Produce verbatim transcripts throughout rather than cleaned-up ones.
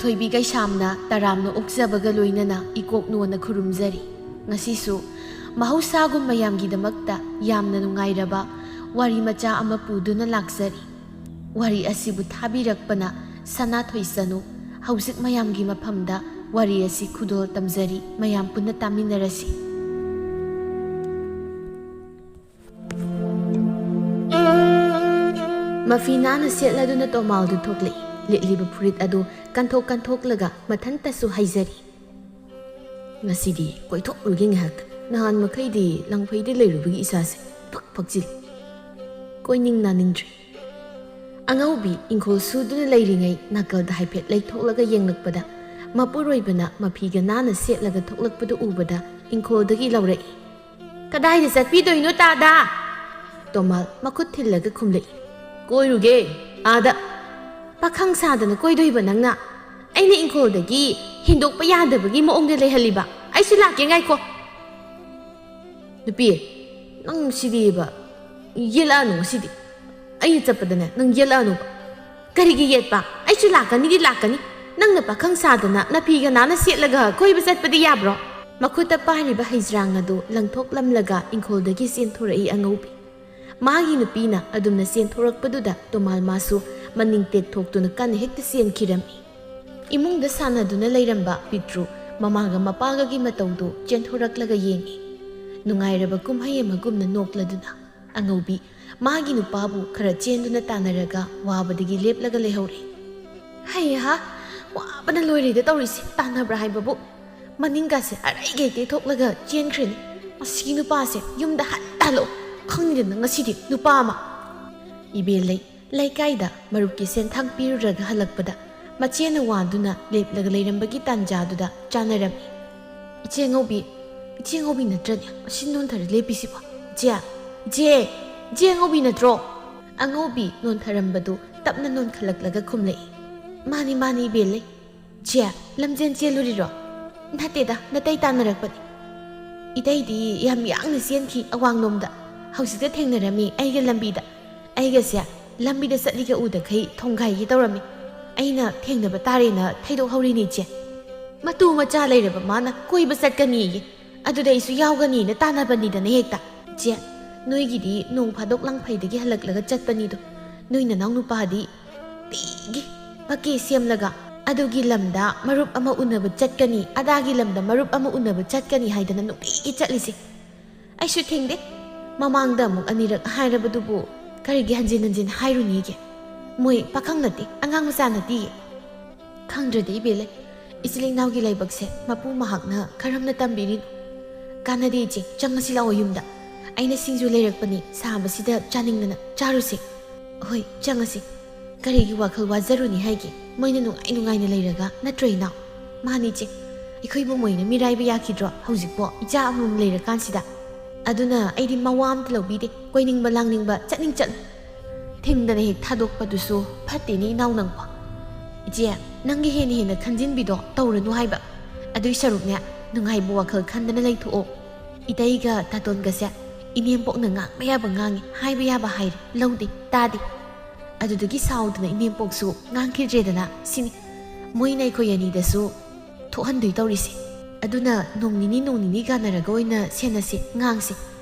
ꯊꯣꯏꯕꯤ ꯀꯩꯁꯥꯝꯅ ꯇꯔꯥꯝꯅ ꯑꯣꯛꯆꯕꯒ ꯂꯣꯏꯅꯅ ꯏꯀꯣꯛ ꯅꯣꯟꯅ ꯈꯨꯔꯨꯝꯖꯔꯤ꯫ ꯉꯁꯤꯁꯨ ꯃꯍꯧꯁꯥꯒꯨꯝ ꯃꯌꯥꯝꯒꯤꯗꯃꯛꯇ ꯌꯥꯝꯅ ꯅꯨꯡꯉꯥꯏꯔꯕ ꯋꯥꯔꯤ ꯃꯆꯥ ꯑꯃ ꯄꯨꯗꯨꯅ ꯂꯥꯛꯆꯔꯤ꯫ ꯋꯥꯔꯤ ꯑꯁꯤꯕꯨ ꯊꯥꯕꯤꯔꯛꯄꯅ ꯁꯅꯥꯊꯣꯏ ꯆꯅꯨ꯫ ꯍꯧꯖꯤꯛ ꯃꯌꯥꯝꯒꯤ ꯃꯐꯝꯗ ꯋꯥꯔꯤ ꯑꯁꯤ ꯈꯨꯗꯣꯜ ꯇꯝꯖꯔꯤ, ꯃꯌꯥꯝ ꯄꯨꯟꯅ ꯇꯥꯃꯤꯟꯅꯔꯁꯤ꯫ ꯃꯐꯤ ꯅꯥꯟꯅ ꯁꯦꯠꯂꯗꯨꯅ ꯇꯣꯃꯥꯜꯗꯨ ꯊꯣꯛꯂꯛꯏ꯫ ꯂꯤꯠꯂꯤꯕ ꯐꯨꯔꯤꯠ ꯑꯗꯨ ꯀꯟꯊꯣꯛ ꯀꯟꯊꯣꯛꯂꯒ ꯃꯊꯟꯇꯁꯨ ꯍꯥꯏꯖꯔꯤ꯫ "ꯉꯁꯤꯗꯤ ꯀꯣꯏꯊꯣꯛꯎꯔꯒꯦ ꯉꯥꯏꯍꯥꯛ꯫ ꯅꯍꯥꯟ ꯃꯈꯩꯗꯤ ꯂꯪꯐꯩꯗ ꯂꯩꯔꯨꯕꯒꯤ ꯏꯁꯥꯁꯦ ꯐꯛ ꯐꯛꯆꯤꯜꯂꯤ꯫ ꯀꯣꯏꯅꯤꯡ ꯅꯥꯅꯤꯡꯗ꯭ꯔꯦ꯫" ꯑꯉꯧꯕꯤ ꯏꯪꯈꯣꯜ ꯁꯨꯗꯨꯅ ꯂꯩꯔꯤꯉꯩ ꯅꯥꯀꯜꯗ ꯍꯥꯏꯐꯦꯠ ꯂꯩꯊꯣꯛꯂꯒ ꯌꯦꯡꯂꯛꯄꯗ, ꯃꯄꯨꯔꯣꯏꯕꯅ ꯃꯐꯤꯒ ꯅꯥꯟꯅ ꯁꯦꯠꯂꯒ ꯊꯣꯛꯂꯛꯄꯗꯨ ꯎꯕꯗ ꯏꯪꯈꯣꯜꯗꯒꯤ ꯂꯧꯔꯛꯏ꯫ "ꯀꯗꯥꯏꯗ ꯆꯠꯄꯤꯗꯣꯏꯅꯣ, ꯇꯥꯗ?" ꯇꯣꯃꯥꯜ ꯃꯈꯨꯠ ꯊꯤꯜꯂꯒ ꯈꯨꯝꯂꯛꯏ꯫ "ꯀꯣꯏꯔꯨꯒꯦ, ꯑꯥꯗ꯫" "ꯄꯥꯈꯪ ꯁꯥꯗꯅ ꯀꯣꯏꯗꯣꯏꯕ ꯅꯪꯅ? ꯑꯩꯅ ꯏꯪꯈꯣꯜꯗꯒꯤ ꯍꯦꯟꯗꯣꯛꯄ ꯌꯥꯗꯕꯒꯤ ꯃꯑꯣꯡꯗ ꯂꯩꯍꯜꯂꯤꯕ? ꯑꯩꯁꯨ ꯂꯥꯛꯀꯦ, ꯉꯥꯏꯈꯣ꯫" "ꯅꯨꯄꯤ, ꯅꯪ ꯁꯤꯗꯤꯕ, ꯌꯦꯠꯂꯛꯑꯅꯨ ꯉꯁꯤꯗꯤ꯫ ꯑꯩꯅ ꯆꯠꯄꯗꯅꯦ, ꯅꯪ ꯌꯦꯠꯂꯛꯑꯅꯨꯕ꯫" "ꯀꯔꯤꯒꯤ ꯌꯦꯠꯄ? ꯑꯩꯁꯨ ꯂꯥꯛꯀꯅꯤꯗꯤ ꯂꯥꯛꯀꯅꯤ꯫ ꯅꯪꯅ ꯄꯥꯈꯪ ꯁꯥꯗꯅ ꯅꯐꯤꯒ ꯅꯥꯟꯅ ꯁꯦꯠꯂꯒ ꯀꯣꯏꯕ ꯆꯠꯄꯗꯤ ꯌꯥꯕ꯭ꯔꯣ?" ꯃꯈꯨꯠꯇ ꯄꯥꯏꯔꯤꯕ ꯍꯩꯖ꯭ꯔꯥꯡ ꯑꯗꯨ ꯂꯪꯊꯣꯛꯂꯝꯂꯒ ꯏꯪꯈꯣꯜꯗꯒꯤ ꯆꯦꯟꯊꯣꯔꯛꯏ ꯑꯉꯧꯕꯤ꯫ ꯃꯥꯒꯤ ꯅꯨꯄꯤꯅ ꯑꯗꯨꯝꯅ ꯆꯦꯟꯊꯣꯔꯛꯄꯗꯨꯗ ꯇꯣꯃꯥꯜ ꯃꯥꯁꯨ ꯃꯅꯤꯡ ꯇꯦꯛꯊꯣꯛꯇꯨꯅ ꯀꯟꯅ ꯍꯦꯛꯇ ꯆꯦꯟꯈꯤꯔꯝꯃꯤ꯫ ꯏꯃꯨꯡꯗ ꯁꯥꯟꯅꯗꯨꯅ ꯂꯩꯔꯝꯕ ꯄꯤꯇ꯭ꯔꯨ ꯃꯃꯥꯒ ꯃꯄꯥꯒꯒꯤ ꯃꯇꯧꯗꯨ ꯆꯦꯟꯊꯣꯔꯛꯂꯒ ꯌꯦꯡꯉꯤ꯫ ꯅꯨꯡꯉꯥꯏꯔꯕ ꯀꯨꯝꯍꯩ ꯑꯃꯒꯨꯝꯅ ꯅꯣꯛꯂꯗꯨꯅ꯫ ꯑꯉꯧꯕꯤ ꯃꯥꯒꯤ ꯅꯨꯄꯥꯕꯨ ꯈꯔ ꯆꯦꯟꯗꯨꯅ ꯇꯥꯟꯅꯔꯒ ꯋꯥꯕꯗꯒꯤ ꯂꯦꯞꯂꯒ ꯂꯩꯍꯧꯔꯦ꯫ "ꯍꯩꯍꯥ, ꯋꯥꯕꯅ ꯂꯣꯏꯔꯦꯗ ꯇꯧꯔꯤꯁꯦ, ꯇꯥꯟꯅꯕ꯭ꯔꯥ ꯍꯥꯏꯕꯕꯨ!" ꯃꯅꯤꯡꯒꯥꯁꯦ ꯑꯔꯩꯒꯩ ꯇꯦꯛꯊꯣꯛꯂꯒ ꯆꯦꯟꯈ꯭ꯔꯦꯅꯦ꯫ "ꯃꯁꯤꯒꯤ ꯅꯨꯄꯥꯁꯦ ꯌꯨꯝꯗ ꯍꯟꯇ ꯍꯜꯂꯛꯑꯣ, ꯈꯪꯗꯦꯅ ꯉꯁꯤꯗꯤ ꯅꯨꯄꯥ ꯑꯃ꯫" ꯏꯕꯦꯜꯂꯩ ꯂꯩꯀꯥꯏꯗ ꯃꯔꯨꯞꯀꯤ ꯁꯦꯟꯊꯥꯡ ꯄꯤꯔꯨꯔꯒ ꯍꯜꯂꯛꯄꯗ ꯃꯆꯦꯅ ꯋꯥꯗꯨꯅ ꯂꯦꯞꯂꯒ ꯂꯩꯔꯝꯕꯒꯤ ꯇꯥꯟꯖꯥꯗꯨꯗ ꯆꯥꯅꯔꯝꯃꯤ꯫ "ꯏꯆꯦ ꯉꯧꯕꯤ, ꯏꯆꯦ ꯉꯧꯕꯤ ꯅꯠꯇ꯭ꯔꯅꯦ ꯑꯁꯤ ꯅꯣꯟꯊꯔ ꯂꯦꯞꯄꯤꯁꯤꯕꯣ? ꯏꯆꯦ, ꯏꯆꯦ, ꯏꯆꯦ ꯉꯧꯕꯤ ꯅꯠꯇ꯭ꯔꯣ?" ꯑꯉꯧꯕꯤ ꯅꯣꯟꯊꯔꯝꯕꯗꯨ ꯇꯞꯅ ꯅꯣꯟꯈꯠꯂꯛꯂꯒ ꯈꯨꯝꯂꯛꯏ꯫ "ꯃꯥꯅꯤ, ꯃꯥꯅꯤ, ꯏꯕꯦꯜꯂꯩ꯫ ꯆꯦ, ꯂꯝꯖꯦꯟ ꯆꯦꯜꯂꯨꯔꯤꯔꯣ?" "ꯅꯠꯇꯦꯗ, ꯅꯇꯩ ꯇꯥꯟꯅꯔꯛꯄꯅꯤ꯫" "ꯏꯇꯩꯗꯤ ꯌꯥꯝ ꯌꯥꯡꯅ ꯆꯦꯟꯈꯤ ꯑꯋꯥꯡꯂꯣꯝꯗ꯫ ꯍꯧꯖꯤꯛꯇ ꯊꯦꯡꯅꯔꯝꯃꯤ ꯑꯩꯒ ꯂꯝꯕꯤꯗ꯫ ꯑꯩꯒꯁꯦ ꯂꯝꯕꯤꯗ ꯆꯠꯂꯤꯒ ꯎꯗꯈꯩ ꯊꯣꯡꯒꯥꯏꯒꯦ ꯇꯧꯔꯝꯃꯤ꯫" ꯑꯩꯅ ꯊꯦꯡꯅꯕ ꯇꯥꯔꯦꯅ ꯊꯩꯗꯣꯛꯍꯧꯔꯤꯅꯤ, ꯏꯆꯦ꯫ ꯃꯇꯨ ꯃꯆꯥ ꯂꯩꯔꯕ ꯃꯥꯅ ꯀꯣꯏꯕ ꯆꯠꯀꯅꯤꯌꯦ꯫ ꯑꯗꯨꯗ ꯑꯩꯁꯨ ꯌꯥꯎꯒꯅꯤꯅ ꯇꯥꯟꯅꯕꯅꯤꯗꯅ ꯍꯦꯛꯇ꯫ ꯏꯆꯦ, ꯅꯣꯏꯒꯤꯗꯤ ꯅꯣꯡ ꯐꯥꯗꯣꯛ ꯂꯥꯡꯐꯩꯗꯒꯤ ꯍꯜꯂꯛꯂꯒ ꯆꯠꯄꯅꯤꯗꯣ꯫ ꯅꯣꯏ ꯅꯅꯥꯎ ꯅꯨꯄꯥꯗꯤ ꯅꯨꯡꯇꯤꯒꯤ ꯄꯀꯦ ꯁꯦꯝꯂꯒ ꯑꯗꯨꯒꯤ ꯂꯝꯗ ꯃꯔꯨꯞ ꯑꯃ ꯎꯅꯕ ꯆꯠꯀꯅꯤ, ꯑꯗꯥꯒꯤ ꯂꯝꯗ ꯃꯔꯨꯞ ꯑꯃ ꯎꯅꯕ ꯆꯠꯀꯅꯤ ꯍꯥꯏꯗꯅ ꯅꯨꯡꯇꯤꯒꯤ ꯆꯠꯂꯤꯁꯦ꯫ ꯑꯩꯁꯨ ꯊꯤꯡꯗꯦ꯫ ꯃꯃꯥꯡꯗ ꯑꯃꯨꯛ ꯑꯅꯤꯔꯛ ꯍꯥꯏꯔꯕꯗꯨꯕꯨ ꯀꯔꯤꯒꯤ ꯍꯟꯖꯤꯟ ꯍꯟꯖꯤꯟ ꯍꯥꯏꯔꯨꯅꯤꯒꯦ? ꯃꯣꯏ ꯄꯥꯈꯪ ꯅꯠꯇꯦ, ꯑꯉꯥꯡ ꯃꯆꯥ ꯅꯠꯇꯤꯌꯦ꯫ ꯈꯪꯗ꯭ꯔꯦꯗ ꯏꯕꯦꯜꯂꯩ, ꯏꯆꯤꯜ ꯏꯅꯥꯎꯒꯤ ꯂꯥꯏꯕꯛꯁꯦ ꯃꯄꯨ ꯃꯍꯥꯛꯅ ꯀꯔꯝꯅ ꯇꯝꯕꯤꯔꯤꯅꯣ? ꯀꯥꯟꯅꯗꯦ ꯏꯆꯦ, ꯆꯪꯉꯁꯤ ꯂꯥꯛꯑꯣ ꯌꯨꯝꯗ꯫ ꯑꯩꯅ ꯁꯤꯡꯖꯨ ꯂꯩꯔꯛꯄꯅꯤ, ꯁꯥꯕꯁꯤꯗ ꯆꯥꯅꯤꯡꯗꯅ ꯆꯥꯔꯨꯁꯤ꯫ ꯍꯣꯏ, ꯆꯪꯉꯁꯤ꯫ ꯀꯔꯤꯒꯤ ꯋꯥꯈꯜ ꯋꯥꯖꯔꯨꯅꯤ ꯍꯥꯏꯒꯦ? ꯃꯣꯏꯅ ꯅꯨꯡꯉꯥꯏ ꯅꯨꯡꯉꯥꯏꯅ ꯂꯩꯔꯒ, ꯅꯠꯇ꯭ꯔꯣ ꯏꯅꯥꯎ? ꯃꯥꯅꯤ ꯏꯆꯦ, ꯑꯩꯈꯣꯏꯕꯨ ꯃꯣꯏꯅ ꯃꯤꯔꯥꯏꯕ ꯌꯥꯈꯤꯗ꯭ꯔꯣ? ꯍꯧꯖꯤꯛꯄꯣ ꯏꯆꯥ ꯑꯃꯃꯝ ꯂꯩꯔꯀꯥꯟꯁꯤꯗ꯫ ꯑꯗꯨꯅ ꯑꯩꯗꯤ ꯃꯋꯥ ꯑꯝꯇ ꯂꯧꯕꯤꯗꯦ, ꯀꯣꯏꯅꯤꯡꯕ ꯂꯥꯡꯅꯤꯡꯕ ꯆꯠꯅꯤꯡ ꯆꯠꯂꯨ꯫ ꯊꯤꯡꯗꯅ ꯍꯦꯛ ꯊꯥꯗꯣꯛꯄꯗꯨꯁꯨ ꯐꯠꯇꯦꯅꯦ ꯏꯅꯥꯎ ꯅꯪꯕꯣ꯫ ꯏꯆꯦ, ꯅꯪꯒꯤ ꯍꯦꯟꯅ ꯍꯦꯟꯅ ꯈꯟꯖꯤꯟꯕꯤꯗꯣ ꯇꯧꯔꯅꯨ ꯍꯥꯏꯕ꯫ ꯑꯗꯨꯏ ꯁꯔꯨꯛꯅꯦ, ꯅꯨꯡꯉꯥꯏꯕ ꯋꯥꯈꯜ ꯈꯟꯗꯅ ꯂꯩꯊꯣꯛꯑꯣ꯫ ꯏꯇꯩꯒ ꯇꯥꯇꯣꯟꯒꯁꯦ ꯏꯅꯦꯝꯄꯣꯛꯅ ꯉꯥꯡꯕ ꯌꯥꯕ ꯉꯥꯡꯉꯤ, ꯍꯥꯏꯕ ꯌꯥꯕ ꯍꯥꯏꯔꯦ, ꯂꯧꯗꯦ, ꯇꯥꯗꯦ꯫ ꯑꯗꯨꯗꯒꯤ ꯁꯥꯎꯗꯅ ꯏꯅꯦꯝꯄꯣꯛꯁꯨ ꯉꯥꯡꯈꯤꯗ꯭ꯔꯦꯗꯅ ꯁꯤꯅꯤ꯫ ꯃꯣꯏꯅ ꯑꯩꯈꯣꯏ ꯑꯅꯤꯗꯁꯨ ꯊꯣꯛꯍꯟꯗꯣꯏ ꯇꯧꯔꯤꯁꯦ꯫ ꯑꯗꯨꯅ ꯅꯣꯡ ꯅꯤꯅꯤ ꯅꯣꯡ ꯅꯤꯅꯤ ꯀꯥꯟꯅꯔꯒ ꯑꯣꯏꯅ ꯁꯦꯟꯅꯁꯤ, ꯉꯥꯡꯁꯤ꯫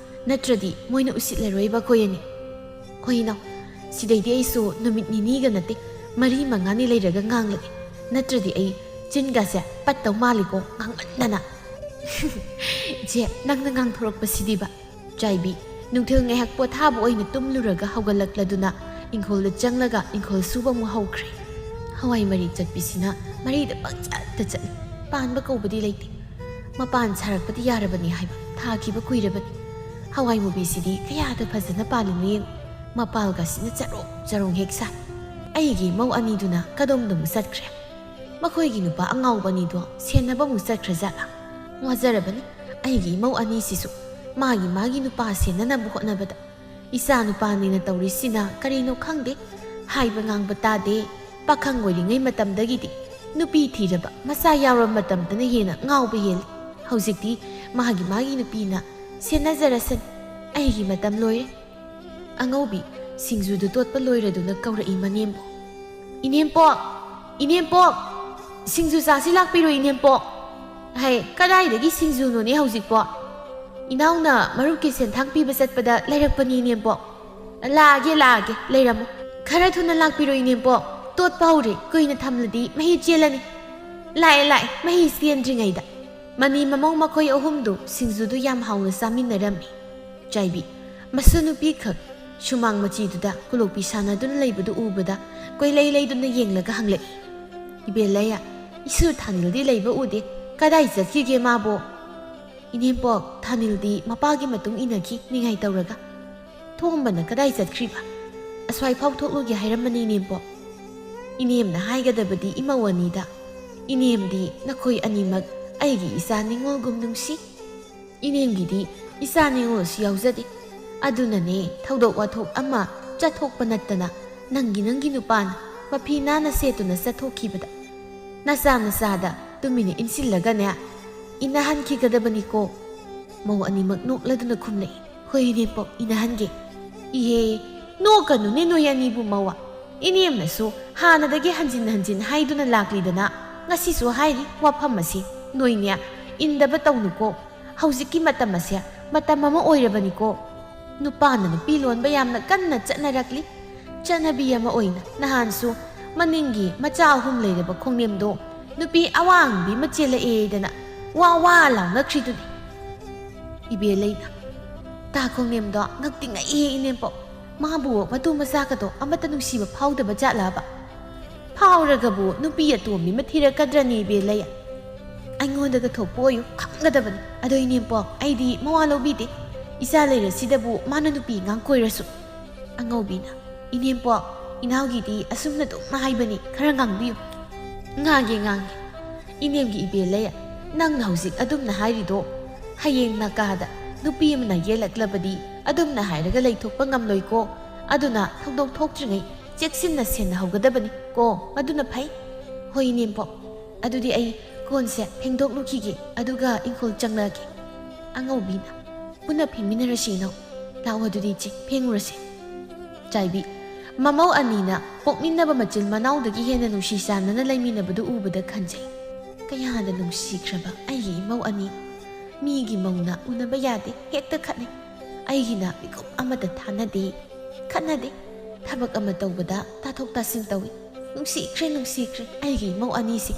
ꯅꯠꯇ꯭ꯔꯗꯤ ꯃꯣꯏꯅ ꯎꯁꯤꯠꯂꯔꯣꯏꯕ ꯑꯩꯈꯣꯏ ꯑꯅꯤ꯫ ꯍꯣꯏ ꯏꯅꯥꯎ, ꯁꯤꯗꯩꯗꯤ ꯑꯩꯁꯨ ꯅꯨꯃꯤꯠ ꯅꯤꯅꯤꯒ ꯅꯠꯇꯦ, ꯃꯔꯤ ꯃꯉꯥꯅꯤ ꯂꯩꯔꯒ ꯉꯥꯡꯂꯒꯦ꯫ ꯅꯠꯇ꯭ꯔꯗꯤ ꯑꯩ ꯆꯤꯟꯒꯁꯦ ꯄꯠꯇꯧ ꯃꯥꯜꯂꯤꯀꯣ, ꯉꯥꯡꯃꯟꯗꯅ꯫ ꯏꯆꯦ, ꯅꯪꯅ ꯉꯥꯡꯊꯣꯔꯛꯄꯁꯤꯗꯤꯕ꯫ ꯆꯥꯏꯕꯤ, ꯅꯨꯡꯊꯤꯜ ꯉꯥꯏꯍꯥꯛ ꯄꯣꯊꯥꯕ ꯑꯣꯏꯅ ꯇꯨꯝꯂꯨꯔꯒ ꯍꯧꯒꯠꯂꯛꯂꯗꯨꯅ ꯏꯪꯈꯣꯜꯗ ꯆꯪꯂꯒ ꯏꯪꯈꯣꯜ ꯁꯨꯕ ꯑꯃꯨꯛ ꯍꯧꯈ꯭ꯔꯦ꯫ ꯍꯋꯥꯏ ꯃꯔꯤ ꯆꯠꯄꯤꯁꯤꯅ ꯃꯔꯤꯗ ꯄꯪꯆꯠꯇ ꯆꯠꯂꯤ꯫ ꯄꯥꯟꯕ ꯀꯧꯕꯗꯤ ꯂꯩꯇꯦ꯫ ꯃꯄꯥꯟ ꯁꯥꯔꯛꯄꯗꯤ ꯌꯥꯔꯕꯅꯤ ꯍꯥꯏꯕ ꯊꯥꯈꯤꯕ ꯀꯨꯏꯔꯕꯅꯤ꯫ ꯍꯋꯥꯏ ꯃꯨꯕꯤꯁꯤꯗꯤ ꯀꯌꯥꯗ ꯐꯖꯅ ꯄꯥꯜꯂꯤꯅꯣ ꯌꯦꯡꯉꯨ꯫ ꯃꯄꯥꯜꯒꯁꯤꯅ ꯆꯔꯣꯡ ꯆꯔꯣꯡ ꯍꯦꯛ ꯁꯥꯏ꯫ ꯑꯩꯒꯤ ꯏꯃꯧ ꯑꯅꯤꯗꯨꯅ ꯀꯗꯣꯝꯗ ꯑꯃꯨꯛ ꯆꯠꯈ꯭ꯔꯦ? ꯃꯈꯣꯏꯒꯤ ꯅꯨꯄꯥ ꯑꯉꯥꯎꯕ ꯑꯅꯤꯗꯣ ꯁꯦꯟꯅꯕ ꯑꯃꯨꯛ ꯆꯠꯈ꯭ꯔꯖꯥꯠꯂꯥ? ꯋꯥꯖꯔꯕꯅꯤ ꯑꯩꯒꯤ ꯏꯃꯧ ꯑꯅꯤꯁꯤꯁꯨ꯫ ꯃꯥꯒꯤ ꯃꯥꯒꯤ ꯅꯨꯄꯥ ꯁꯦꯟꯅꯅꯕ ꯍꯣꯠꯅꯕꯗ ꯏꯆꯥ ꯅꯨꯄꯥꯅꯤꯅ ꯇꯧꯔꯤꯁꯤꯅ ꯀꯔꯤꯅꯣ ꯈꯪꯗꯦ꯫ ꯍꯥꯏꯕ ꯉꯥꯡꯕ ꯇꯥꯗꯦ꯫ ꯄꯥꯈꯪ ꯑꯣꯏꯔꯤꯉꯩ ꯃꯇꯝꯗꯒꯤꯗꯤ ꯅꯨꯄꯤ ꯊꯤꯔꯕ, ꯃꯆꯥ ꯌꯥꯎꯔꯕ ꯃꯇꯝꯗꯅ ꯍꯦꯟꯅ ꯉꯥꯎꯕ ꯍꯦꯜꯂꯤ꯫ ꯍꯧꯖꯤꯛꯇꯤ ꯃꯥꯒꯤ ꯃꯥꯒꯤ ꯅꯨꯄꯤꯅ ꯁꯦꯟꯅꯖꯔꯁꯅꯤ꯫ ꯑꯩꯒꯤ ꯃꯇꯝ ꯂꯣꯏꯔꯦ꯫ ꯑꯉꯧꯕꯤ ꯁꯤꯡꯖꯨꯗꯨ ꯇꯣꯠꯄ ꯂꯣꯏꯔꯗꯨꯅ ꯀꯧꯔꯛꯏ ꯃꯅꯦꯝꯕꯣꯛ꯫ "ꯏꯅꯦꯝꯄꯣꯛ!" "ꯏꯅꯦꯝꯄꯣꯛ, ꯁꯤꯡꯖꯨ ꯆꯥꯁꯤ ꯂꯥꯛꯄꯤꯔꯣ ꯏꯅꯦꯝꯄꯣꯛ"꯫ "ꯍꯩ, ꯀꯗꯥꯏꯗꯒꯤ ꯁꯤꯡꯖꯨꯅꯣꯅꯦ ꯍꯧꯖꯤꯛꯄꯣ? ꯏꯅꯥꯎꯅ ꯃꯔꯨꯞꯀꯤ ꯁꯦꯟꯊꯥꯡ ꯄꯤꯕ ꯆꯠꯄꯗ ꯂꯩꯔꯛꯄꯅꯤ ꯏꯅꯦꯝꯄꯣꯛ"꯫ "ꯂꯥꯛꯑꯒꯦ, ꯂꯥꯛꯑꯒꯦ, ꯂꯩꯔꯝꯃꯣ꯫ ꯈꯔ ꯊꯨꯅ ꯂꯥꯛꯄꯤꯔꯣ ꯏꯅꯦꯝꯄꯣꯛ, ꯇꯣꯠꯄ ꯍꯧꯔꯦ, ꯀꯨꯏꯅ ꯊꯝꯂꯗꯤ ꯃꯍꯤ ꯆꯦꯜꯂꯅꯤ"꯫ "ꯂꯥꯛꯑꯦ, ꯂꯥꯛꯑꯦ, ꯃꯍꯤ ꯆꯦꯟꯗ꯭ꯔꯤꯉꯩꯗ"꯫ ꯃꯅꯤ ꯃꯃꯧ ꯃꯈꯣꯏ ꯑꯍꯨꯝꯗꯨ ꯁꯤꯡꯖꯨꯗꯨ ꯌꯥꯝ ꯍꯥꯎꯅ ꯆꯥꯃꯤꯟꯅꯔꯝꯃꯤ꯫ ꯆꯥꯏꯕꯤ, ꯃꯁꯨ ꯅꯨꯄꯤꯈꯛ ꯁꯨꯃꯥꯡ ꯃꯆꯤꯗꯨꯗ ꯀꯣꯂꯣꯞꯄꯤ ꯁꯥꯟꯅꯗꯨꯅ ꯂꯩꯕꯗꯨ ꯎꯕꯗ ꯀꯣꯏꯂꯩ ꯂꯩꯗꯨꯅ ꯌꯦꯡꯂꯒ ꯍꯪꯂꯛꯏ꯫ "ꯏꯕꯦꯜꯂꯩꯌꯥ, ꯏꯁꯨ ꯊꯥꯅꯤꯜꯗꯤ ꯂꯩꯕ ꯎꯗꯦ, ꯀꯗꯥꯏ ꯆꯠꯈꯤꯒꯦ ꯃꯥꯕꯣ?" "ꯏꯅꯦꯝꯄꯣꯛ, ꯊꯥꯅꯤꯜꯗꯤ ꯃꯄꯥꯒꯤ ꯃꯇꯨꯡ ꯏꯟꯅꯈꯤ ꯅꯤꯡꯉꯥꯏ ꯇꯧꯔꯒ"꯫ "ꯊꯣꯝꯕꯅ ꯀꯗꯥꯏ ꯆꯠꯈ꯭ꯔꯤꯕ?" "ꯑꯁ꯭ꯋꯥꯏ ꯐꯥꯎ ꯊꯣꯛꯂꯨꯒꯦ ꯍꯥꯏꯔꯝꯕꯅꯤ ꯏꯅꯦꯝꯄꯣꯛ"꯫ "ꯏꯅꯦꯝꯅ ꯍꯥꯏꯒꯗꯕꯗꯤ ꯏꯃꯧ ꯑꯅꯤꯗ꯫ ꯏꯅꯦꯝꯗꯤ ꯅꯈꯣꯏ ꯑꯅꯤꯃꯛ ꯑꯩꯒꯤ ꯏꯆꯥ ꯅꯤꯉꯣꯜꯒꯨꯝ ꯅꯨꯡꯁꯤ꯫ ꯏꯅꯦꯝꯒꯤꯗꯤ ꯏꯆꯥ ꯅꯤꯉꯣꯜꯁꯨ ꯌꯥꯎꯖꯗꯦ꯫ ꯑꯗꯨꯅꯅꯦ ꯊꯧꯗꯣꯛ ꯋꯥꯊꯣꯛ ꯑꯃ ꯆꯠꯊꯣꯛꯄ ꯅꯠꯇꯅ ꯅꯪꯒꯤ, ꯅꯪꯒꯤ ꯅꯨꯄꯥꯅ ꯃꯐꯤ ꯅꯥꯟꯅ ꯁꯦꯠꯇꯨꯅ ꯆꯠꯊꯣꯛꯈꯤꯕꯗ ꯅꯆꯥ ꯅꯆꯥꯗ ꯇꯨꯃꯤꯟꯅ ꯏꯟꯁꯤꯜꯂꯒꯅꯦ ꯏꯟꯅꯍꯟꯈꯤꯒꯗꯕꯅꯤꯀꯣ"꯫ ꯃꯧ ꯑꯅꯤꯃꯛ ꯅꯣꯛꯂꯗꯨꯅ ꯈꯨꯝꯂꯛꯏ꯫ "ꯍꯣꯏ ꯏꯅꯦꯝꯄꯣꯛ, ꯏꯟꯅꯍꯟꯒꯦ"꯫ "ꯏꯍꯦ, ꯅꯣꯛꯀꯅꯨꯅꯦ ꯅꯣꯏ ꯑꯅꯤꯕꯨ ꯃꯋꯥ꯫ ꯏꯅꯦꯝꯅꯁꯨ ꯍꯥꯟꯅꯗꯒꯤ ꯍꯟꯖꯤꯟ ꯍꯟꯖꯤꯟ ꯍꯥꯏꯗꯨꯅ ꯂꯥꯛꯂꯤꯗꯅ, ꯉꯁꯤꯁꯨ ꯍꯥꯏꯔꯤ ꯋꯥꯐꯝ ꯑꯁꯤ꯫ ꯅꯣꯏꯅꯦ ꯏꯟꯗꯕ ꯇꯧꯅꯨꯀꯣ꯫ ꯍꯧꯖꯤꯛꯀꯤ ꯃꯇꯝ ꯑꯁꯦ ꯃꯇꯝ ꯑꯃ ꯑꯣꯏꯔꯕꯅꯤꯀꯣ꯫ ꯅꯨꯄꯥꯅ ꯅꯨꯄꯤ ꯂꯣꯟꯕ ꯌꯥꯝꯅ ꯀꯟꯅ ꯆꯠꯅꯔꯛꯂꯤ꯫ ꯆꯠꯅꯕꯤ ꯑꯃ ꯑꯣꯏꯅ ꯅꯍꯥꯟꯁꯨ ꯃꯅꯤꯡꯒꯤ ꯃꯆꯥ ꯑꯍꯨꯝ ꯂꯩꯔꯕ ꯈꯣꯡꯅꯦꯝꯗꯣ ꯅꯨꯄꯤ ꯑꯋꯥꯡꯕꯤ ꯑꯃ ꯆꯦꯜꯂꯛꯑꯦꯗꯅ ꯋꯥ ꯋꯥ ꯂꯥꯎꯅꯈ꯭ꯔꯤꯗꯨꯅꯤ"꯫ ꯏꯕꯦꯜꯂꯩꯅ, "ꯇꯥ ꯈꯣꯡꯅꯦꯝꯗꯣ ꯉꯛꯇꯤ ꯉꯛꯏꯍꯦ ꯏꯅꯦꯝꯄꯣꯛ꯫ ꯃꯥꯕꯨ ꯃꯇꯨ ꯃꯆꯥꯒꯗꯣ ꯑꯃꯠꯇ ꯅꯨꯡꯁꯤꯕ ꯐꯥꯎꯗꯕ ꯖꯥꯠꯂꯕ? ꯐꯥꯎꯔꯒꯕꯨ ꯅꯨꯄꯤ ꯑꯇꯣꯝꯕꯤ ꯑꯃ ꯊꯤꯔꯛꯀꯗ꯭ꯔꯅꯦ ꯏꯕꯦꯜꯂꯩ? ꯑꯩꯉꯣꯟꯗꯒ ꯊꯣꯛꯄ ꯑꯣꯏꯌꯨ ꯈꯪꯒꯗꯕꯅꯤ꯫ ꯑꯗꯣ ꯏꯅꯦꯝꯄꯣꯛ, ꯑꯩꯗꯤ ꯃꯋꯥ ꯂꯧꯕꯤꯗꯦ꯫ ꯏꯆꯥ ꯂꯩꯔꯁꯤꯗꯕꯨ ꯃꯥꯅ ꯅꯨꯄꯤ ꯑꯉꯥꯡ ꯀꯣꯏꯔꯁꯨ"꯫ ꯑꯉꯧꯕꯤꯅ, "ꯏꯅꯦꯝꯄꯣꯛ, ꯏꯅꯥꯎꯒꯤꯗꯤ ꯑꯁꯨꯝꯅ ꯑꯗꯨꯝ ꯍꯥꯏꯕꯅꯤ, ꯈꯔ ꯉꯥꯡꯕꯤꯌꯨ"꯫ "ꯉꯥꯡꯒꯦ, ꯉꯥꯡꯒꯦ꯫ ꯏꯅꯦꯝꯒꯤ ꯏꯕꯦꯜꯂꯩ, ꯅꯪꯅ ꯍꯧꯖꯤꯛ ꯑꯗꯨꯝꯅ ꯍꯥꯏꯔꯤꯗꯣ, ꯍꯌꯦꯡ ꯅꯀꯥꯗ ꯅꯨꯄꯤ ꯑꯃꯅ ꯌꯦꯜꯂꯛꯂꯕꯗꯤ ꯑꯗꯨꯝꯅ ꯍꯥꯏꯔꯒ ꯂꯩꯊꯣꯛꯄ ꯉꯝꯂꯣꯏꯀꯣ꯫ ꯑꯗꯨꯅ ꯊꯧꯗꯣꯛ ꯊꯣꯛꯇ꯭ꯔꯤꯉꯩ ꯆꯦꯛꯁꯤꯟꯅ ꯁꯦꯟꯅꯍꯧꯒꯗꯕꯅꯤ ꯀꯣ, ꯃꯗꯨꯅ ꯐꯩ"꯫ "ꯍꯣꯏ ꯏꯅꯦꯝꯄꯣꯛ, ꯑꯗꯨꯗꯤ ꯑꯩ ꯀꯣꯟꯁꯦ ꯐꯦꯡꯗꯣꯛꯂꯨꯈꯤꯒꯦ, ꯑꯗꯨꯒ ꯏꯪꯈꯣꯜ ꯆꯪꯂꯛꯑꯒꯦ"꯫ ꯑꯉꯧꯕꯤꯅ, "ꯄꯨꯟꯅ ꯐꯦꯡꯃꯤꯟꯅꯔꯁꯤ ꯏꯅꯥꯎ꯫ ꯂꯥꯛꯑꯣ ꯑꯗꯨꯗꯤ ꯏꯆꯦ, ꯐꯦꯡꯉꯨꯔꯁꯦ"꯫ ꯆꯥꯏꯕꯤ, ꯃꯃꯧ ꯑꯅꯤꯅ ꯄꯣꯛꯃꯤꯟꯅꯕ ꯃꯆꯤꯟ ꯃꯅꯥꯎꯗꯒꯤ ꯍꯦꯟꯅ ꯅꯨꯡꯁꯤ ꯆꯥꯟꯅꯅ ꯂꯩꯃꯤꯟꯅꯕꯗꯨ ꯎꯕꯗ ꯈꯟꯖꯩ꯫ ꯀꯌꯥꯗ ꯅꯨꯡꯁꯤꯈ꯭ꯔꯕ ꯑꯩꯒꯤ ꯏꯃꯧ ꯑꯅꯤ꯫ ꯃꯤꯒꯤ ꯃꯧꯅ ꯎꯅꯕ ꯌꯥꯗꯦ, ꯍꯦꯛꯇ ꯈꯠꯅꯩ꯫ ꯑꯩꯒꯤꯅ ꯃꯤꯀꯨꯞ ꯑꯃꯇ ꯊꯥꯅꯗꯦ, ꯈꯠꯅꯗꯦ꯫ ꯊꯕꯛ ꯑꯃ ꯇꯧꯕꯗ ꯇꯥꯊꯣꯛ ꯇꯥꯁꯤꯟ ꯇꯧꯏ꯫ ꯅꯨꯡꯁꯤꯈ꯭ꯔꯦ, ꯅꯨꯡꯁꯤꯈ꯭ꯔꯦ ꯑꯩꯒꯤ ꯏꯃꯧ ꯑꯅꯤꯁꯦ꯫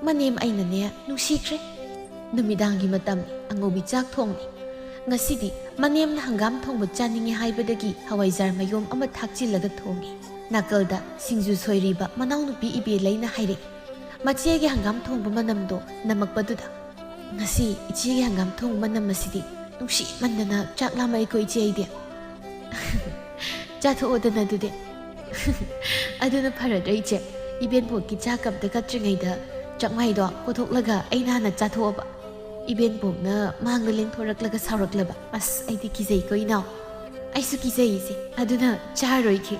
ꯃꯅꯦꯝ ꯑꯩꯅꯅꯦ ꯅꯨꯡꯁꯤꯈ꯭ꯔꯦ꯫ ꯅꯨꯃꯤꯗꯥꯡꯒꯤ ꯃꯇꯝꯅꯤ, ꯑꯉꯧꯕꯤ ꯆꯥꯛ ꯊꯣꯡꯂꯤ꯫ ꯉꯁꯤꯗꯤ ꯃꯅꯦꯝꯅ ꯍꯪꯒꯥꯝ ꯊꯣꯡꯕ ꯆꯥꯅꯤꯡꯉꯦ ꯍꯥꯏꯕꯗꯒꯤ ꯍꯋꯥꯏꯖꯥꯔ ꯃꯌꯣꯝ ꯑꯃ ꯊꯥꯛꯆꯤꯜꯂꯒ ꯊꯣꯡꯉꯤ꯫ ꯅꯥꯀꯜꯗ ꯁꯤꯡꯖꯨ ꯁꯣꯏꯔꯤꯕ ꯃꯅꯥꯎꯅꯨꯄꯤ ꯏꯕꯦꯂꯩꯅ ꯍꯥꯏꯔꯛꯏ꯫ ꯃꯆꯦꯒꯤ ꯍꯪꯒꯥꯝ ꯊꯣꯡꯕ ꯃꯅꯝꯗꯣ ꯅꯝꯃꯛꯄꯗꯨꯗ꯫ "ꯉꯁꯤ ꯏꯆꯦꯒꯤ ꯍꯪꯒꯥꯝ ꯊꯣꯡꯕ ꯃꯅꯝ ꯑꯁꯤꯗꯤ ꯅꯨꯡꯁꯤꯃꯟꯗꯅ ꯆꯥꯛ ꯂꯥꯝꯃꯛꯏꯀꯣ ꯏꯆꯦ ꯑꯩꯗꯤ꯫" "ꯆꯥꯊꯣꯛꯑꯣꯗꯅ ꯑꯗꯨꯗꯤ꯫" "ꯑꯗꯨꯅ ꯐꯔꯗ꯭ꯔꯥ ꯏꯆꯦ? ꯏꯕꯦꯟꯕꯣꯛꯀꯤ ꯆꯥꯛ ꯑꯝꯇ ꯀꯠꯇ꯭ꯔꯤꯉꯩꯗ ꯆꯥꯛꯃꯥꯏꯗꯣ ꯀꯣꯊꯣꯛꯂꯒ ꯑꯩꯅ ꯍꯥꯟꯅ ꯆꯥꯊꯣꯛꯑꯕ꯫ ꯏꯕꯦꯟꯕꯣꯛꯅ ꯃꯥꯡꯗ ꯂꯦꯡꯊꯣꯔꯛꯂꯒ ꯁꯥꯎꯔꯛꯂꯕ꯫ ꯑꯁ, ꯑꯩꯗꯤ ꯀꯤꯖꯩꯀꯣ ꯏꯅꯥꯎ꯫ ꯑꯩꯁꯨ ꯀꯤꯖꯩ ꯏꯆꯦ, ꯑꯗꯨꯅ ꯆꯥꯔꯣꯏꯒꯦ꯫"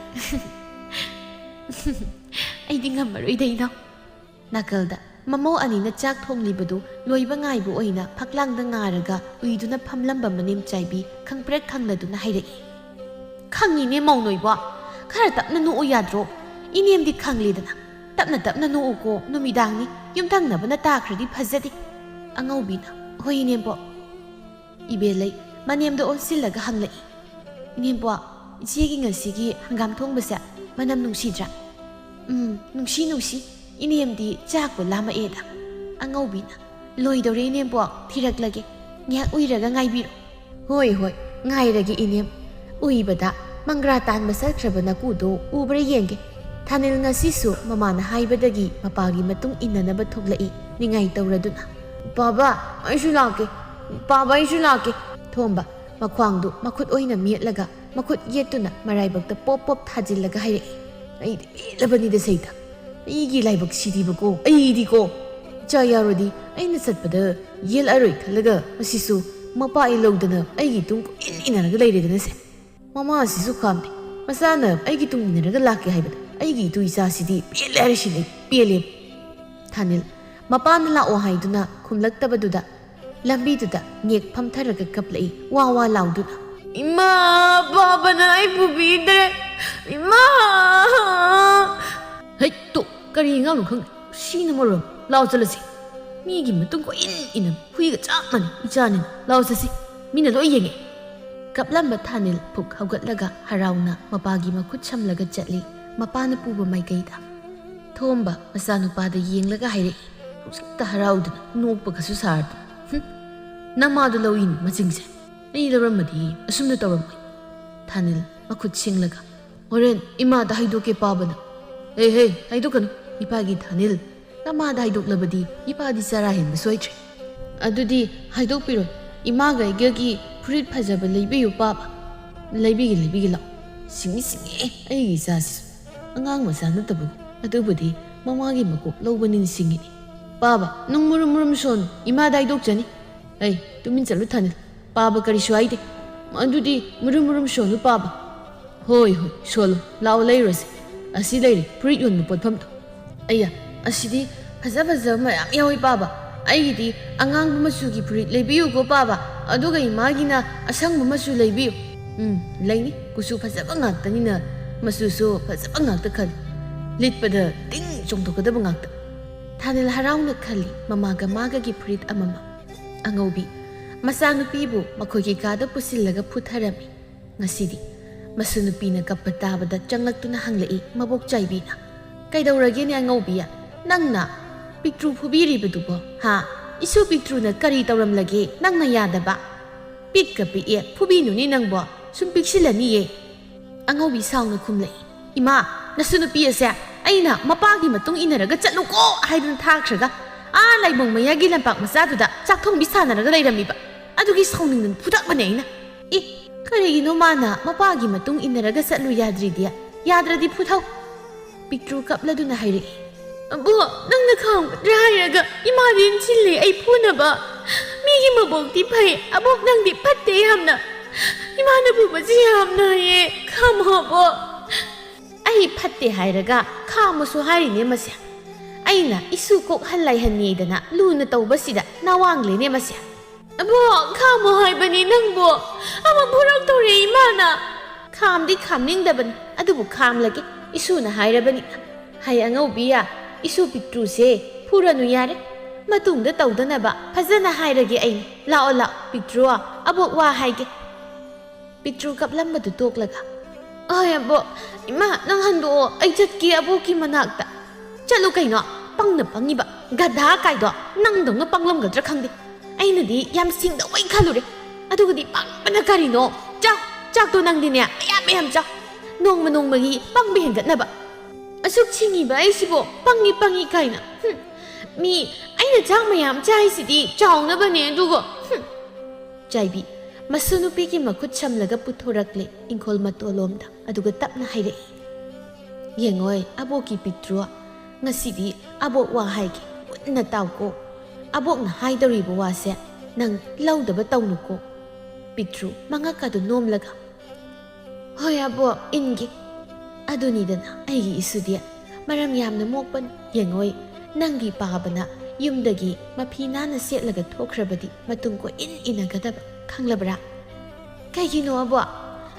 "ꯑꯩꯗꯤ ꯉꯝꯃꯔꯣꯏꯗ ꯏꯅꯥꯎ꯫" ꯅꯥꯀꯜꯗ ꯃꯃꯧ ꯑꯅꯤꯅ ꯆꯥꯛ ꯊꯣꯡꯂꯤꯕꯗꯨ ꯂꯣꯏꯕ ꯉꯥꯏꯕ ꯑꯣꯏꯅ ꯐꯛꯂꯥꯡꯗ ꯉꯥꯔꯒ ꯎꯏꯗꯨꯅ ꯐꯝꯂꯝꯕ ꯃꯅꯦꯝ ꯆꯥꯏꯕꯤ ꯈꯪꯄ꯭ꯔꯦꯛ ꯈꯪꯂꯗꯨꯅ ꯍꯥꯏꯔꯛꯏ꯫ "ꯈꯪꯉꯤꯅꯦ ꯃꯧ ꯅꯣꯏꯕꯣ, ꯈꯔ ꯇꯞꯅ ꯅꯣꯛꯎ ꯌꯥꯗ꯭ꯔꯣ? ꯏꯅꯦꯝꯗꯤ ꯈꯪꯂꯦꯗꯅ꯫ ꯇꯞꯅ ꯇꯞꯅ ꯅꯣꯛꯎꯀꯣ, ꯅꯨꯃꯤꯗꯥꯡꯅꯤ, ꯌꯨꯝꯊꯪꯅꯕꯅ ꯇꯥꯈ꯭ꯔꯗꯤ ꯐꯖꯗꯦ꯫" ꯑꯉꯧꯕꯤꯅ, "ꯍꯣꯏ ꯏꯅꯦꯝꯕꯣꯛ꯫" ꯏꯕꯦꯂꯩ ꯃꯅꯦꯝꯗ ꯑꯣꯟꯁꯤꯜꯂꯒ ꯍꯪꯂꯛꯏ꯫ "ꯏꯅꯦꯝꯕꯣꯛ, ꯏꯆꯦꯒꯤ ꯉꯁꯤꯒꯤ ꯍꯪꯒꯥꯝ ꯊꯣꯡꯕꯁꯦ ꯃꯅꯝ ꯅꯨꯡꯁꯤꯗ꯭ꯔꯥ?" "ꯎꯝ, ꯅꯨꯡꯁꯤ ꯅꯨꯡꯁꯤ꯫ ꯏꯅꯦꯝꯗꯤ ꯆꯥꯛꯄꯨ ꯂꯥꯝꯃꯛꯑꯦꯗ꯫" ꯑꯉꯧꯕꯤꯅ, "ꯂꯣꯏꯗꯧꯔꯦ ꯏꯅꯦꯝꯕꯣꯛ, ꯊꯤꯔꯛꯂꯒꯦ꯫ ꯉꯥꯏꯍꯥꯛ ꯎꯏꯔꯒ ꯉꯥꯏꯕꯤꯔꯣ꯫" "ꯍꯣꯏ ꯍꯣꯏ, ꯉꯥꯏꯔꯒꯦ ꯏꯅꯦꯝ꯫" ꯎꯏꯕꯗ ꯃꯪꯒ꯭ꯔꯥ ꯇꯥꯟꯕ ꯆꯠꯈ꯭ꯔꯕ ꯅꯀꯨꯗꯣ ꯎꯕ꯭ꯔꯥ ꯌꯦꯡꯒꯦ꯫ ꯊꯥꯅꯤꯜ ꯉꯁꯤꯁꯨ ꯃꯃꯥꯅ ꯍꯥꯏꯕꯗꯒꯤ ꯃꯄꯥꯒꯤ ꯃꯇꯨꯡ ꯏꯟꯅꯅꯕ ꯊꯣꯛꯂꯛꯏ, ꯅꯤꯡꯉꯥꯏ ꯇꯧꯔꯗꯨꯅ꯫ "ꯄꯥꯕ, ꯑꯩꯁꯨ ꯂꯥꯛꯀꯦ꯫ ꯄꯥꯕ, ꯑꯩꯁꯨ ꯂꯥꯛꯀꯦ꯫" ꯊꯣꯝꯕ ꯃꯈ꯭ꯋꯥꯡꯗꯨ ꯃꯈꯨꯠ ꯑꯣꯏꯅ ꯃꯦꯠꯂꯒ ꯃꯈꯨꯠ ꯌꯦꯠꯇꯨꯅ ꯃꯔꯥꯏꯕꯛꯇ ꯄꯣꯞ ꯄꯣꯞ ꯊꯥꯖꯤꯜꯂꯒ ꯍꯥꯏꯔꯛꯏ꯫ "ꯑꯩꯗꯤ ꯄꯦꯜꯂꯕꯅꯤꯗ ꯁꯩꯇ꯫ ꯑꯩꯒꯤ ꯂꯥꯏꯕꯛ ꯁꯤꯗꯤꯕꯀꯣ, ꯑꯩꯗꯤꯀꯣ꯫ ꯏꯆꯥ ꯌꯥꯎꯔꯗꯤ ꯑꯩꯅ ꯆꯠꯄꯗ ꯌꯦꯜꯂꯛꯑꯔꯣꯏ ꯈꯜꯂꯒ ꯃꯁꯤꯁꯨ ꯃꯄꯥ ꯑꯩ ꯂꯧꯗꯅ ꯑꯩꯒꯤ ꯇꯨꯡ ꯀꯣꯏꯏꯟ ꯏꯟꯅꯔꯒ ꯂꯩꯔꯦꯗꯅꯁꯦ꯫ ꯃꯃꯥꯁꯤꯁꯨ ꯈꯥꯝꯗꯦ꯫ ꯃꯆꯥꯅ ꯑꯩꯒꯤ ꯇꯨꯡ ꯏꯟꯅꯔꯒ ꯂꯥꯛꯀꯦ ꯍꯥꯏꯕꯗ ꯑꯩꯒꯤ ꯏꯇꯨ ꯏꯆꯥꯁꯤꯗꯤ ꯄꯦꯜꯂꯦ ꯍꯥꯏꯔꯤꯁꯤꯅꯦ, ꯄꯦꯜꯂꯦ꯫" ꯊꯥꯅꯤꯜ ꯃꯄꯥꯅ ꯂꯥꯛꯑꯣ ꯍꯥꯏꯗꯨꯅ ꯈꯨꯝꯂꯛꯇꯕꯗꯨꯗ ꯂꯝꯕꯤꯗꯨꯗ ꯅꯦꯛ ꯐꯝꯊꯔꯒ ꯀꯞꯂꯛꯏ, ꯋꯥ ꯋꯥ ꯂꯥꯎꯗꯨꯅ꯫ "ꯏꯃꯥ, ꯄꯥꯕꯅ ꯑꯩ ꯄꯨꯕꯤꯗ꯭ꯔꯦ꯫ "ꯏꯃꯥ!" "ꯍꯩꯠ, ꯇꯣ, ꯀꯔꯤ ꯑꯉꯥꯡꯅꯣ ꯈꯪꯗꯦ꯫ ꯁꯤꯅ ꯃꯔꯣꯝ꯫ ꯂꯥꯎ ꯆꯠꯂꯁꯤ꯫ ꯃꯤꯒꯤ ꯃꯇꯨꯡ ꯀꯣꯏꯏꯟ ꯏꯟꯅ ꯍꯨꯏꯒ ꯆꯞ ꯃꯥꯟꯅꯩ ꯏꯆꯥꯅꯤꯅ꯫ ꯂꯥꯎ ꯆꯠꯁꯤ꯫ ꯃꯤꯅ ꯂꯣꯏ ꯌꯦꯡꯉꯦ꯫" ꯀꯞꯂꯝꯕ ꯊꯥꯅꯤꯜ ꯐꯨꯛ ꯍꯧꯒꯠꯂꯒ ꯍꯔꯥꯎꯅ ꯃꯄꯥꯒꯤ ꯃꯈꯨꯠ ꯁꯝꯂꯒ ꯆꯠꯂꯤ, ꯃꯄꯥꯅ ꯄꯨꯕ ꯃꯥꯏꯀꯩꯗ꯫ ꯊꯣꯝꯕ ꯃꯆꯥꯅꯨꯄꯥꯗ ꯌꯦꯡꯂꯒ ꯍꯥꯏꯔꯛꯏ, ꯍꯧꯖꯤꯛꯇ ꯍꯔꯥꯎꯗꯅ ꯅꯣꯛꯄꯒꯁꯨ ꯁꯥꯔꯗꯅ꯫ "ꯍꯨꯝ, ꯅꯃꯥꯗꯣ ꯂꯧꯏꯅꯤ ꯃꯆꯤꯡꯁꯦ꯫ ꯑꯩ ꯂꯧꯔꯝꯃꯗꯤ ꯑꯁꯨꯝꯅ ꯇꯧꯔꯝꯃꯣꯏ꯫" ꯊꯥꯅꯤꯜ ꯃꯈꯨꯠ ꯁꯤꯡꯂꯒ, "ꯍꯣꯔꯦꯟ ꯏꯃꯥꯗ ꯍꯥꯏꯗꯣꯛꯀꯦ ꯄꯥꯕꯅ꯫" "ꯍꯦ, ꯍꯦ, ꯍꯥꯏꯗꯣꯛꯀꯅꯨ꯫ ꯏꯄꯥꯒꯤ ꯊꯥꯅꯤꯜ, ꯅꯃꯥꯗ ꯍꯥꯏꯗꯣꯛꯂꯕꯗꯤ ꯏꯄꯥꯗꯤ ꯆꯔꯥ ꯍꯦꯟꯕ ꯁꯣꯏꯗ꯭ꯔꯦ꯫" "ꯑꯗꯨꯗꯤ ꯍꯥꯏꯗꯣꯛꯄꯤꯔꯣꯏ꯫ ꯏꯃꯥꯒ ꯑꯩꯒꯒꯤ ꯐꯨꯔꯤꯠ ꯐꯖꯕ ꯂꯩꯕꯤꯌꯨ ꯄꯥꯕ꯫" "ꯂꯩꯕꯤꯒꯦ, ꯂꯩꯕꯤꯒꯦ, ꯂꯥꯛꯑꯣ꯫" ꯁꯤꯡꯉꯤ, ꯁꯤꯡꯉꯤ ꯑꯩꯒꯤ ꯏꯆꯥꯁꯤꯁꯨ꯫ ꯑꯉꯥꯡ ꯃꯆꯥ ꯅꯠꯇꯕꯕꯨ꯫ ꯑꯗꯨꯕꯨꯗꯤ ꯃꯃꯥꯒꯤ ꯃꯀꯣꯛ ꯂꯧꯕꯅꯤꯅ ꯁꯤꯡꯉꯤꯅꯤ꯫ "ꯄꯥꯕ, ꯅꯪ ꯃꯨꯔꯨꯝ ꯃꯨꯔꯨꯝ ꯁꯣꯟ, ꯏꯃꯥꯗ ꯍꯥꯏꯗꯣꯛꯆꯅꯤ꯫" "ꯑꯩ ꯇꯨꯃꯤꯟ ꯆꯠꯂꯨ ꯊꯥꯅꯤꯜ꯫ ꯄꯥꯕ ꯀꯔꯤꯁꯨ ꯍꯥꯏꯗꯦ꯫ ꯑꯗꯨꯗꯤ ꯃꯨꯔꯨꯝ ꯃꯨꯔꯨꯝ ꯁꯣꯜꯂꯨ ꯄꯥꯕ꯫" "ꯍꯣꯏ, ꯍꯣꯏ, ꯁꯣꯜꯂꯨ꯫ ꯂꯥꯛꯑꯣ, ꯂꯩꯔꯨꯔꯁꯤ꯫ ꯑꯁꯤ ꯂꯩꯔꯦ, ꯐꯨꯔꯤꯠ ꯌꯣꯟꯕ ꯄꯣꯠꯐꯝꯗꯣ꯫ ꯑꯩꯌꯥ, ꯑꯁꯤꯗꯤ ꯐꯖ ꯐꯖꯕ ꯃꯌꯥꯝ ꯌꯥꯎꯏ ꯄꯥꯕ꯫ ꯑꯩꯒꯤꯗꯤ ꯑꯉꯥꯡꯕ ꯃꯆꯨꯒꯤ ꯐꯨꯔꯤꯠ ꯂꯩꯕꯤꯌꯨꯀꯣ ꯄꯥꯕ꯫ ꯑꯗꯨꯒ ꯏꯃꯥꯒꯤꯅ ꯑꯁꯪꯕ ꯃꯆꯨ ꯂꯩꯕꯤꯌꯨ꯫" "ꯎꯝ, ꯂꯩꯅꯤ꯫ ꯀꯨꯆꯨ ꯐꯖꯕ ꯉꯥꯛꯇꯅꯤꯅ ꯃꯆꯨꯁꯨ ꯐꯖꯕ ꯉꯥꯛꯇ ꯈꯜꯂꯤ꯫ ꯂꯤꯠꯄꯗ ꯇꯤꯡ ꯆꯣꯡꯊꯣꯛꯀꯗꯕ ꯉꯥꯛꯇ꯫" ꯊꯥꯅꯤꯜ ꯍꯔꯥꯎꯅ ꯈꯜꯂꯤ, ꯃꯃꯥꯒ ꯃꯥꯒꯒꯤ ꯐꯨꯔꯤꯠ ꯑꯃꯃꯝ꯫ ꯑꯉꯧꯕꯤ ꯃꯆꯥꯅꯨꯄꯤꯕꯨ ꯃꯈꯣꯏꯒꯤ ꯀꯥꯗ ꯄꯨꯁꯤꯜꯂꯒ ꯐꯨꯊꯔꯝꯃꯤ꯫ ꯉꯁꯤꯗꯤ ꯃꯁꯨ ꯅꯨꯄꯤꯅ ꯀꯞꯄ ꯇꯥꯕꯗ ꯆꯪꯂꯛꯇꯨꯅ ꯍꯪꯂꯛꯏ ꯃꯕꯣꯛ ꯆꯥꯏꯕꯤꯅ, "ꯀꯩꯗꯧꯔꯒꯦꯅꯦ ꯑꯉꯧꯕꯤ? ꯅꯪꯅ ꯄꯤꯛꯇ꯭ꯔꯨ ꯐꯨꯕꯤꯔꯤꯕꯗꯨꯕꯣ? ꯍꯥ? ꯏꯁꯨ ꯄꯤꯛꯇ꯭ꯔꯨꯅ ꯀꯔꯤ ꯇꯧꯔꯝꯂꯒꯦ ꯅꯪꯅ ꯌꯥꯗꯕ? ꯄꯤꯛꯀ ꯄꯤꯛꯑꯦ, ꯐꯨꯕꯤꯅꯨꯅꯦ ꯅꯪꯕꯣ, ꯁꯨꯝ ꯄꯤꯛꯁꯤꯜꯂꯅꯤꯌꯦ꯫" ꯑꯉꯧꯕꯤ ꯁꯥꯎꯅ ꯈꯨꯝꯂꯛꯏ, "ꯏꯃꯥ, ꯅꯁꯨ ꯅꯨꯄꯤ ꯑꯁꯦ ꯑꯩꯅ ꯃꯄꯥꯒꯤ ꯃꯇꯨꯡ ꯏꯟꯅꯔꯒ ꯆꯠꯂꯨꯀꯣ ꯍꯥꯏꯗꯨꯅ ꯊꯥꯈ꯭ꯔꯒ ꯑꯥ ꯂꯥꯏꯕꯨꯡ ꯃꯌꯥꯒꯤ ꯂꯝꯄꯥꯛ ꯃꯆꯥꯗꯨꯗ ꯆꯥꯛ ꯊꯣꯡꯕꯤ ꯁꯥꯟꯅꯔꯒ ꯂꯩꯔꯝꯃꯤꯕ꯫ ꯑꯗꯨꯒꯤ ꯁꯥꯎꯅꯤꯡꯗꯅ ꯐꯨꯗꯠꯄꯅꯦ ꯑꯩꯅ꯫" "ꯑꯦ, ꯀꯔꯤꯒꯤꯅꯣ ꯃꯥꯅ ꯃꯄꯥꯒꯤ ꯃꯇꯨꯡ ꯏꯟꯅꯔꯒ ꯆꯠꯂꯨ ꯌꯥꯗ꯭ꯔꯤꯗꯤ? ꯌꯥꯗ꯭ꯔꯗꯤ ꯐꯨꯊꯧ꯫" ꯄꯤꯛꯇ꯭ꯔꯨ ꯀꯞꯂꯗꯨꯅ ꯍꯥꯏꯔꯛꯏ, "ꯑꯕꯣꯛ, ꯅꯪꯅ ꯈꯥꯝꯒꯗ꯭ꯔꯥ ꯍꯥꯏꯔꯒ ꯏꯃꯥꯗꯤ ꯏꯟꯁꯤꯜꯂꯦ ꯑꯩ ꯐꯨꯅꯕ꯫ ꯃꯤꯒꯤ ꯃꯕꯣꯛꯇꯤ ꯐꯩ, ꯑꯕꯣꯛ ꯅꯪꯗꯤ ꯐꯠꯇꯦ ꯌꯥꯝꯅ꯫ ꯏꯃꯥꯅ ꯐꯨꯕꯁꯤ ꯌꯥꯝ ꯅꯥꯏꯌꯦ, ꯈꯥꯝꯃꯣ ꯑꯕꯣꯛ꯫" "ꯑꯩ ꯐꯠꯇꯦ ꯍꯥꯏꯔꯒ ꯈꯥꯝꯃꯣꯁꯨ ꯍꯥꯏꯔꯤꯅꯦ ꯃꯁꯦ꯫ ꯑꯩꯅ ꯏꯁꯨ ꯀꯣꯛꯍꯜ ꯂꯥꯏꯍꯟꯅꯤꯗꯅ ꯂꯨꯅ ꯇꯧꯕꯁꯤꯗ ꯅꯋꯥꯡꯂꯦꯅꯦ ꯃꯁꯦ꯫" "ꯑꯕꯣꯛ, ꯈꯥꯝꯃꯣ ꯍꯥꯏꯕꯅꯤ ꯅꯪꯕꯨ꯫ ꯑꯃꯨꯛ ꯐꯨꯔꯛꯇꯧꯔꯦ ꯏꯃꯥꯅ꯫" ꯈꯥꯝꯗꯤ ꯈꯥꯝꯅꯤꯡꯗꯕꯅꯤ, ꯑꯗꯨꯕꯨ ꯈꯥꯝꯂꯒꯦ, ꯏꯁꯨꯅ ꯍꯥꯏꯔꯕꯅꯤꯅ꯫ ꯍꯩ ꯑꯉꯧꯕꯤꯌꯥ, ꯏꯁꯨ ꯄꯤꯛꯇ꯭ꯔꯨꯁꯦ ꯐꯨꯔꯅꯨ ꯌꯥꯔꯦ꯫ ꯃꯇꯨꯡꯗ ꯇꯧꯗꯅꯕ ꯐꯖꯅ ꯍꯥꯏꯔꯒꯦ ꯑꯩꯅ꯫ ꯂꯥꯛꯑꯣ, ꯂꯥꯛꯑꯣ, ꯄꯤꯛꯇ꯭ꯔꯨ, ꯑꯕꯣꯛ ꯋꯥ ꯍꯥꯏꯒꯦ꯫ ꯄꯤꯛꯇ꯭ꯔꯨ ꯀꯞꯂꯝꯕꯗꯨ ꯇꯣꯛꯂꯒ, "ꯑꯣꯏ ꯑꯕꯣꯛ, ꯏꯃꯥ, ꯅꯪ ꯍꯟꯗꯣꯛꯑꯣ, ꯑꯩ ꯆꯠꯀꯦ ꯑꯕꯣꯛꯀꯤ ꯃꯅꯥꯛꯇ꯫ ꯆꯠꯂꯨ ꯀꯩꯅꯣ, ꯄꯪꯅ ꯄꯪꯉꯤꯕ ꯒꯙꯥ ꯀꯥꯏꯗꯣ, ꯅꯪꯗꯧꯅ ꯄꯪꯂꯝꯒꯗ꯭ꯔꯥ ꯈꯪꯗꯦ꯫ ꯑꯩꯅꯗꯤ ꯌꯥꯝ ꯁꯤꯡꯗꯧꯕꯩ ꯈꯜꯂꯨꯔꯦ, ꯑꯗꯨꯒꯗꯤ ꯄꯪꯕꯅ ꯀꯔꯤꯅꯣ? ꯆꯥꯎ, ꯆꯥꯛꯇꯣ ꯅꯪꯗꯤꯅꯦ ꯃꯌꯥꯝ ꯃꯌꯥꯝ ꯆꯥꯎ, ꯅꯣꯡꯃ ꯅꯣꯡꯃꯒꯤ ꯄꯪꯕ ꯍꯦꯟꯒꯠꯅꯕ꯫ ꯑꯁꯨꯛ ꯁꯤꯡꯉꯤꯕ ꯑꯩꯁꯤꯕꯨ ꯄꯪꯉꯤ ꯄꯪꯉꯤ ꯀꯥꯏꯅ꯫ ꯍꯨꯝ, ꯃꯤ ꯑꯩꯅ ꯆꯥꯛ ꯃꯌꯥꯝ ꯆꯥꯏꯁꯤꯗꯤ ꯆꯥꯎꯅꯕꯅꯦ, ꯑꯗꯨꯒ, ꯍꯨꯝ꯫" ꯆꯥꯏꯕꯤ ꯃꯁꯨ ꯅꯨꯄꯤꯒꯤ ꯃꯈꯨꯠ ꯁꯝꯂꯒ ꯄꯨꯊꯣꯔꯛꯂꯦ ꯏꯪꯈꯣꯜ ꯃꯇꯣꯂꯣꯝꯗ, ꯑꯗꯨꯒ ꯇꯞꯅ ꯍꯥꯏꯔꯛꯏ, "ꯌꯦꯡꯉꯣꯏ ꯑꯕꯣꯛꯀꯤ ꯄꯤꯛꯇ꯭ꯔꯨ, ꯉꯁꯤꯗꯤ ꯑꯕꯣꯛ ꯋꯥ ꯍꯥꯏꯒꯦ, ꯃꯨꯟꯅ ꯇꯥꯎꯀꯣ꯫ ꯑꯕꯣꯛꯅ ꯍꯥꯏꯗꯧꯔꯤꯕ ꯋꯥꯁꯦ ꯅꯪ ꯂꯧꯗꯕ ꯇꯧꯅꯨꯀꯣ꯫" ꯄꯤꯛꯇ꯭ꯔꯨ ꯃꯉꯛꯀꯗꯨ ꯅꯣꯝꯂꯒ, "ꯍꯣꯏ ꯑꯕꯣꯛ, ꯏꯟꯒꯦ꯫ ꯑꯗꯨꯅꯤꯗꯅ ꯑꯩꯒꯤ ꯏꯁꯨꯗꯤ, ꯃꯔꯝ ꯌꯥꯝꯅ ꯃꯣꯛꯄꯅꯤ꯫ ꯌꯦꯡꯉꯣꯏ, ꯅꯪꯒꯤ ꯄꯥꯕꯅ ꯌꯨꯝꯗꯒꯤ ꯃꯐꯤ ꯅꯥꯟꯅ ꯁꯦꯠꯂꯒ ꯊꯣꯛꯈ꯭ꯔꯕꯗꯤ ꯃꯇꯨꯡ ꯀꯣꯏꯏꯟ ꯏꯟꯅꯒꯗꯕ, ꯈꯪꯂꯕ꯭ꯔꯥ?" "ꯀꯩꯒꯤꯅꯣ ꯑꯕꯣꯛ?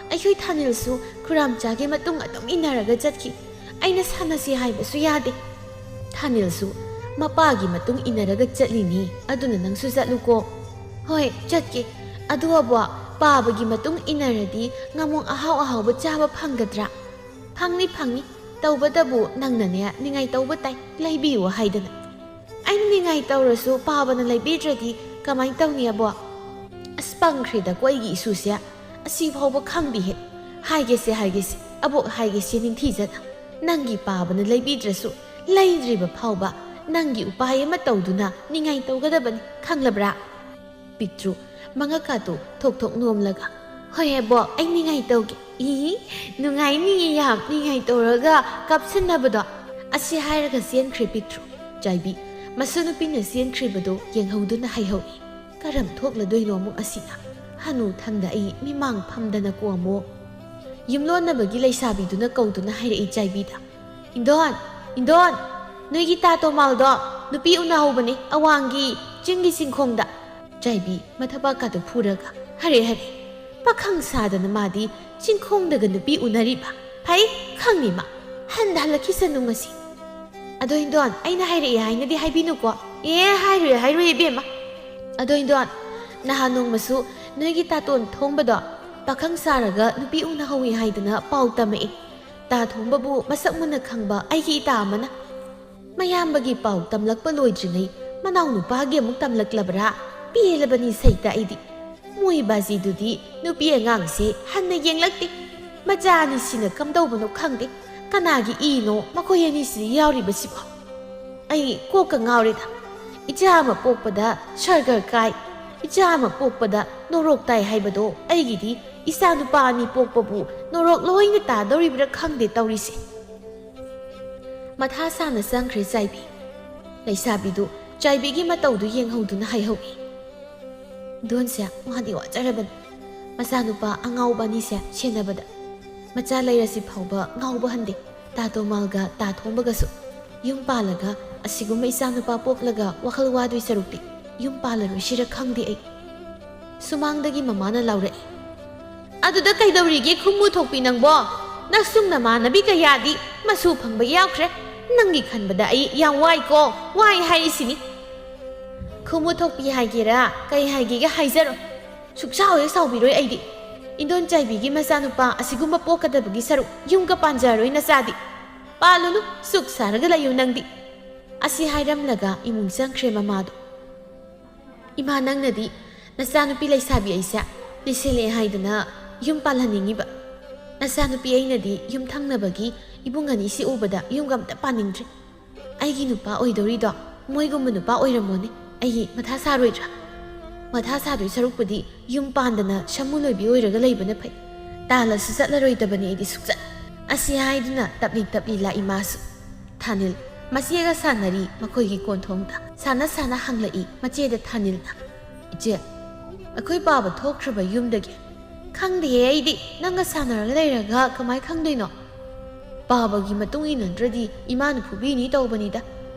ꯑꯩꯈꯣꯏ ꯊꯥꯅꯤꯜꯁꯨ ꯈꯨꯔꯥꯝꯆꯥꯒꯤ ꯃꯇꯨꯡ ꯑꯗꯨꯝ ꯏꯟꯅꯔꯒ ꯆꯠꯈꯤ꯫ ꯑꯩꯅ ꯁꯥꯟꯅꯁꯤ ꯍꯥꯏꯕꯁꯨ ꯌꯥꯗꯦ꯫" "ꯊꯥꯅꯤꯜꯁꯨ ꯃꯄꯥꯒꯤ ꯃꯇꯨꯡ ꯏꯟꯅꯔꯒ ꯆꯠꯂꯤꯅꯤ, ꯑꯗꯨꯅ ꯅꯪꯁꯨ ꯆꯠꯂꯨꯀꯣ꯫" "ꯍꯣꯏ, ꯆꯠꯀꯦ꯫ ꯑꯗꯨ ꯑꯕꯣꯛ, ꯄꯥꯕꯒꯤ ꯃꯇꯨꯡ ꯏꯟꯅꯔꯗꯤ ꯉꯥꯃꯣꯡ ꯑꯍꯥꯎ ꯑꯍꯥꯎꯕ ꯆꯥꯕ ꯐꯪꯒꯗ꯭ꯔꯥ?" "ꯐꯪꯅꯤ, ꯐꯪꯅꯤ꯫ ꯇꯧꯕꯇꯕꯨ ꯅꯪꯅꯅꯦ ꯅꯤꯡꯉꯥꯏ ꯇꯧꯕ ꯇꯥꯏ, ꯂꯩꯕꯤꯌꯨ ꯍꯥꯏꯗꯅ꯫" "ꯑꯩꯅ ꯅꯤꯡꯉꯥꯏ ꯇꯧꯔꯁꯨ ꯄꯥꯕꯅ ꯂꯩꯕꯤꯗ꯭ꯔꯗꯤ ꯀꯃꯥꯏ ꯇꯧꯅꯤ ꯑꯕꯣꯛ?" "ꯑꯁ, ꯄꯪꯈ꯭ꯔꯦꯗꯀꯣ ꯑꯩꯒꯤ ꯏꯁꯨꯁꯦ꯫ ꯑꯁꯤ ꯐꯥꯎꯕ ꯈꯪꯗꯦꯍꯦ꯫ ꯍꯥꯏꯒꯦꯁꯦ, ꯍꯥꯏꯒꯦꯁꯦ, ꯑꯕꯣꯛ, ꯍꯥꯏꯒꯦꯁꯦ ꯅꯤꯡꯊꯤꯖꯅ꯫ ꯅꯪꯒꯤ ꯄꯥꯕꯅ ꯂꯩꯕꯤꯗ꯭ꯔꯁꯨ ꯂꯩꯗ꯭ꯔꯤꯕ ꯐꯥꯎꯕ ꯅꯪꯒꯤ ꯎꯄꯥꯏ ꯑꯃ ꯇꯧꯗꯨꯅ ꯅꯤꯡꯉꯥꯏ ꯇꯧꯒꯗꯕꯅꯤ, ꯈꯪꯂꯕ꯭ꯔꯥ?" ꯄꯤꯛꯇ꯭ꯔꯨ ꯃꯉꯛꯀꯥꯗꯨ ꯊꯣꯛ ꯊꯣꯛ ꯅꯣꯝꯂꯒ, "ꯍꯣꯏ ꯑꯕꯣꯛ, ꯑꯩ ꯅꯤꯡꯉꯥꯏ ꯇꯧꯒꯦ꯫" "ꯏ, ꯅꯨꯡꯉꯥꯏꯅꯤꯌꯦ ꯌꯥꯝ, ꯅꯤꯡꯉꯥꯏ ꯇꯧꯔꯒ ꯀꯥꯞꯁꯤꯟꯅꯕꯗꯣ꯫" ꯑꯁꯤ ꯍꯥꯏꯔꯒ ꯆꯦꯟꯈ꯭ꯔꯦ ꯄꯤꯛꯇ꯭ꯔꯨ꯫ ꯆꯥꯏꯕꯤ ꯃꯁꯨ ꯅꯨꯄꯤꯅ ꯆꯦꯟꯈ꯭ꯔꯤꯕꯗꯨ ꯌꯦꯡꯍꯧꯗꯨꯅ ꯍꯥꯏꯍꯧꯏ, "ꯀꯔꯝ ꯊꯣꯛꯂꯗꯣꯏꯅꯣ ꯑꯃꯨꯛ ꯑꯁꯤꯅ? ꯍꯅꯨ ꯊꯪꯗ ꯑꯩ ꯃꯤꯃꯥꯡ ꯐꯝꯗꯅꯀꯣ ꯑꯃꯨꯛ꯫" ꯌꯨꯝꯂꯣꯟꯅꯕꯒꯤ ꯂꯩꯁꯥꯕꯤꯗꯨꯅ ꯀꯧꯗꯨꯅ ꯍꯥꯏꯔꯛꯏ ꯆꯥꯏꯕꯤꯗ, "ꯏꯟꯗꯣꯟ, ꯏꯟꯗꯣꯟ, ꯅꯣꯏꯒꯤ ꯇꯥ ꯇꯣꯃꯥꯜꯗꯣ ꯅꯨꯄꯤ ꯎꯅꯍꯧꯕꯅꯦ ꯑꯋꯥꯡꯒꯤ ꯆꯤꯡꯒꯤ ꯆꯤꯡꯈꯣꯡꯗ꯫" ꯆꯥꯏꯕꯤ ꯃꯊꯕꯥꯛꯀꯥꯗꯨ ꯐꯨꯔꯒ, "ꯍꯔꯦ, ꯍꯔꯦ, ꯄꯥꯈꯪ ꯁꯥꯗꯅ ꯃꯥꯗꯤ ꯆꯤꯡꯈꯣꯡꯗꯒ ꯅꯨꯄꯤ ꯎꯅꯔꯤꯕ꯫ ꯐꯩ, ꯈꯪꯅꯤ ꯃꯥ꯫ ꯍꯟꯗ ꯍꯜꯂꯛꯈꯤꯁꯅꯨ ꯉꯁꯤ꯫ ꯑꯗꯣ ꯍꯤꯟꯗꯣꯟ, ꯑꯩꯅ ꯍꯥꯏꯔꯛꯑꯦ ꯍꯥꯏꯅꯗꯤ ꯍꯥꯏꯕꯤꯅꯨꯀꯣ꯫ ꯑꯦ, ꯍꯥꯏꯔꯨꯏ, ꯍꯥꯏꯔꯨꯏ ꯏꯕꯦꯝꯃ꯫ ꯑꯗꯣ ꯍꯤꯟꯗꯣꯟ, ꯅꯍꯥꯟ ꯅꯣꯡꯃꯁꯨ ꯅꯣꯏꯒꯤ ꯇꯥꯇꯣꯟ ꯊꯣꯡꯕꯗꯣ ꯄꯥꯈꯪ ꯁꯥꯔꯒ ꯅꯨꯄꯤ ꯎꯅꯍꯧꯋꯤ ꯍꯥꯏꯗꯅ ꯄꯥꯎ ꯇꯝꯃꯛꯏ꯫ ꯇꯥ ꯊꯣꯡꯕꯕꯨ ꯃꯁꯛ ꯃꯨꯟꯅ ꯈꯪꯕ ꯑꯩꯒꯤ ꯏꯇꯥ ꯑꯃꯅ꯫ ꯃꯌꯥꯝꯕꯒꯤ ꯄꯥꯎ ꯇꯝꯂꯛꯄ ꯂꯣꯏꯗ꯭ꯔꯤꯉꯩ ꯃꯅꯥꯎ ꯅꯨꯄꯥꯒꯤ ꯑꯃꯨꯛ ꯇꯝꯂꯛꯂꯕ꯭ꯔꯥ? ꯄꯦꯜꯂꯕꯅꯤ ꯁꯩꯇ ꯑꯩꯗꯤ꯫ ꯃꯣꯏ ꯕꯥꯖꯤꯗꯨꯗꯤ ꯅꯨꯄꯤ ꯑꯉꯥꯡꯁꯦ ꯍꯟꯅ ꯌꯦꯡꯂꯛꯇꯦ꯫ ꯃꯆꯥ ꯑꯅꯤꯁꯤꯅ ꯀꯝꯗꯧꯕꯅꯣ ꯈꯪꯗꯦ꯫ ꯀꯅꯥꯒꯤ ꯏꯅꯣ ꯃꯈꯣꯏ ꯑꯅꯤꯁꯤꯗ ꯌꯥꯎꯔꯤꯕꯁꯤꯕꯣ? ꯑꯩ ꯀꯣꯛꯀ ꯉꯥꯎꯔꯦꯗ꯫ ꯏꯆꯥ ꯑꯃ ꯄꯣꯛꯄꯗ ꯁꯔꯒꯔ ꯀꯥꯏ, ꯏꯆꯥ ꯑꯃ ꯄꯣꯛꯄꯗ ꯅꯣꯔꯣꯛ ꯇꯥꯏ ꯍꯥꯏꯕꯗꯣ ꯑꯩꯒꯤꯗꯤ ꯏꯆꯥ ꯅꯨꯄꯥ ꯑꯅꯤ ꯄꯣꯛꯄꯕꯨ ꯅꯣꯔꯣꯛ ꯂꯣꯏꯅ ꯇꯥꯗꯧꯔꯤꯕ꯭ꯔꯥ ꯈꯪꯗꯦ ꯇꯧꯔꯤꯁꯦ꯫ ꯃꯊꯥ ꯁꯥꯅ ꯆꯪꯈ꯭ꯔꯦ ꯆꯥꯏꯕꯤ꯫ ꯂꯩꯁꯥꯕꯤꯗꯨ ꯆꯥꯏꯕꯤꯒꯤ ꯃꯇꯧꯗꯨ ꯌꯦꯡꯍꯧꯗꯨꯅ ꯍꯥꯏꯍꯧꯏ꯫ ꯗꯣꯟꯁꯦ ꯋꯥꯗꯤ ꯋꯥꯖꯔꯕꯅꯤ꯫ ꯃꯆꯥꯅꯨꯄꯥ ꯑꯉꯥꯎꯕ ꯑꯅꯤꯁꯦ ꯁꯦꯟꯅꯕꯗ꯫ ꯃꯆꯥ ꯂꯩꯔꯁꯤ ꯐꯥꯎꯕ ꯉꯥꯎꯕ ꯍꯟꯗꯦ꯫ ꯇꯥ ꯇꯣꯃꯥꯜꯒ ꯇꯥ ꯊꯣꯝꯕꯒꯁꯨ꯫ ꯌꯨꯝ ꯄꯥꯜꯂꯒ ꯑꯁꯤꯒꯨꯝꯕ ꯏꯆꯥꯅꯨꯄꯥ ꯄꯣꯛꯂꯒ ꯋꯥꯈꯜ ꯋꯥꯗꯣꯏ ꯁꯔꯨꯛꯇꯤ ꯌꯨꯝ ꯄꯥꯜꯂꯔꯣꯏꯁꯤꯔ ꯈꯪꯗꯦ ꯑꯩ꯫ ꯁꯨꯃꯥꯡꯗꯒꯤ ꯃꯃꯥꯅ ꯂꯥꯎꯔꯛꯏ꯫ "ꯑꯗꯨꯗ ꯀꯩꯗꯧꯔꯤꯒꯦ ꯈꯨꯝꯃꯨ ꯊꯣꯛꯄꯤ ꯅꯪꯕꯣ? ꯅꯁꯨꯡ ꯅꯃꯥꯟꯅꯕꯤ ꯀꯌꯥꯗꯤ ꯃꯁꯨ ꯐꯪꯕ ꯌꯥꯎꯈ꯭ꯔꯦ꯫ ꯅꯪꯒꯤ ꯈꯟꯕꯗ ꯑꯩ ꯌꯥꯝ ꯋꯥꯏꯀꯣ, ꯋꯥꯏ ꯍꯥꯏꯔꯤꯁꯤꯅꯤ꯫" ꯈꯨꯝꯃꯨ ꯊꯣꯛꯄꯤ ꯍꯥꯏꯒꯦꯔꯥ ꯀꯩ ꯍꯥꯏꯒꯦꯒ ꯍꯥꯏꯖꯔꯣ꯫ ꯁꯨꯛꯁꯥꯎ ꯍꯦꯛ ꯁꯥꯎꯕꯤꯔꯣꯏ ꯑꯩꯗꯤ꯫ ꯏꯟꯗꯣꯟ ꯆꯥꯏꯕꯤꯒꯤ ꯃꯆꯥꯅꯨꯄꯥ ꯑꯁꯤꯒꯨꯝꯕ ꯄꯣꯛꯀꯗꯕꯒꯤ ꯁꯔꯨꯛ ꯌꯨꯝꯒ ꯄꯥꯟꯖꯔꯣꯏ ꯅꯆꯥꯗꯤ꯫ ꯄꯥꯜꯂꯨꯅꯨ, ꯁꯨꯛ ꯁꯥꯔꯒ ꯂꯩꯌꯨ ꯅꯪꯗꯤ꯫ ꯑꯁꯤ ꯍꯥꯏꯔꯝꯂꯒ ꯏꯃꯨꯡ ꯆꯪꯈ꯭ꯔꯦ ꯃꯃꯥꯗꯣ꯫ "ꯏꯃꯥ, ꯅꯪꯅꯗꯤ ꯅꯆꯥꯅꯨꯄꯤ ꯂꯩꯁꯥꯕꯤ ꯑꯩꯁꯦ ꯂꯤꯁꯤꯜꯂꯦ ꯍꯥꯏꯗꯅ ꯌꯨꯝ ꯄꯥꯜꯍꯟꯅꯤꯡꯉꯤꯕ꯫ ꯅꯆꯥꯅꯨꯄꯤ ꯑꯩꯅꯗꯤ ꯌꯨꯝ ꯊꯪꯅꯕꯒꯤ ꯏꯕꯨꯡ ꯑꯅꯤꯁꯤ ꯎꯕꯗ ꯌꯨꯝꯒ ꯑꯝꯇ ꯄꯥꯅꯤꯡꯗ꯭ꯔꯦ꯫ ꯑꯩꯒꯤ ꯅꯨꯄꯥ ꯑꯣꯏꯗꯧꯔꯤꯗꯣ ꯃꯣꯏꯒꯨꯝꯕ ꯅꯨꯄꯥ ꯑꯣꯏꯔꯝꯃꯣꯅꯦ꯫ ꯑꯩ ꯃꯊꯥ ꯁꯥꯔꯣꯏꯗ꯭ꯔꯥ? ꯃꯊꯥ ꯁꯥꯗꯣꯏ ꯁꯔꯨꯛꯄꯨꯗꯤ ꯌꯨꯝ ꯄꯥꯟꯗꯅ ꯁꯃꯨ ꯂꯣꯏꯕꯤ ꯑꯣꯏꯔꯒ ꯂꯩꯕꯅ ꯐꯩ꯫ ꯇꯥꯜꯂꯁꯨ ꯆꯠꯂꯔꯣꯏꯗꯕꯅꯤ ꯑꯩꯗꯤ ꯁꯨꯛꯆꯠ꯫" ꯑꯁꯤ ꯍꯥꯏꯗꯨꯅ ꯇꯞꯂꯤ ꯇꯞꯂꯤ ꯂꯥꯛꯏ ꯃꯥꯁꯨ꯫ ꯊꯥꯅꯤꯜ ꯃꯆꯦꯒ ꯁꯥꯟꯅꯔꯤ ꯃꯈꯣꯏꯒꯤ ꯀꯣꯟꯊꯣꯡꯗ꯫ ꯁꯥꯟꯅ ꯁꯥꯟꯅ ꯍꯪꯂꯛꯏ ꯃꯆꯦꯗ ꯊꯥꯅꯤꯜꯅ꯫ "ꯏꯆꯦ, ꯑꯩꯈꯣꯏ ꯄꯥꯕ ꯊꯣꯛꯈ꯭ꯔꯕ ꯌꯨꯝꯗꯒꯤ?" "ꯈꯪꯗꯦꯍꯦ ꯑꯩꯗꯤ, ꯅꯪꯒ ꯁꯥꯟꯅꯔꯒ ꯂꯩꯔꯒ ꯀꯃꯥꯏ ꯈꯪꯗꯣꯏꯅꯣ?" "ꯄꯥꯕꯒꯤ ꯃꯇꯨꯡ ꯏꯟꯅꯗ꯭ꯔꯗꯤ ꯏꯃꯥꯅ ꯐꯨꯕꯤꯅꯤ ꯇꯧꯕꯅꯤꯗ꯫"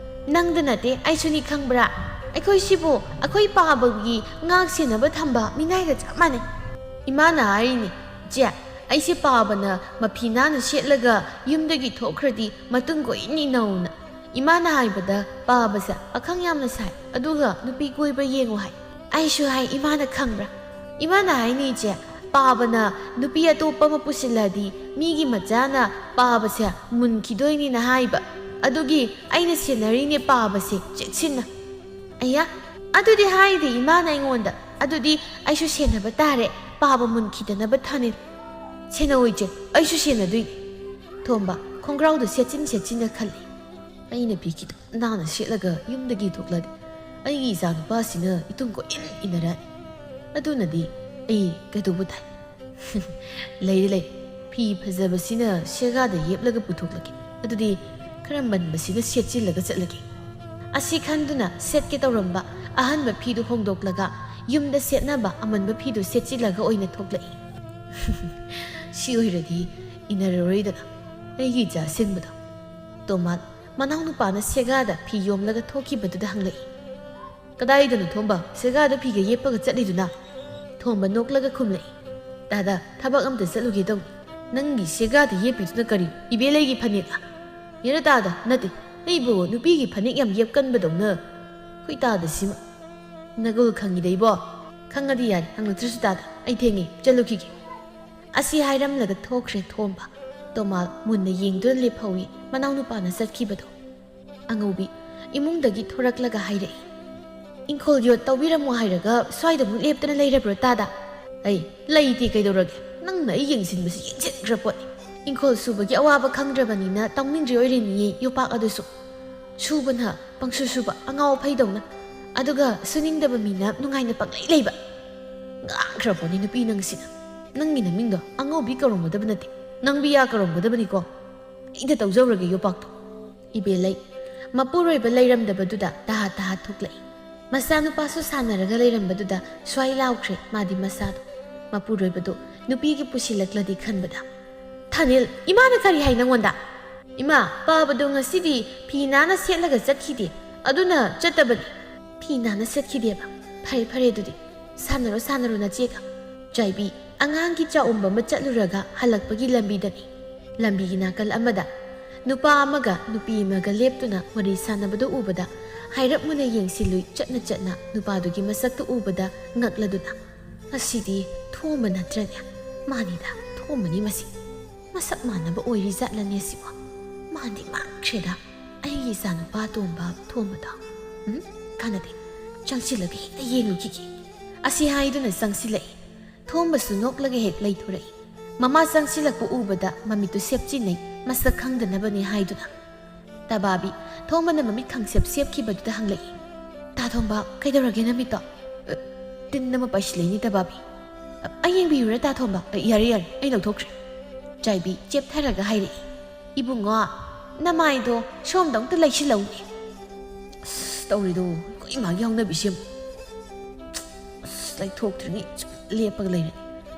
"ꯅꯪꯗ ꯅꯠꯇꯦ, ꯑꯩꯁꯨꯅꯤ ꯈꯪꯕ꯭ꯔꯥ? ꯑꯩꯈꯣꯏ ꯁꯤꯕꯨ ꯑꯩꯈꯣꯏ ꯄꯥꯕꯒꯤ ꯉꯥꯛ ꯁꯦꯟꯅꯕ ꯊꯝꯕ ꯃꯤꯅꯥꯏꯒ ꯆꯞ ꯃꯥꯟꯅꯩ꯫" ꯏꯃꯥꯅ ꯍꯥꯏꯔꯤꯅꯦ, "ꯏꯆꯦ, ꯑꯩꯁꯦ ꯄꯥꯕꯅ ꯃꯐꯤ ꯅꯥꯟꯅ ꯁꯦꯠꯂꯒ ꯌꯨꯝꯗꯒꯤ ꯊꯣꯛꯈ꯭ꯔꯗꯤ ꯃꯇꯨꯡ ꯀꯣꯏꯏꯟ ꯏꯟꯅꯧꯅ꯫ ꯏꯃꯥꯅ ꯍꯥꯏꯕꯗ ꯄꯥꯕꯁꯦ ꯑꯈꯪ ꯌꯥꯝꯅ ꯁꯥꯏ, ꯑꯗꯨꯒ ꯅꯨꯄꯤ ꯀꯣꯏꯕ꯭ꯔꯥ ꯌꯦꯡꯉꯨ ꯍꯥꯏ꯫ ꯑꯩꯁꯨ ꯍꯥꯏ, ꯏꯃꯥꯅ ꯈꯪꯕ꯭ꯔꯥ? ꯏꯃꯥꯅ ꯍꯥꯏꯅꯤ, ꯏꯆꯦ, ꯄꯥꯕꯅ ꯅꯨꯄꯤ ꯑꯇꯣꯞꯄ ꯑꯃ ꯄꯨꯁꯤꯜꯂꯗꯤ ꯃꯤꯒꯤ ꯃꯆꯥꯅ ꯄꯥꯕꯁꯦ ꯃꯨꯟꯈꯤꯗꯣꯏꯅꯤꯅ ꯍꯥꯏꯕ꯫ ꯑꯗꯨꯒꯤ ꯑꯩꯅ ꯁꯦꯟꯅꯔꯤꯅꯦ ꯄꯥꯕꯁꯦ ꯆꯦꯛꯁꯤꯟꯅ"꯫ ꯑꯌꯥ, ꯑꯗꯨꯗꯤ ꯍꯥꯏꯗꯦ ꯏꯃꯥꯅ ꯑꯩꯉꯣꯟꯗ꯫ ꯑꯗꯨꯗꯤ ꯑꯩꯁꯨ ꯁꯦꯟꯅꯕ ꯇꯥꯔꯦ, ꯄꯥꯕ ꯃꯨꯟꯈꯤꯗꯅꯕ ꯊꯥꯅꯤꯜ꯫ "ꯁꯦꯟꯅꯧ ꯏꯆꯦ, ꯑꯩꯁꯨ ꯁꯦꯟꯅꯗꯣꯏꯅꯤ"꯫ ꯊꯣꯝꯕ ꯈꯣꯡꯒ꯭ꯔꯥꯎꯗꯣ ꯁꯦꯠꯆꯤꯟ ꯁꯦꯠꯆꯤꯟꯅ ꯈꯜꯂꯤ꯫ "ꯑꯩꯅ ꯐꯤ ꯈꯤꯇꯪ ꯅꯥꯟꯅ ꯁꯦꯠꯂꯒ ꯌꯨꯝꯗꯒꯤ ꯊꯣꯛꯂꯗꯤ ꯑꯩꯒꯤ ꯏꯆꯥ ꯅꯨꯄꯥꯁꯤꯅ ꯏꯇꯨꯡ ꯀꯣꯏꯏꯟ ꯏꯟꯅꯔꯛꯑꯅꯤ꯫ ꯑꯗꯨꯅꯗꯤ ꯑꯩ ꯀꯩꯗꯧꯕ ꯇꯥꯏ?" ꯂꯩꯔꯦ, ꯂꯩꯔꯦ꯫ ꯐꯤ ꯐꯖꯕꯁꯤꯅ ꯁꯦꯒꯥꯗ ꯌꯦꯞꯂꯒ ꯄꯨꯊꯣꯛꯂꯒꯦ꯫ ꯑꯗꯨꯗꯤ ꯈꯔ ꯃꯟꯕꯁꯤꯅ ꯁꯦꯠꯆꯤꯜꯂꯒ ꯆꯠꯂꯒꯦ꯫ ꯑꯁꯤ ꯈꯟꯗꯨꯅ ꯁꯦꯠꯀꯦ ꯇꯧꯔꯝꯕ ꯑꯍꯟꯕ ꯐꯤꯗꯨ ꯍꯣꯡꯗꯣꯛꯂꯒ ꯌꯨꯝꯗ ꯁꯦꯠꯅꯕ ꯑꯃꯟꯕ ꯐꯤꯗꯨ ꯁꯦꯠꯆꯤꯜꯂꯒ ꯑꯣꯏꯅ ꯊꯣꯛꯂꯛꯏ꯫ "ꯁꯤ ꯑꯣꯏꯔꯗꯤ ꯏꯟꯅꯔꯔꯣꯏꯗꯅ ꯑꯩꯒꯤ ꯏꯆꯥ ꯑꯁꯦꯡꯕꯗꯣ"꯫ ꯇꯣꯃꯥꯠ ꯃꯅꯥꯎꯅꯨꯄꯥꯅ ꯁꯦꯒꯥꯗ ꯐꯤ ꯌꯣꯝꯂꯒ ꯊꯣꯛꯈꯤꯕꯗꯨꯗ ꯍꯪꯂꯛꯏ꯫ "ꯀꯗꯥꯏꯗꯅꯣ ꯊꯣꯝꯕ, ꯁꯦꯒꯥꯗ ꯐꯤꯒ ꯌꯦꯞꯄꯒ ꯆꯠꯂꯤꯗꯨꯅ?" ꯊꯣꯝꯕ ꯅꯣꯛꯂꯒ ꯈꯨꯝꯂꯛꯏ꯫ "ꯇꯥꯗ, ꯊꯕꯛ ꯑꯝꯇ ꯆꯠꯂꯨꯒꯦ ꯇꯧꯅꯤ꯫ ꯅꯪꯒꯤ ꯁꯦꯒꯥꯗ ꯌꯦꯞꯄꯤꯗꯨꯅ ꯀꯔꯤ? ꯏꯕꯦꯂꯩꯒꯤ ꯐꯅꯦꯛꯂ?" "ꯌꯦꯔ ꯇꯥꯗ, ꯅꯠꯇꯦ꯫ ꯑꯩꯕꯨ ꯅꯨꯄꯤꯒꯤ ꯐꯅꯦꯛ ꯌꯥꯝ ꯌꯦꯞꯀꯟꯕꯗꯧꯅ꯫ ꯑꯩꯈꯣꯏ ꯇꯥꯗ ꯁꯤꯃ"꯫ "ꯅꯒꯨꯜ ꯈꯪꯉꯤꯗ ꯏꯕꯣ"꯫ "ꯈꯪꯉꯗꯤ ꯌꯥꯔꯦ, ꯍꯪꯂꯛꯇ꯭ꯔꯁꯨ ꯇꯥꯗ꯫ ꯑꯩ ꯊꯦꯡꯉꯦ, ꯆꯠꯂꯨꯈꯤꯒꯦ"꯫ ꯑꯁꯤ ꯍꯥꯏꯔꯝꯂꯒ ꯊꯣꯛꯈ꯭ꯔꯦ ꯊꯣꯝꯕ꯫ ꯇꯣꯃꯥꯜ ꯃꯨꯟꯅ ꯌꯦꯡꯗꯨꯅ ꯂꯦꯞꯍꯧꯏ ꯃꯅꯥꯎꯅꯨꯄꯥꯅ ꯆꯠꯈꯤꯕꯗꯣ꯫ ꯑꯉꯧꯕꯤ ꯏꯃꯨꯡꯗꯒꯤ ꯊꯣꯔꯛꯂꯒ ꯍꯥꯏꯔꯛꯏ, "ꯏꯪꯈꯣꯜ ꯌꯣꯠ ꯇꯧꯕꯤꯔꯝꯃꯣ ꯍꯥꯏꯔꯒ ꯁ꯭ꯋꯥꯏꯗ ꯑꯃꯨꯛ ꯂꯦꯞꯇꯅ ꯂꯩꯔꯕ꯭ꯔꯣ ꯇꯥꯗ?" "ꯑꯩ ꯂꯩꯇꯦ ꯀꯩꯗꯧꯔꯒꯦ? ꯅꯪꯅ ꯑꯩ ꯌꯦꯡꯁꯤꯟꯕꯁꯤ ꯌꯦꯡꯁꯤꯟꯈ꯭ꯔ ꯄꯣꯠꯅꯤ꯫ ꯏꯪꯈꯣꯜ ꯁꯨꯕꯒꯤ ꯑꯋꯥꯕ ꯈꯪꯗ꯭ꯔꯕꯅꯤꯅ ꯇꯧꯅꯤꯡꯗ꯭ꯔꯤ ꯑꯣꯏꯔꯤꯅꯤꯌꯦ ꯌꯣꯄꯥꯛ ꯑꯗꯨꯁꯨ꯫ ꯁꯨꯕꯅ ꯄꯪꯁꯨ ꯁꯨꯕ ꯑꯉꯥꯎ ꯑꯐꯩꯗꯧꯅ, ꯑꯗꯨꯒ ꯁꯨꯅꯤꯡꯗꯕ ꯃꯤꯅ ꯅꯨꯡꯉꯥꯏꯅ ꯄꯪꯂꯩ ꯂꯩꯕ꯫ ꯉꯥꯡꯈ꯭ꯔ ꯄꯣꯠꯅꯤ ꯅꯨꯄꯤ ꯅꯪꯁꯤꯅ꯫ ꯅꯪꯒꯤ ꯅꯃꯤꯡꯗꯣ ꯑꯉꯧꯕꯤ ꯀꯧꯔꯝꯒꯗꯕ ꯅꯠꯇꯦ, ꯅꯪꯕꯤꯌꯥ ꯀꯧꯔꯝꯒꯗꯕꯅꯤꯀꯣ꯫ ꯑꯩꯗ ꯇꯧꯖꯧꯔꯒꯦ ꯌꯣꯄꯥꯛꯇꯣ"꯫ ꯏꯕꯦꯂꯩ ꯃꯄꯨꯔꯣꯏꯕ ꯂꯩꯔꯝꯗꯕꯗꯨꯗ ꯇꯍꯥ ꯇꯍꯥ ꯊꯣꯛꯂꯛꯏ꯫ ꯃꯆꯥꯅꯨꯄꯥꯁꯨ ꯁꯥꯟꯅꯔꯒ ꯂꯩꯔꯝꯕꯗꯨꯗ ꯁ꯭ꯋꯥꯏ ꯂꯥꯎꯈ꯭ꯔꯦ ꯃꯥꯗꯤ ꯃꯁꯥꯗꯣ꯫ ꯃꯄꯨꯔꯣꯏꯕꯗꯨ ꯅꯨꯄꯤꯒꯤ ꯄꯨꯁꯤꯜꯂꯛꯂꯗꯤ ꯈꯟꯕꯗ꯫ "ꯊꯥꯅꯤꯜ, ꯏꯃꯥꯅ ꯀꯔꯤ ꯍꯥꯏ ꯅꯪꯉꯣꯟꯗ?" "ꯏꯃꯥ, ꯄꯥꯕꯗꯣ ꯉꯁꯤꯗꯤ ꯐꯤ ꯅꯥꯟꯅ ꯁꯦꯠꯂꯒ ꯆꯠꯈꯤꯗꯦ, ꯑꯗꯨꯅ ꯆꯠꯇꯕꯅꯤ"꯫ "ꯐꯤ ꯅꯥꯟꯅ ꯁꯦꯠꯈꯤꯗꯦꯕ? ꯐꯔꯦ, ꯐꯔꯦ, ꯑꯗꯨꯗꯤ ꯁꯥꯟꯅꯔꯣ, ꯁꯥꯟꯅꯔꯣ ꯅꯆꯦꯒ"꯫ ꯆꯥꯏꯕꯤ, ꯑꯉꯥꯡꯒꯤ ꯆꯥꯛ ꯎꯝꯕ ꯑꯃ ꯆꯠꯂꯨꯔꯒ ꯍꯜꯂꯛꯄꯒꯤ ꯂꯝꯕꯤꯗꯅꯤ꯫ ꯂꯝꯕꯤꯒꯤ ꯅꯥꯀꯜ ꯑꯃꯗ ꯅꯨꯄꯥ ꯑꯃꯒ ꯅꯨꯄꯤ ꯑꯃꯒ ꯂꯦꯞꯇꯨꯅ ꯋꯥꯔꯤ ꯁꯥꯟꯅꯕꯗꯨ ꯎꯕꯗ ꯍꯥꯏꯔꯞ ꯃꯨꯟꯅ ꯌꯦꯡꯁꯤꯜꯂꯨꯏ꯫ ꯆꯠꯅ ꯆꯠꯅ ꯅꯨꯄꯥꯗꯨꯒꯤ ꯃꯁꯛꯇꯨ ꯎꯕꯗ ꯉꯛꯂꯗꯨꯅ, "ꯃꯁꯤꯗꯤ ꯊꯣꯝꯕ ꯅꯠꯇ꯭ꯔꯅꯦ? ꯃꯥꯅꯤꯗ, ꯊꯣꯝꯕꯅꯤ ꯃꯁꯤ꯫ ꯃꯁꯛ ꯃꯥꯟꯅꯕ ꯑꯣꯏꯔꯤ ꯖꯥꯠꯂꯅꯦ ꯁꯤꯕꯣ? ꯃꯥꯟꯗꯤ ꯃꯥꯟꯈ꯭ꯔꯦꯗ, ꯑꯩꯒꯤ ꯏꯆꯥꯅꯨꯄꯥ ꯑꯇꯣꯝꯕ ꯊꯣꯝꯕꯗꯣ꯫ ꯎꯝ, ꯀꯥꯟꯅꯗꯦ, ꯆꯪꯁꯤꯜꯂꯒ ꯍꯦꯛꯇ ꯌꯦꯡꯉꯨꯈꯤꯒꯦ"꯫ ꯑꯁꯤ ꯍꯥꯏꯗꯨꯅ ꯆꯪꯁꯤꯜꯂꯛꯏ꯫ ꯊꯣꯝꯕꯁꯨ ꯅꯣꯛꯂꯒ ꯍꯦꯛ ꯂꯩꯊꯣꯔꯛꯏ꯫ ꯃꯃꯥ ꯆꯪꯁꯤꯜꯂꯛꯄ ꯎꯕꯗ ꯃꯃꯤꯠꯇꯨ ꯁꯦꯞꯆꯤꯟꯅꯩ, ꯃꯁꯛ ꯈꯪꯗꯅꯕꯅꯤ ꯍꯥꯏꯗꯨꯅ꯫ ꯇꯕꯥꯕꯤ, ꯊꯣꯝꯕꯅ ꯃꯃꯤꯠ ꯈꯪꯁꯦꯞ ꯁꯦꯞꯈꯤꯕꯗꯨꯗ ꯍꯪꯂꯛꯏ, "ꯇꯥ ꯊꯣꯝꯕ, ꯀꯩꯗꯧꯔꯒꯦ ꯅꯃꯤꯠꯇꯣ?" "ꯑ, ꯇꯤꯟ ꯑꯃ ꯄꯥꯏꯁꯤꯜꯂꯛꯏꯅꯦ ꯇꯕꯥꯕꯤ"꯫ "ꯑ, ꯑꯩ ꯌꯦꯡꯕꯤꯌꯨꯔꯥ ꯇꯥ ꯊꯣꯝꯕ?" "ꯑ, ꯌꯥꯔꯦ, ꯌꯥꯔꯦ, ꯑꯩ ꯂꯧꯊꯣꯛꯈ꯭ꯔꯦ"꯫ ꯆꯥꯏꯕꯤ ꯆꯦꯞꯊꯔꯒ ꯍꯥꯏꯔꯛꯏ꯫ "ꯏꯕꯨꯡꯉꯣ, ꯅꯃꯥꯏꯗꯣ ꯁꯣꯝꯗ ꯑꯝꯇ ꯂꯩꯁꯤꯜꯂꯧꯅꯦ"꯫ ꯑꯁ, ꯇꯧꯔꯤꯗꯣ, ꯑꯩꯈꯣꯏ ꯏꯃꯥꯒꯤ ꯍꯧꯅꯕꯤꯁꯦ ꯌꯦꯡꯉꯨ꯫ ꯑꯁ, ꯂꯩꯊꯣꯛꯇ꯭ꯔꯤꯉꯩ ꯁꯨꯝ ꯂꯦꯞꯄꯒ ꯂꯩꯔꯦ꯫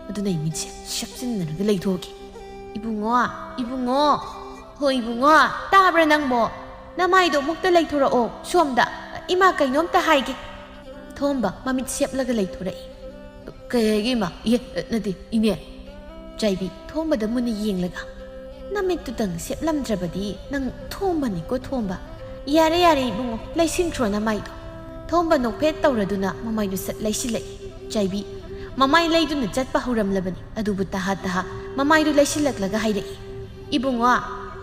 ꯑꯗꯨꯅ ꯑꯩ ꯃꯤꯠꯁꯦ ꯁꯦꯞꯆꯤꯟꯅꯔꯒ ꯂꯩꯊꯣꯛꯀꯦ꯫ "ꯏꯕꯨꯡꯉꯣ, ꯏꯕꯨꯡꯉꯣ, ꯍꯣ ꯏꯕꯨꯡꯉꯣ, ꯇꯥꯕ꯭ꯔꯥ ꯅꯪꯕꯣ? ꯅꯃꯥꯏꯗꯣ ꯑꯃꯨꯛꯇ ꯂꯩꯊꯣꯔꯛꯑꯣ ꯁꯣꯝꯗ꯫ ꯏꯃꯥ, ꯀꯩꯅꯣꯝꯇ ꯍꯥꯏꯒꯦ"꯫ ꯊꯣꯝꯕ ꯃꯃꯤꯠ ꯁꯦꯞꯂꯒ ꯂꯩꯊꯣꯔꯛꯏ꯫ "ꯀꯩ ꯍꯥꯏꯒꯦ ꯏꯃꯥ? ꯏꯍꯦ, ꯅꯠꯇꯦ, ꯏꯅꯦ"꯫ ꯆꯥꯏꯕꯤ ꯊꯣꯝꯕꯗ ꯃꯨꯟꯅ ꯌꯦꯡꯂꯒ, "ꯅꯃꯤꯠꯇꯨꯗꯪ ꯁꯦꯞꯂꯝꯗ꯭ꯔꯕꯗꯤ ꯅꯪ ꯊꯣꯝꯕꯅꯤꯀꯣ ꯊꯣꯝꯕ"꯫ "ꯌꯥꯔꯦ, ꯌꯥꯔꯦ ꯏꯕꯨꯡꯉꯣ, ꯂꯩꯁꯤꯟꯈ꯭ꯔꯣ ꯅꯃꯥꯏꯗꯣ"꯫ ꯊꯣꯝꯕ ꯅꯣꯛꯐꯦꯠ ꯇꯧꯔꯗꯨꯅ ꯃꯃꯥꯏꯗꯨ ꯁꯠ ꯂꯩꯁꯤꯜꯂꯛꯏ꯫ ꯆꯥꯏꯕꯤ ꯃꯃꯥꯏ ꯂꯩꯗꯨꯅ ꯆꯠꯄ ꯍꯧꯔꯝꯂꯕꯅꯤ, ꯑꯗꯨꯕꯨ ꯇꯍꯥ ꯇꯍꯥ ꯃꯃꯥꯏꯗꯨ ꯂꯩꯁꯤꯜꯂꯛꯂꯒ ꯍꯥꯏꯔꯛꯏ, "ꯏꯕꯨꯡꯉꯣ,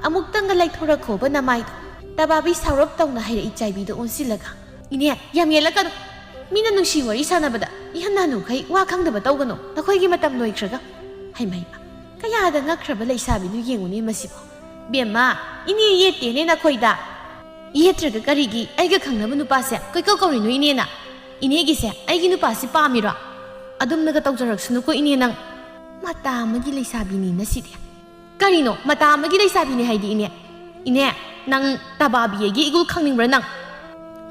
ꯑꯃꯨꯛꯇꯪꯒ ꯂꯩꯊꯣꯔꯛꯈꯣꯕ ꯅꯃꯥꯏꯗꯣ"꯫ ꯇꯕꯥꯕꯤ ꯁꯥꯎꯔꯞ ꯇꯧꯅ ꯍꯥꯏꯔꯛꯏ ꯆꯥꯏꯕꯤꯗ ꯑꯣꯟꯁꯤꯜꯂꯒ꯫ "ꯏꯅꯦ, ꯌꯥꯝ ꯌꯦꯠꯂꯛꯀꯅꯨ꯫ ꯃꯤꯅ ꯅꯨꯡꯁꯤ ꯋꯥꯔꯤ ꯁꯥꯟꯅꯕꯗ ꯏꯍꯟ ꯍꯅꯨꯈꯩ ꯋꯥ ꯈꯪꯗꯕ ꯇꯧꯒꯅꯨ꯫ ꯅꯈꯣꯏꯒꯤ ꯃꯇꯝ ꯂꯣꯏꯈ꯭ꯔꯒ"꯫ ꯍꯩꯃ ꯍꯩꯃ, ꯀꯌꯥꯗ ꯉꯛꯈ꯭ꯔꯕ ꯂꯩꯁꯥꯕꯤꯅꯣ ꯌꯦꯡꯉꯨꯅꯦ ꯃꯁꯤꯕꯨ꯫ "ꯕꯦꯝꯃ, ꯏꯅꯦ ꯌꯦꯠꯇꯦꯅꯦ ꯅꯈꯣꯏꯗ"꯫ "ꯌꯦꯠꯇ꯭ꯔꯒ ꯀꯔꯤꯒꯤ ꯑꯩꯒ ꯈꯪꯅꯕ ꯅꯨꯄꯥꯁꯦ ꯀꯣꯏꯀꯧ ꯀꯧꯔꯤꯅꯣ ꯏꯅꯦꯅ? ꯏꯅꯦꯒꯤꯁꯦ ꯑꯩꯒꯤ ꯅꯨꯄꯥꯁꯤ ꯄꯥꯝꯃꯤꯔꯣ? ꯑꯗꯨꯝꯅꯒ ꯇꯧꯖꯔꯛꯁꯅꯨꯀꯣ ꯏꯅꯦ ꯅꯪ"꯫ ꯃꯇꯥ ꯑꯃꯒꯤ ꯂꯩꯁꯥꯕꯤꯅꯤꯅ ꯁꯤꯗꯤ꯫ "ꯀꯔꯤꯅꯣ ꯃꯇꯥ ꯑꯃꯒꯤ ꯂꯩꯁꯥꯕꯤꯅꯤ ꯍꯥꯏꯗꯤ ꯏꯅꯦ? ꯏꯅꯦ, ꯅꯪ ꯇꯕꯥꯕꯤ ꯑꯩꯒꯤ ꯏꯒꯨꯜ ꯈꯪꯅꯤꯡꯕ꯭ꯔꯥ ꯅꯪ?"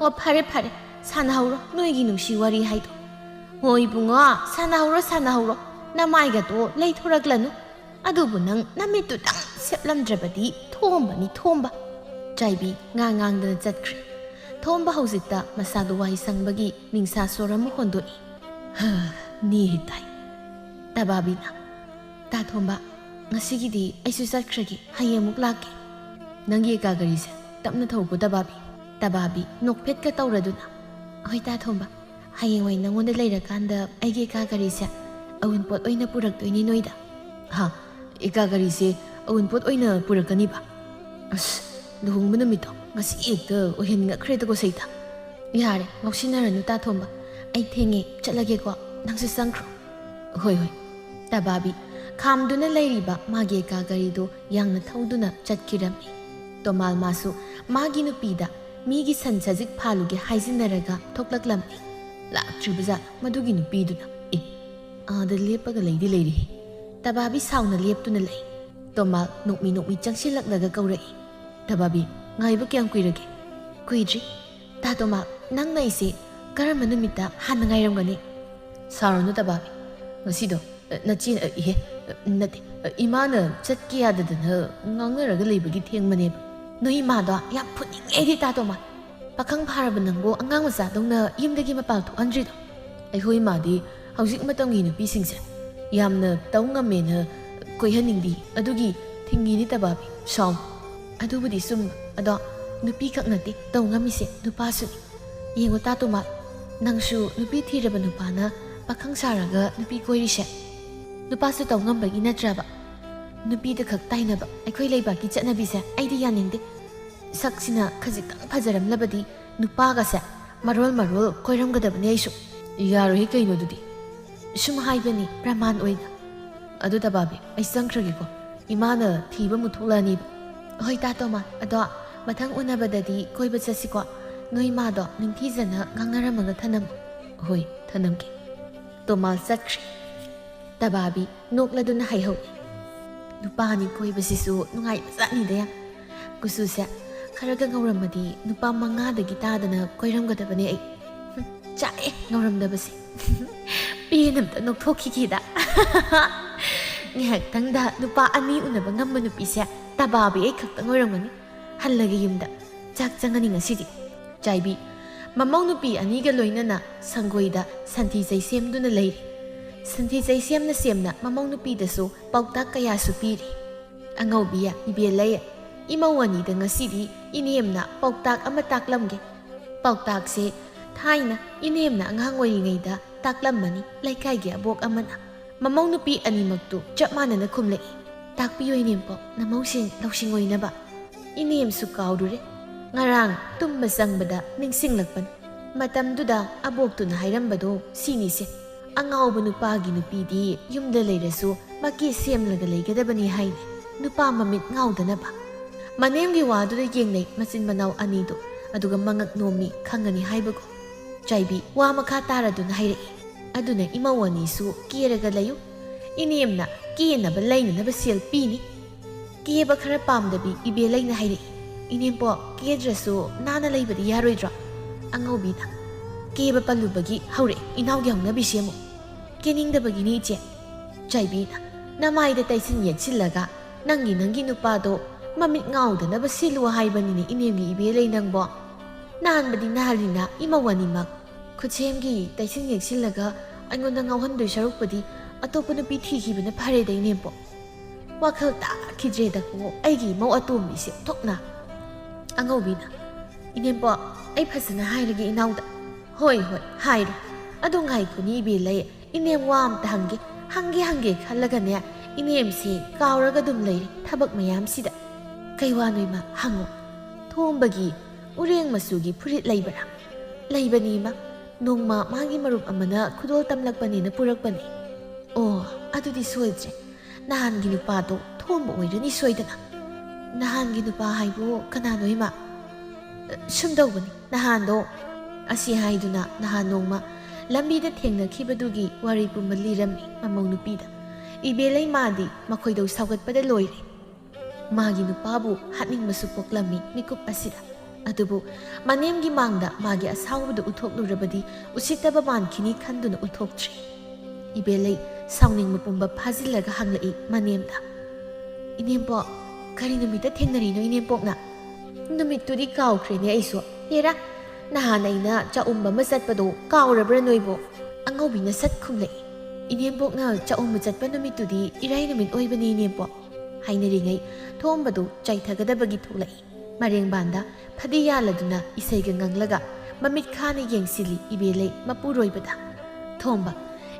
"ꯑꯣ, ꯐꯔꯦ ꯐꯔꯦ, ꯁꯥꯟꯅꯍꯧꯔꯣ ꯅꯣꯏꯒꯤ ꯅꯨꯡꯁꯤ ꯋꯥꯔꯤ ꯍꯥꯏꯗꯣ꯫ ꯍꯣ ꯏꯕꯨꯡꯉꯣ, ꯁꯥꯟꯅꯍꯧꯔꯣ ꯁꯥꯟꯅꯍꯧꯔꯣ, ꯅꯃꯥꯏꯒꯗꯣ ꯂꯩꯊꯣꯔꯛꯂꯅꯨ꯫ ꯑꯗꯨꯕꯨ ꯅꯪ ꯅꯃꯤꯠꯇꯨꯗꯪ ꯁꯦꯞꯂꯝꯗ꯭ꯔꯕꯗꯤ ꯊꯣꯝꯕꯅꯤ ꯊꯣꯝꯕ"꯫ ꯆꯥꯏꯕꯤ ꯉꯥꯡ ꯉꯥꯡꯗꯅ ꯆꯠꯈ꯭ꯔꯦ꯫ ꯊꯣꯝꯕ ꯍꯧꯖꯤꯛꯇ ꯃꯁꯥꯗꯨ ꯋꯥꯏ ꯁꯪꯕꯒꯤ ꯅꯤꯡꯁꯥ ꯁꯣꯔ ꯑꯃ ꯍꯣꯟꯗꯣꯛꯏ꯫ "ꯍꯥ, ꯅꯦ ꯇꯥꯏ"꯫ ꯇꯕꯥꯕꯤꯅ, "ꯇꯥ ꯊꯣꯝꯕ, ꯉꯁꯤꯒꯤꯗꯤ ꯑꯩꯁꯨ ꯆꯠꯈ꯭ꯔꯒꯦ, ꯍꯌꯦꯡ ꯑꯃꯨꯛ ꯂꯥꯛꯀꯦ꯫ ꯅꯪꯒꯤ ꯀꯥ ꯒꯥꯔꯤꯁꯦ ꯇꯞꯅ ꯊꯧꯀꯣ ꯇꯕꯥꯕꯤ꯫" ꯇꯕꯥꯕꯤ ꯅꯣꯛꯐꯦꯠꯀ ꯇꯧꯔꯗꯨꯅ, "ꯍꯣꯏ ꯇꯥ ꯊꯣꯝꯕ, ꯍꯌꯦꯡꯋꯥꯏ ꯅꯪꯉꯣꯟꯗ ꯂꯩꯔꯀꯥꯟꯗ ꯑꯩꯒꯤ ꯀꯥ ꯒꯥꯔꯤꯁꯦ ꯑꯋꯨꯟꯄꯣꯠ ꯑꯣꯏꯅ ꯄꯨꯔꯛꯇꯣꯏꯅꯤ ꯅꯣꯏꯗ꯫" "ꯍꯥ? ꯀꯥ ꯒꯥꯔꯤꯁꯦ ꯑꯋꯨꯟꯄꯣꯠ ꯑꯣꯏꯅ ꯄꯨꯔꯛꯀꯅꯤꯕ? ꯑꯁ, ꯂꯨꯍꯣꯡꯕ ꯅꯨꯃꯤꯠꯇꯣ ꯉꯁꯤ ꯍꯦꯛꯇ ꯑꯣꯏꯍꯟꯉꯛꯈ꯭ꯔꯦꯗꯀꯣ ꯁꯩꯇ꯫" "ꯌꯥꯔꯦ, ꯉꯥꯎꯁꯤꯟꯅꯔꯅꯨ ꯇꯥ ꯊꯣꯝꯕ, ꯑꯩ ꯊꯦꯡꯉꯦ, ꯆꯠꯂꯒꯦꯀꯣ, ꯅꯪꯁꯨ ꯆꯪꯈ꯭ꯔꯣ꯫" "ꯍꯣꯏ, ꯍꯣꯏ꯫" ꯇꯕꯥꯕꯤ ꯈꯥꯝꯗꯨꯅ ꯂꯩꯔꯤꯕ ꯃꯥꯒꯤ ꯀꯥ ꯒꯥꯔꯤꯗꯨ ꯌꯥꯡꯅ ꯊꯧꯗꯨꯅ ꯆꯠꯈꯤꯔꯝꯃꯤ꯫ ꯇꯣꯃꯥꯜ ꯃꯥꯁꯨ ꯃꯥꯒꯤ ꯅꯨꯄꯤꯗ ꯃꯤꯒꯤ ꯁꯟ ꯁꯖꯤꯛ ꯐꯥꯜꯂꯨꯒꯦ ꯍꯥꯏꯖꯤꯟꯅꯔꯒ ꯊꯣꯛꯂꯛꯂꯝꯃꯤ꯫ ꯂꯥꯛꯇ꯭ꯔꯤꯕꯖꯥꯠ ꯃꯗꯨꯒꯤ ꯅꯨꯄꯤꯗꯨꯅ꯫ "ꯑꯦ, ꯑꯥꯗ ꯂꯦꯞꯄꯒ ꯂꯩꯗꯤ ꯂꯩꯔꯤꯍꯦ꯫" ꯇꯕꯥꯕꯤ ꯁꯥꯎꯅ ꯂꯦꯞꯇꯨꯅ ꯂꯩ꯫ ꯇꯣꯃꯥꯜ ꯅꯣꯛꯃꯤ ꯅꯣꯛꯃꯤ ꯆꯪꯁꯤꯜꯂꯛꯂꯒ ꯀꯧꯔꯛꯏ꯫ "ꯇꯕꯥꯕꯤ, ꯉꯥꯏꯕ ꯀꯌꯥꯝ ꯀꯨꯏꯔꯒꯦ?" "ꯀꯨꯏꯗ꯭ꯔꯤ꯫ ꯇꯥ ꯇꯣꯃꯥꯜ, ꯅꯪꯅ ꯑꯩꯁꯦ ꯀꯔꯝꯕ ꯅꯨꯃꯤꯠꯇ ꯍꯥꯟꯅ ꯉꯥꯏꯔꯝꯒꯅꯤ?" "ꯁꯥꯎꯔꯅꯨ ꯇꯕꯥꯕꯤ, ꯉꯁꯤꯗꯣ, ꯑ, ꯅꯆꯦꯅ, ꯑ, ꯏꯍꯦ, ꯑ, ꯅꯠꯇꯦ, ꯑ, ꯏꯃꯥꯅ ꯆꯠꯀꯦ ꯌꯥꯗꯗꯅ ꯉꯥꯡꯅꯔꯒ ꯂꯩꯕꯒꯤ ꯊꯦꯡꯕꯅꯦꯕ꯫" "ꯅꯣꯏ ꯏꯃꯥꯗꯣ ꯌꯥꯝ ꯐꯨꯅꯤꯡꯉꯦ ꯑꯩꯗꯤ ꯇꯥ ꯇꯣꯃꯥꯜ꯫ ꯄꯥꯈꯪ ꯐꯥꯔꯕ ꯅꯪꯕꯨ ꯑꯉꯥꯡ ꯃꯆꯥꯗꯧꯅ ꯌꯨꯝꯗꯒꯤ ꯃꯄꯥꯟ ꯊꯣꯛꯍꯟꯗ꯭ꯔꯤꯗꯣ꯫" "ꯑꯩꯈꯣꯏ ꯏꯃꯥꯗꯤ ꯍꯧꯖꯤꯛ ꯃꯇꯝꯒꯤ ꯅꯨꯄꯤꯁꯤꯡꯁꯦ ꯌꯥꯝꯅ ꯇꯧ ꯉꯝꯃꯦꯅ ꯀꯣꯏꯍꯟꯅꯤꯡꯗꯤ, ꯑꯗꯨꯒꯤ ꯊꯤꯡꯉꯤꯅꯤ ꯇꯕꯥꯕꯤ, ꯁꯥꯎ꯫" "ꯑꯗꯨꯕꯨꯗꯤ ꯆꯨꯝꯕ, ꯑꯗꯣ ꯅꯨꯄꯤꯈꯛ ꯅꯠꯇꯦ ꯇꯧ ꯉꯝꯃꯤꯁꯦ, ꯅꯨꯄꯥꯁꯨꯅꯤ꯫ ꯌꯦꯡꯉꯨ ꯇꯥ ꯇꯣꯃꯥꯜ, ꯅꯪꯁꯨ ꯅꯨꯄꯤ ꯊꯤꯔꯕ ꯅꯨꯄꯥꯅ ꯄꯥꯈꯪ ꯁꯥꯔꯒ ꯅꯨꯄꯤ ꯀꯣꯏꯔꯤꯁꯦ꯫ ꯅꯨꯄꯥꯁꯨ ꯇꯧ ꯉꯝꯕꯒꯤ ꯅꯠꯇ꯭ꯔꯕ? ꯅꯨꯄꯤꯗ ꯈꯛ ꯇꯥꯏꯅꯕ ꯑꯩꯈꯣꯏ ꯂꯩꯕꯥꯛꯀꯤ ꯆꯠꯅꯕꯤꯁꯦ ꯑꯩꯗꯤ ꯌꯥꯅꯤꯡꯗꯦ꯫ ꯁꯛꯁꯤꯅ ꯈꯖꯤꯛꯇꯪ ꯐꯖꯔꯝꯂꯕꯗꯤ ꯅꯨꯄꯥꯒꯁꯦ ꯃꯔꯣꯜ ꯃꯔꯣꯜ ꯀꯣꯏꯔꯝꯒꯗꯕꯅꯦ ꯑꯩꯁꯨ꯫" "ꯌꯥꯔꯣꯏꯍꯦ, ꯀꯩꯅꯣ ꯑꯗꯨꯗꯤ?" "ꯁꯨꯝ ꯍꯥꯏꯕꯅꯤ, ꯄ꯭ꯔꯃꯥꯟ ꯑꯣꯏꯅ꯫ ꯑꯗꯨ ꯇꯕꯥꯕꯤ, ꯑꯩ ꯆꯪꯈ꯭ꯔꯒꯦꯀꯣ, ꯏꯃꯥꯅ ꯊꯤꯕ ꯑꯃꯨꯛ ꯊꯣꯛꯂꯛꯑꯅꯤꯕ꯫" "ꯍꯣꯏ ꯇꯥ ꯇꯣꯃꯥꯜ, ꯑꯗꯣ ꯃꯊꯪ ꯎꯅꯕꯗꯗꯤ ꯀꯣꯏꯕ ꯆꯠꯁꯤꯀꯣ꯫ ꯅꯣꯏ ꯏꯃꯥꯗꯣ ꯅꯤꯡꯊꯤꯖꯅ ꯉꯥꯡꯅꯔꯝꯃꯒ ꯊꯅꯝꯃꯨ꯫" "ꯍꯣꯏ, ꯊꯅꯝꯒꯦ꯫" ꯇꯣꯃꯥꯜ ꯆꯠꯈ꯭ꯔꯦ꯫ ꯇꯕꯥꯕꯤ ꯅꯣꯛꯂꯗꯨꯅ ꯍꯥꯏꯍꯧꯏ, "ꯅꯨꯄꯥ ꯑꯅꯤ ꯀꯣꯏꯕꯁꯤꯁꯨ ꯅꯨꯡꯉꯥꯏꯕꯖꯥꯠꯅꯤꯗ ꯌꯥꯝ꯫ ꯀꯨꯆꯨꯁꯦ ꯈꯔꯒ ꯉꯧꯔꯝꯃꯗꯤ ꯅꯨꯄꯥ ꯃꯉꯥꯗꯒꯤ ꯇꯥꯗꯅ ꯀꯣꯏꯔꯝꯒꯗꯕꯅꯦ ꯑꯩ꯫ ꯍꯨꯝ, ꯆꯥꯛꯑꯦ ꯉꯧꯔꯝꯗꯕꯁꯦ꯫" "ꯄꯦꯟ ꯑꯝꯇ ꯅꯣꯛꯊꯣꯛꯈꯤꯒꯦꯗ꯫" "ꯉꯥꯏꯍꯥꯛꯇꯪꯗ ꯅꯨꯄꯥ ꯑꯅꯤ ꯎꯅꯕ ꯉꯝꯕ ꯅꯨꯄꯤꯁꯦ ꯇꯕꯥꯕꯤ ꯑꯩ ꯈꯛꯇꯪ ꯑꯣꯏꯔꯝꯒꯅꯤ꯫ ꯍꯜꯂꯒꯦ ꯌꯨꯝꯗ, ꯆꯥꯛ ꯆꯪꯉꯅꯤ ꯉꯁꯤꯗꯤ꯫" ꯆꯥꯏꯕꯤ ꯃꯃꯧ ꯅꯨꯄꯤ ꯑꯅꯤꯒ ꯂꯣꯏꯅꯅ ꯁꯪꯒꯣꯏꯗ ꯁꯟꯊꯤ ꯆꯩ ꯁꯦꯝꯗꯨꯅ ꯂꯩꯔꯤ꯫ ꯁꯟꯊꯤ ꯆꯩꯁꯦꯝꯅ ꯁꯦꯝꯅ ꯃꯃꯧ ꯅꯨꯄꯤꯗꯁꯨ ꯄꯥꯎꯇꯥꯛ ꯀꯌꯥꯁꯨ ꯄꯤꯔꯤ꯫ ꯑꯉꯧꯕꯤ, ꯏꯕꯦꯜꯂꯩ, ꯏꯃꯧ ꯑꯅꯤꯗ ꯉꯁꯤꯗꯤ ꯏꯅꯦꯝꯅ ꯄꯥꯎꯇꯥꯛ ꯑꯃ ꯇꯥꯛꯂꯝꯒꯦ꯫ ꯄꯥꯎꯇꯥꯛꯁꯦ ꯊꯥꯏꯅ ꯏꯅꯦꯝꯅ ꯑꯉꯥꯡ ꯑꯣꯏꯔꯤꯉꯩꯗ ꯇꯥꯛꯂꯝꯃꯅꯤ ꯂꯩꯀꯥꯏꯒꯤ ꯑꯕꯣꯛ ꯑꯃꯅ꯫ ꯃꯃꯧ ꯅꯨꯄꯤ ꯑꯅꯤꯃꯛꯇꯨ ꯆꯞ ꯃꯥꯟꯅꯅ ꯈꯨꯝꯂꯛꯏ꯫ "ꯇꯥꯛꯄꯤꯌꯨ ꯏꯅꯦꯝꯄꯣꯛ, ꯅꯃꯧꯁꯤꯡ ꯂꯧꯁꯤꯡ ꯑꯣꯏꯅꯕ꯫" ꯏꯅꯦꯝꯁꯨ ꯀꯥꯎꯔꯨꯔꯦ꯫ ꯉꯔꯥꯡ ꯇꯨꯝꯕ ꯆꯪꯕꯗ ꯅꯤꯡꯁꯤꯡꯂꯛꯄꯅꯤ꯫ ꯃꯇꯝꯗꯨꯗ ꯑꯕꯣꯛꯇꯨꯅ ꯍꯥꯏꯔꯝꯕꯗꯣ ꯁꯤꯅꯤꯁꯦ꯫ "ꯑꯉꯥꯎꯕ ꯅꯨꯄꯥꯒꯤ ꯅꯨꯄꯤꯗꯤ ꯌꯨꯝꯗ ꯂꯩꯔꯁꯨ ꯃꯀꯦ ꯁꯦꯝꯂꯒ ꯂꯩꯒꯗꯕꯅꯤ" ꯍꯥꯏꯅꯤ꯫ ꯅꯨꯄꯥ ꯃꯃꯤꯠ ꯉꯥꯎꯗꯅꯕ꯫ ꯃꯅꯦꯝꯒꯤ ꯋꯥꯗꯨꯗ ꯌꯦꯡꯅꯩ ꯃꯆꯤꯟ ꯃꯅꯥꯎ ꯑꯅꯤꯗꯨ, ꯑꯗꯨꯒ ꯃꯉꯛ ꯅꯣꯝꯃꯤ, ꯈꯪꯒꯅꯤ ꯍꯥꯏꯕꯒꯨꯝ꯫ ꯆꯥꯏꯕꯤ ꯋꯥ ꯃꯈꯥ ꯇꯥꯔꯗꯨꯅ ꯍꯥꯏꯔꯛꯏ꯫ "ꯑꯗꯨꯅ ꯏꯃꯧ ꯑꯅꯤꯁꯨ ꯀꯦꯔꯒ ꯂꯩꯌꯨ꯫ ꯏꯅꯦꯝꯅ ꯀꯦꯅꯕ ꯂꯩꯅꯅꯕ ꯁꯦꯜ ꯄꯤꯅꯤ꯫ ꯀꯦꯕ ꯈꯔ ꯄꯥꯝꯗꯕꯤ ꯏꯕꯦꯜꯂꯩꯅ ꯍꯥꯏꯔꯛꯏ꯫ "ꯏꯅꯦꯝꯄꯣꯛ, ꯀꯦꯗ꯭ꯔꯁꯨ ꯅꯥꯟꯅ ꯂꯩꯕꯗꯤ ꯌꯥꯔꯣꯏꯗ꯭ꯔꯣ?" ꯑꯉꯧꯕꯤꯅ꯫ "ꯀꯦꯕ ꯄꯜꯂꯨꯕꯒꯤ ꯍꯧꯔꯛꯑꯦ ꯏꯅꯥꯎꯒꯤ ꯍꯧꯅꯕꯤ ꯁꯦꯝꯃꯨ꯫ ꯀꯦꯅꯤꯡꯗꯕꯒꯤꯅꯤ ꯏꯆꯦ꯫" ꯆꯥꯏꯕꯤꯅ꯫ "ꯅꯃꯥꯏꯗ ꯇꯩꯁꯤꯟ ꯌꯦꯠꯁꯤꯜꯂꯒ ꯅꯪꯒꯤ ꯅꯪꯒꯤ ꯅꯨꯄꯥꯗꯣ ꯃꯃꯤꯠ ꯉꯥꯎꯗꯅꯕ ꯁꯤꯜꯂꯨ ꯍꯥꯏꯕꯅꯤꯅꯦ ꯏꯅꯦꯝꯒꯤ ꯏꯕꯦꯜꯂꯩ ꯅꯪꯕꯣ꯫ ꯅꯥꯟꯕꯗꯤ ꯅꯥꯜꯂꯤꯅ ꯏꯃꯧ ꯑꯅꯤꯃꯛ꯫ ꯈꯨꯠꯁꯦꯝꯒꯤ ꯇꯩꯁꯤꯟ ꯌꯦꯛꯁꯤꯜꯂꯒ ꯑꯩꯉꯣꯟꯗ ꯉꯥꯎꯍꯟꯗꯣꯏ ꯁꯔꯨꯛꯄꯨꯗꯤ ꯑꯇꯣꯞꯄ ꯅꯨꯄꯤ ꯊꯤꯈꯤꯕꯅ ꯐꯔꯦꯗ ꯏꯅꯦꯝꯄꯣꯛ꯫ ꯋꯥꯈꯜ ꯇꯥꯈꯤꯗ꯭ꯔꯦꯗꯀꯣ ꯑꯩꯒꯤ ꯏꯃꯧ ꯑꯇꯣꯝꯕꯤꯁꯦ ꯑꯣꯟꯊꯣꯛꯅ꯫" ꯑꯉꯧꯕꯤꯅ꯫ "ꯏꯅꯦꯝꯄꯣꯛ, ꯑꯩ ꯐꯖꯅ ꯍꯥꯏꯔꯒꯦ ꯏꯅꯥꯎꯗ꯫" "ꯍꯣꯏ ꯍꯣꯏ, ꯍꯥꯏꯔꯣ꯫ ꯑꯗꯣ ꯉꯥꯏꯈꯣꯅꯦ ꯏꯕꯦꯜꯂꯩ, ꯏꯅꯦꯝ ꯋꯥ ꯑꯝꯇ ꯍꯪꯒꯦ꯫ ꯍꯪꯒꯦ ꯍꯪꯒꯦ ꯈꯜꯂꯒꯅꯦ ꯏꯅꯦꯝꯁꯦ ꯀꯥꯎꯔꯒ ꯑꯗꯨꯝ ꯂꯩꯔꯦ ꯊꯕꯛ ꯃꯌꯥꯝꯁꯤꯗ꯫" "ꯀꯩ ꯋꯥꯅꯣ ꯏꯃꯥ, ꯍꯪꯉꯣ꯫" "ꯊꯣꯝꯕꯒꯤ ꯎꯔꯦꯡ ꯃꯆꯨꯒꯤ ꯐꯨꯔꯤꯠ ꯂꯩꯕ꯭ꯔꯥ?" "ꯂꯩꯕꯅꯤ ꯏꯃꯥ, ꯅꯣꯡꯃ ꯃꯥꯒꯤ ꯃꯔꯨꯞ ꯑꯃꯅ ꯈꯨꯗꯣꯜ ꯇꯝꯂꯛꯄꯅꯦꯅ ꯄꯨꯔꯛꯄꯅꯦ꯫" "ꯑꯣ, ꯑꯗꯨꯗꯤ ꯁꯣꯏꯗ꯭ꯔꯦ꯫ ꯅꯍꯥꯟꯒꯤ ꯅꯨꯄꯥꯗꯣ ꯊꯣꯝꯕ ꯑꯣꯏꯔꯅꯤ ꯁꯣꯏꯗꯅ꯫" "ꯅꯍꯥꯟꯒꯤ ꯅꯨꯄꯥ ꯍꯥꯏꯕꯨ ꯀꯅꯥꯅꯣ ꯏꯃꯥ?" "ꯁꯨꯝ ꯇꯧꯕꯅꯤ, ꯅꯍꯥꯟꯗꯣ꯫" ꯑꯁꯤ ꯍꯥꯏꯗꯨꯅ ꯅꯍꯥꯟ ꯅꯣꯡꯃ ꯂꯝꯕꯤꯗ ꯊꯦꯡꯅꯈꯤꯕꯗꯨꯒꯤ ꯋꯥꯔꯤ ꯄꯨꯝꯕ ꯂꯤꯔꯝꯃꯤ ꯃꯃꯧ ꯅꯨꯄꯤꯗ꯫ ꯏꯕꯦꯜꯂꯩ ꯃꯥꯗꯤ ꯃꯈꯣꯏꯗꯧ ꯁꯥꯎꯒꯠꯄꯗ ꯂꯣꯏꯔꯦ꯫ ꯃꯥꯒꯤ ꯅꯨꯄꯥꯕꯨ ꯍꯥꯠꯅꯤꯡꯕꯁꯨ ꯄꯣꯛꯂꯝꯃꯤ ꯃꯤꯀꯨꯞ ꯑꯁꯤꯗ꯫ ꯑꯗꯨꯕꯨ ꯃꯅꯦꯝꯒꯤ ꯃꯥꯡꯗ ꯃꯥꯒꯤ ꯑꯁꯥꯎꯕꯗꯨ ꯎꯠꯊꯣꯛꯂꯨꯔꯕꯗꯤ ꯎꯁꯤꯠꯇꯕ ꯃꯥꯟꯈꯤꯅꯤ ꯈꯟꯗꯨꯅ ꯎꯠꯊꯣꯛꯇ꯭ꯔꯤ꯫ ꯏꯕꯦꯜꯂꯩ ꯁꯥꯎꯅꯤꯡꯕ ꯄꯨꯝꯕ ꯐꯥꯖꯤꯜꯂꯒ ꯍꯪꯂꯛꯏ ꯃꯅꯦꯝꯗ꯫ "ꯏꯅꯦꯝꯄꯣꯛ, ꯀꯔꯤ ꯅꯨꯃꯤꯠꯇ ꯊꯦꯡꯅꯔꯤꯅꯣ ꯏꯅꯦꯝꯄꯣꯛꯅ?" "ꯅꯨꯃꯤꯠꯇꯨꯗꯤ ꯀꯥꯎꯈ꯭ꯔꯦꯅꯦ ꯑꯩꯁꯨ꯫ ꯍꯦꯔꯥ, ꯅꯍꯥꯟ ꯑꯩꯅ ꯆꯥꯛꯎꯝꯕ ꯑꯃ ꯆꯠꯄꯗꯣ ꯀꯥꯎꯔꯕ꯭ꯔꯥ ꯅꯣꯏꯕꯣ?" ꯑꯉꯧꯕꯤꯅ ꯁꯠ ꯈꯨꯝꯂꯛꯏ꯫ "ꯏꯅꯦꯝꯄꯣꯛꯅ ꯆꯥꯛꯎꯝꯕ ꯆꯠꯄ ꯅꯨꯃꯤꯠꯇꯨꯗꯤ ꯏꯔꯥꯏ ꯅꯨꯃꯤꯠ ꯑꯣꯏꯕꯅꯤ, ꯏꯅꯦꯝꯄꯣꯛ" ꯍꯥꯏꯅꯔꯤꯉꯩ ꯊꯣꯝꯕꯗꯨ ꯆꯥꯏꯊꯒꯗꯕꯒꯤ ꯊꯣꯛꯂꯛꯏ꯫ ꯃꯔꯦꯡꯕꯥꯟꯗ ꯐꯗꯤ ꯌꯥꯜꯂꯗꯨꯅ ꯏꯁꯩꯒ ꯉꯪꯂꯒ ꯃꯃꯤꯠ ꯈꯥꯅ ꯌꯦꯡꯁꯤꯜꯂꯤ ꯏꯕꯦꯂꯩ ꯃꯄꯨꯔꯣꯏꯕꯗ꯫ ꯊꯣꯝꯕ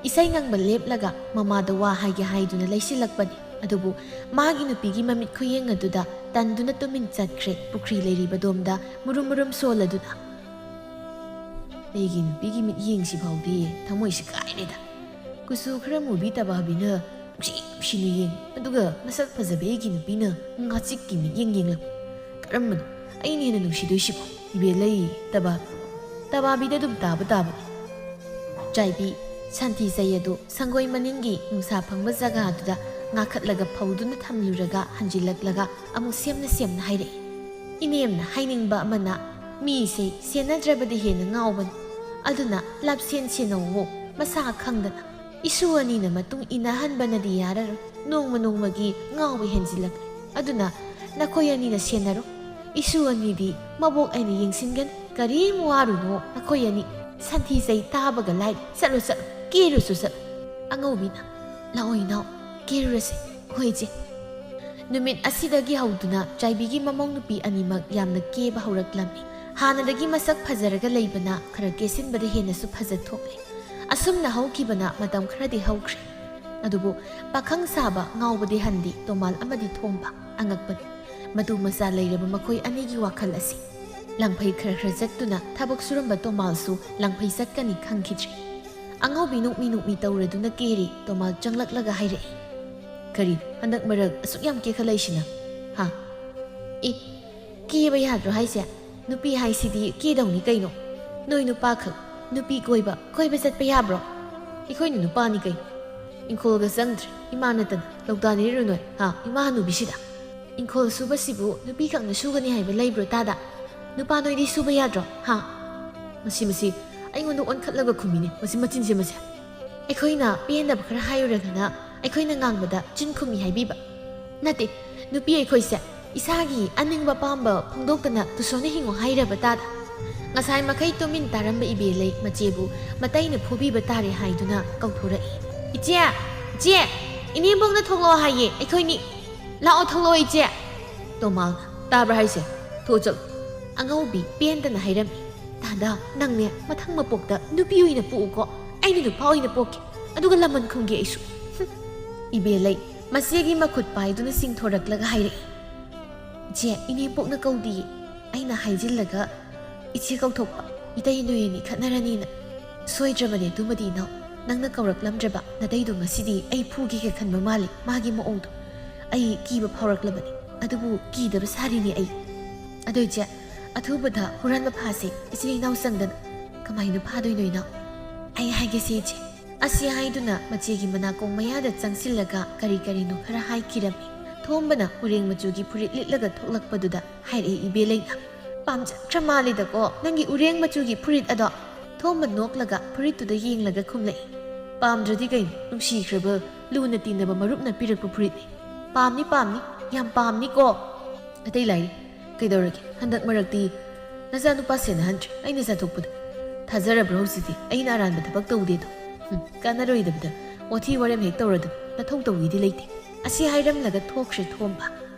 ꯏꯁꯩ ꯉꯪꯕ ꯂꯦꯞꯂꯒ ꯃꯃꯥꯗ ꯋꯥ ꯍꯥꯏꯒꯦ ꯍꯥꯏꯗꯨꯅ ꯂꯩꯁꯤꯜꯂꯛꯄꯅꯤ꯫ ꯑꯗꯨꯕꯨ ꯃꯥꯒꯤ ꯅꯨꯄꯤꯒꯤ ꯃꯃꯤꯠ ꯈꯨꯌꯦꯡ ꯑꯗꯨꯗ ꯇꯟꯗꯨꯅ ꯇꯨꯃꯤꯟ ꯆꯠꯈ꯭ꯔꯦ, ꯄꯨꯈ꯭ꯔꯤ ꯂꯩꯔꯤꯕꯗꯣꯝꯗ ꯃꯨꯔꯨꯝ ꯃꯨꯔꯨꯝ ꯁꯣꯜꯂꯗꯨꯅ꯫ "ꯑꯩꯒꯤ ꯅꯨꯄꯤꯒꯤ ꯃꯤꯠꯌꯦꯡꯁꯤ ꯐꯥꯎꯗꯤ ꯊꯃꯣꯏꯁꯤ ꯀꯥꯏꯔꯦꯗ꯫ ꯀꯨꯆꯨ ꯈꯔ ꯃꯨꯕꯤ ꯇꯕꯥꯕꯤꯅ ꯅꯨꯡꯁꯤ ꯅꯨꯡꯁꯤꯅ ꯌꯦꯡ, ꯑꯗꯨꯒ ꯃꯁꯛ ꯐꯖꯕꯤ ꯑꯩꯒꯤ ꯅꯨꯄꯤꯅ ꯉꯥꯆꯤꯛꯀꯤ ꯃꯤꯠꯌꯦꯡ ꯌꯦꯡꯂꯛ꯫ ꯀꯔꯝꯕꯅꯣ ꯑꯩꯅ ꯍꯦꯟꯅ ꯅꯨꯡꯁꯤꯗꯣꯏꯁꯤꯕꯣ? ꯏꯕꯦꯂꯩ, ꯇꯕꯥꯕꯤ, ꯇꯕꯥꯕꯤꯗ ꯑꯗꯨꯝ ꯇꯥꯕ ꯇꯥꯕꯅꯤ"꯫ ꯆꯥꯏꯕꯤ ꯁꯟꯊꯤ ꯆꯩ ꯑꯗꯨ ꯁꯪꯒꯣꯏ ꯃꯅꯤꯡꯒꯤ ꯅꯨꯡꯁꯥ ꯐꯪꯕ ꯖꯒꯥꯗꯨꯗ ꯉꯥꯈꯠꯂꯒ ꯐꯧꯗꯨꯅ ꯊꯝꯂꯨꯔꯒ ꯍꯟꯖꯤꯜꯂꯛꯂꯒ ꯑꯃꯨꯛ ꯁꯦꯝꯅ ꯁꯦꯝꯅ ꯍꯥꯏꯔꯛꯏ꯫ "ꯏꯅꯦꯝꯅ ꯍꯥꯏꯅꯤꯡꯕ ꯑꯃꯅ, ꯃꯤꯁꯦ ꯁꯦꯟꯅꯗ꯭ꯔꯕꯗꯤ ꯍꯦꯟꯅ ꯉꯥꯎꯕꯅꯤ꯫ ꯑꯗꯨꯅ ꯂꯞꯁꯦꯟ ꯁꯦꯟꯅꯧꯋꯣ, ꯃꯁꯥ ꯈꯪꯗꯅ꯫ ꯏꯁꯨ ꯑꯅꯤꯅ ꯃꯇꯨꯡ ꯏꯟꯅꯍꯟꯕꯅꯗꯤ ꯌꯥꯔꯔꯣꯏ꯫ ꯅꯣꯡꯃ ꯅꯣꯡꯃꯒꯤ ꯉꯥꯎꯕ ꯍꯦꯟꯖꯤꯜꯂꯛꯂꯦ꯫ ꯑꯗꯨꯅ ꯅꯈꯣꯏ ꯑꯅꯤꯅ ꯁꯦꯟꯅꯔꯣ꯫ ꯏꯁꯨ ꯑꯅꯤꯗꯤ ꯃꯕꯣꯛ ꯑꯩꯅ ꯌꯦꯡꯁꯤꯟꯒꯅꯤ꯫ ꯀꯔꯤꯝ ꯋꯥꯔꯨꯅꯣ ꯅꯈꯣꯏ ꯑꯅꯤ꯫ ꯁꯟꯊꯤ ꯆꯩ ꯇꯥꯕꯒ ꯂꯥꯏꯔꯤ꯫ ꯆꯠꯂꯣ, ꯆꯠꯂꯣ꯫ ꯀꯦꯔꯨꯁꯨ ꯆꯠꯂꯣ"꯫ ꯑꯉꯧꯕꯤꯅ, "ꯂꯥꯛꯑꯣ ꯏꯅꯥꯎ, ꯀꯦꯔꯨꯔꯁꯦ꯫ ꯍꯣꯏ ꯏꯆꯦ"꯫ ꯅꯨꯃꯤꯠ ꯑꯁꯤꯗꯒꯤ ꯍꯧꯗꯨꯅ ꯆꯥꯏꯕꯤꯒꯤ ꯃꯃꯧ ꯅꯨꯄꯤ ꯑꯅꯤꯃꯛ ꯌꯥꯝꯅ ꯀꯦꯕ ꯍꯧꯔꯛꯂꯝꯃꯤ꯫ ꯍꯥꯟꯅꯗꯒꯤ ꯃꯁꯛ ꯐꯖꯔꯒ ꯂꯩꯕꯅ ꯈꯔ ꯀꯦꯁꯤꯟꯕꯗ ꯍꯦꯟꯅꯁꯨ ꯐꯖ ꯊꯣꯛꯂꯦ꯫ ꯑꯁꯨꯝꯅ ꯍꯧꯈꯤꯕꯅ ꯃꯇꯝ ꯈꯔꯗꯤ ꯍꯧꯈ꯭ꯔꯦ꯫ ꯑꯗꯨꯕꯨ ꯄꯥꯈꯪ ꯁꯥꯕ ꯉꯥꯎꯕꯗꯤ ꯍꯟꯗꯦ ꯇꯣꯃꯥꯜ ꯑꯃꯗꯤ ꯊꯣꯝꯕ꯫ ꯑꯉꯛꯄꯅꯤ꯫ ꯃꯇꯨ ꯃꯆꯥ ꯂꯩꯔꯕ ꯃꯈꯣꯏ ꯑꯅꯤꯒꯤ ꯋꯥꯈꯜ ꯑꯁꯤ꯫ ꯂꯥꯡꯐꯩ ꯈꯔ ꯈꯔ ꯆꯠꯇꯨꯅ ꯊꯕꯛ ꯁꯨꯔꯝꯕ ꯇꯣꯃꯥꯜꯁꯨ ꯂꯥꯡꯐꯩ ꯆꯠꯀꯅꯤ ꯈꯪꯈꯤꯗ꯭ꯔꯦ꯫ ꯑꯉꯧꯕꯤ ꯅꯣꯛꯃꯤ ꯅꯣꯛꯃꯤ ꯇꯧꯔꯗꯨꯅ ꯀꯦꯔꯤ꯫ ꯇꯣꯃꯥꯜ ꯆꯪꯂꯛꯂꯒ ꯍꯥꯏꯔꯛꯏ, "ꯀꯔꯤ, ꯍꯟꯗꯛ ꯃꯔꯛ ꯑꯁꯨꯛ ꯌꯥꯝ ꯀꯦꯈꯠꯂꯛꯏꯁꯤꯅ? ꯍꯥ?" "ꯑꯦ, ꯀꯦꯕ ꯌꯥꯗ꯭ꯔꯣ ꯍꯥꯏꯁꯦ? ꯅꯨꯄꯤ ꯍꯥꯏꯁꯤꯗꯤ ꯀꯦꯗꯧꯅꯤ ꯀꯩꯅꯣ꯫ ꯅꯣꯏ ꯅꯨꯄꯥꯈꯛ ꯅꯨꯄꯤ ꯀꯣꯏꯕ, ꯀꯣꯏꯕ ꯆꯠꯄ ꯌꯥꯕ꯭ꯔꯣ? ꯑꯩꯈꯣꯏꯅ ꯅꯨꯄꯥꯅꯤ ꯀꯩꯅꯣ꯫ ꯏꯪꯈꯣꯜꯒ ꯆꯪꯗ꯭ꯔꯦ, ꯏꯃꯥ ꯅꯠꯇꯅ꯫ ꯂꯧꯗꯥꯅꯤꯔꯨ ꯅꯣꯏ, ꯍꯥ, ꯏꯃꯥ ꯍꯅꯨꯕꯤꯁꯤꯗ꯫ ꯏꯪꯈꯣꯜ ꯁꯨꯕꯁꯤꯕꯨ ꯅꯨꯄꯤ ꯈꯛꯅ ꯁꯨꯒꯅꯤ ꯍꯥꯏꯕ ꯂꯩꯕ꯭ꯔꯣ ꯇꯥꯗ? ꯅꯨꯄꯥ ꯅꯣꯏꯗꯤ ꯁꯨꯕ ꯌꯥꯗ꯭ꯔꯣ, ꯍꯥ?" ꯃꯁꯤ, ꯃꯁꯤ ꯑꯩꯉꯣꯟꯗ ꯑꯣꯟꯈꯠꯂꯒ ꯈꯨꯝꯃꯤꯅꯦ, ꯃꯁꯤ ꯃꯆꯤꯟꯁꯦ, ꯃꯁꯦ꯫ ꯑꯩꯈꯣꯏꯅ ꯄꯦꯟꯗꯕ ꯈꯔ ꯍꯥꯏꯔꯨꯔꯒꯅ ꯑꯩꯈꯣꯏꯅ ꯉꯥꯡꯕꯗ ꯆꯤꯟ ꯈꯨꯝꯃꯤ ꯍꯥꯏꯕꯤꯕ꯫ ꯅꯠꯇꯦ, ꯅꯨꯄꯤ ꯑꯩꯈꯣꯏꯁꯦ ꯏꯁꯥꯒꯤ ꯑꯅꯤꯡꯕ ꯑꯄꯥꯝꯕ ꯐꯣꯡꯗꯣꯛꯇꯅ ꯇꯨꯁꯣꯟꯅ ꯍꯤꯡꯉꯨ ꯍꯥꯏꯔꯕ ꯇꯥꯗ? ꯉꯁꯥꯏ ꯃꯈꯩ ꯇꯨꯃꯤꯟ ꯇꯥꯔꯝꯕ ꯏꯕꯦꯂꯩ ꯃꯆꯦꯕꯨ ꯃꯇꯩꯅ ꯐꯨꯕꯤꯕ ꯇꯥꯔꯦ ꯍꯥꯏꯗꯨꯅ ꯀꯧꯊꯣꯔꯛꯏ꯫ "ꯏꯆꯦ, ꯏꯆꯦ, ꯏꯅꯦꯝꯕꯣꯛꯅ ꯊꯣꯛꯂꯛꯑꯣ ꯍꯥꯏꯌꯦ ꯑꯩꯈꯣꯏꯅꯤ꯫ ꯂꯥꯛꯑꯣ, ꯊꯣꯛꯂꯛꯑꯣ ꯏꯆꯦ꯫" ꯇꯣꯃꯥꯜꯅ, "ꯇꯥꯕ꯭ꯔꯥ ꯍꯥꯏꯁꯦ? ꯊꯣꯛꯑꯣ ꯆꯠꯂꯣ꯫" ꯑꯉꯧꯕꯤ ꯄꯦꯟꯗꯅ ꯍꯥꯏꯔꯝꯃꯤ꯫ "ꯗꯥꯗꯥ, ꯅꯪꯅꯦ ꯃꯊꯪ ꯃꯄꯣꯛꯇ ꯅꯨꯄꯤ ꯑꯣꯏꯅ ꯄꯣꯛꯎꯀꯣ꯫ ꯑꯩꯅ ꯅꯨꯄꯥ ꯑꯣꯏꯅ ꯄꯣꯛꯀꯦ꯫ ꯑꯗꯨꯒ ꯂꯃꯟ ꯈꯨꯝꯒꯦ ꯑꯩꯁꯨ꯫" ꯍꯨꯝ꯫ ꯏꯕꯦꯂꯩ ꯃꯆꯦꯒꯤ ꯃꯈꯨꯠ ꯄꯥꯏꯗꯨꯅ ꯆꯤꯡꯊꯣꯔꯛꯂꯒ ꯍꯥꯏꯔꯛꯏ, "ꯏꯆꯦ, ꯏꯅꯦꯝꯄꯣꯛꯅ ꯀꯧꯗꯤꯌꯦ꯫ ꯑꯩꯅ ꯍꯥꯏꯖꯤꯜꯂꯒ ꯏꯆꯦ ꯀꯧꯊꯣꯛꯄ, ꯏꯇꯩ ꯅꯣꯏ ꯑꯅꯤ ꯈꯠꯅꯔꯅꯤꯅ꯫" "ꯁꯣꯏꯗ꯭ꯔꯕꯅꯦ ꯑꯗꯨꯃꯗꯤ ꯏꯅꯥꯎ꯫ ꯅꯪꯅ ꯀꯧꯔꯛꯂꯝꯗ꯭ꯔꯕ ꯅꯇꯩꯗꯣ ꯉꯁꯤꯗꯤ ꯑꯩ ꯐꯨꯒꯦꯒ ꯈꯟꯕ ꯃꯥꯜꯂꯤ, ꯃꯥꯒꯤ ꯃꯑꯣꯡꯗꯣ꯫ ꯑꯩ ꯀꯤꯕ ꯐꯥꯎꯔꯛꯂꯕꯅꯤ, ꯑꯗꯨꯕꯨ ꯀꯤꯗꯕ ꯁꯥꯔꯤꯅꯦ ꯑꯩ꯫ ꯑꯗꯣ ꯏꯆꯦ, ꯑꯊꯨꯕꯗ ꯍꯨꯔꯥꯟꯕ ꯐꯥꯁꯦ, ꯏꯆꯤꯜ ꯏꯅꯥꯎ ꯆꯪꯗꯅ꯫" "ꯀꯃꯥꯏꯅ ꯐꯥꯗꯣꯏꯅꯣ ꯏꯅꯥꯎ?" "ꯑꯩ ꯍꯥꯏꯒꯦꯁꯦ ꯏꯆꯦ꯫" ꯑꯁꯤ ꯍꯥꯏꯗꯨꯅ ꯃꯆꯦꯒꯤ ꯃꯅꯥꯀꯣꯡ ꯃꯌꯥꯗ ꯆꯪꯁꯤꯜꯂꯒ ꯀꯔꯤ ꯀꯔꯤꯅꯣ ꯈꯔ ꯍꯥꯏꯈꯤꯔꯝꯃꯤ꯫ ꯊꯣꯝꯕꯅ ꯎꯔꯦꯡ ꯃꯆꯨꯒꯤ ꯐꯨꯔꯤꯠ ꯂꯤꯠꯂꯒ ꯊꯣꯛꯂꯛꯄꯗꯨꯗ ꯍꯥꯏꯔꯛꯏ ꯏꯕꯦꯂꯩꯅ, "ꯄꯥꯝꯖꯈ꯭ꯔ ꯃꯥꯜꯂꯦꯗꯀꯣ ꯅꯪꯒꯤ ꯎꯔꯦꯡ ꯃꯆꯨꯒꯤ ꯐꯨꯔꯤꯠ ꯑꯗꯣ?" ꯊꯣꯝꯕ ꯅꯣꯛꯂꯒ ꯐꯨꯔꯤꯠꯇꯨꯗ ꯌꯦꯡꯂꯒ ꯈꯨꯝꯂꯛꯏ, "ꯄꯥꯝꯗ꯭ꯔꯗꯤ ꯀꯩꯅꯣ, ꯅꯨꯡꯁꯤꯈ꯭ꯔꯕ ꯂꯨꯅ ꯇꯤꯟꯅꯕ ꯃꯔꯨꯞꯅ ꯄꯤꯔꯛꯄ ꯐꯨꯔꯤꯠꯅꯤ꯫ ꯄꯥꯝꯅꯤ, ꯄꯥꯝꯅꯤ, ꯌꯥꯝ ꯄꯥꯝꯅꯤꯀꯣ꯫ ꯑꯇꯩ ꯂꯥꯏꯔꯤ, ꯀꯩꯗꯧꯔꯒꯦ? ꯍꯟꯗꯛ ꯃꯔꯛꯇꯤ ꯅꯆꯥꯅꯨꯄꯥ ꯁꯦꯟꯅꯍꯟꯗ꯭ꯔꯦ, ꯑꯩꯅ ꯆꯠꯊꯣꯛꯄꯗ꯫ ꯊꯥꯖꯔꯕ꯭ꯔꯣ ꯍꯧꯖꯤꯛꯇꯤ ꯑꯩꯅ ꯑꯔꯥꯟꯕ ꯊꯕꯛ ꯇꯧꯗꯦꯗꯣ? ꯍꯨꯝ, ꯀꯥꯟꯅꯔꯣꯏꯗꯕꯗ ꯋꯥꯊꯤ ꯋꯥꯔꯦꯝ ꯍꯦꯛ ꯇꯧꯔꯗꯅ ꯅꯊꯧ ꯇꯧꯒꯦꯗꯤ ꯂꯩꯇꯦ꯫" ꯑꯁꯤ ꯍꯥꯏꯔꯝꯂꯒ ꯊꯣꯛꯈ꯭ꯔꯦ ꯊꯣꯝꯕ꯫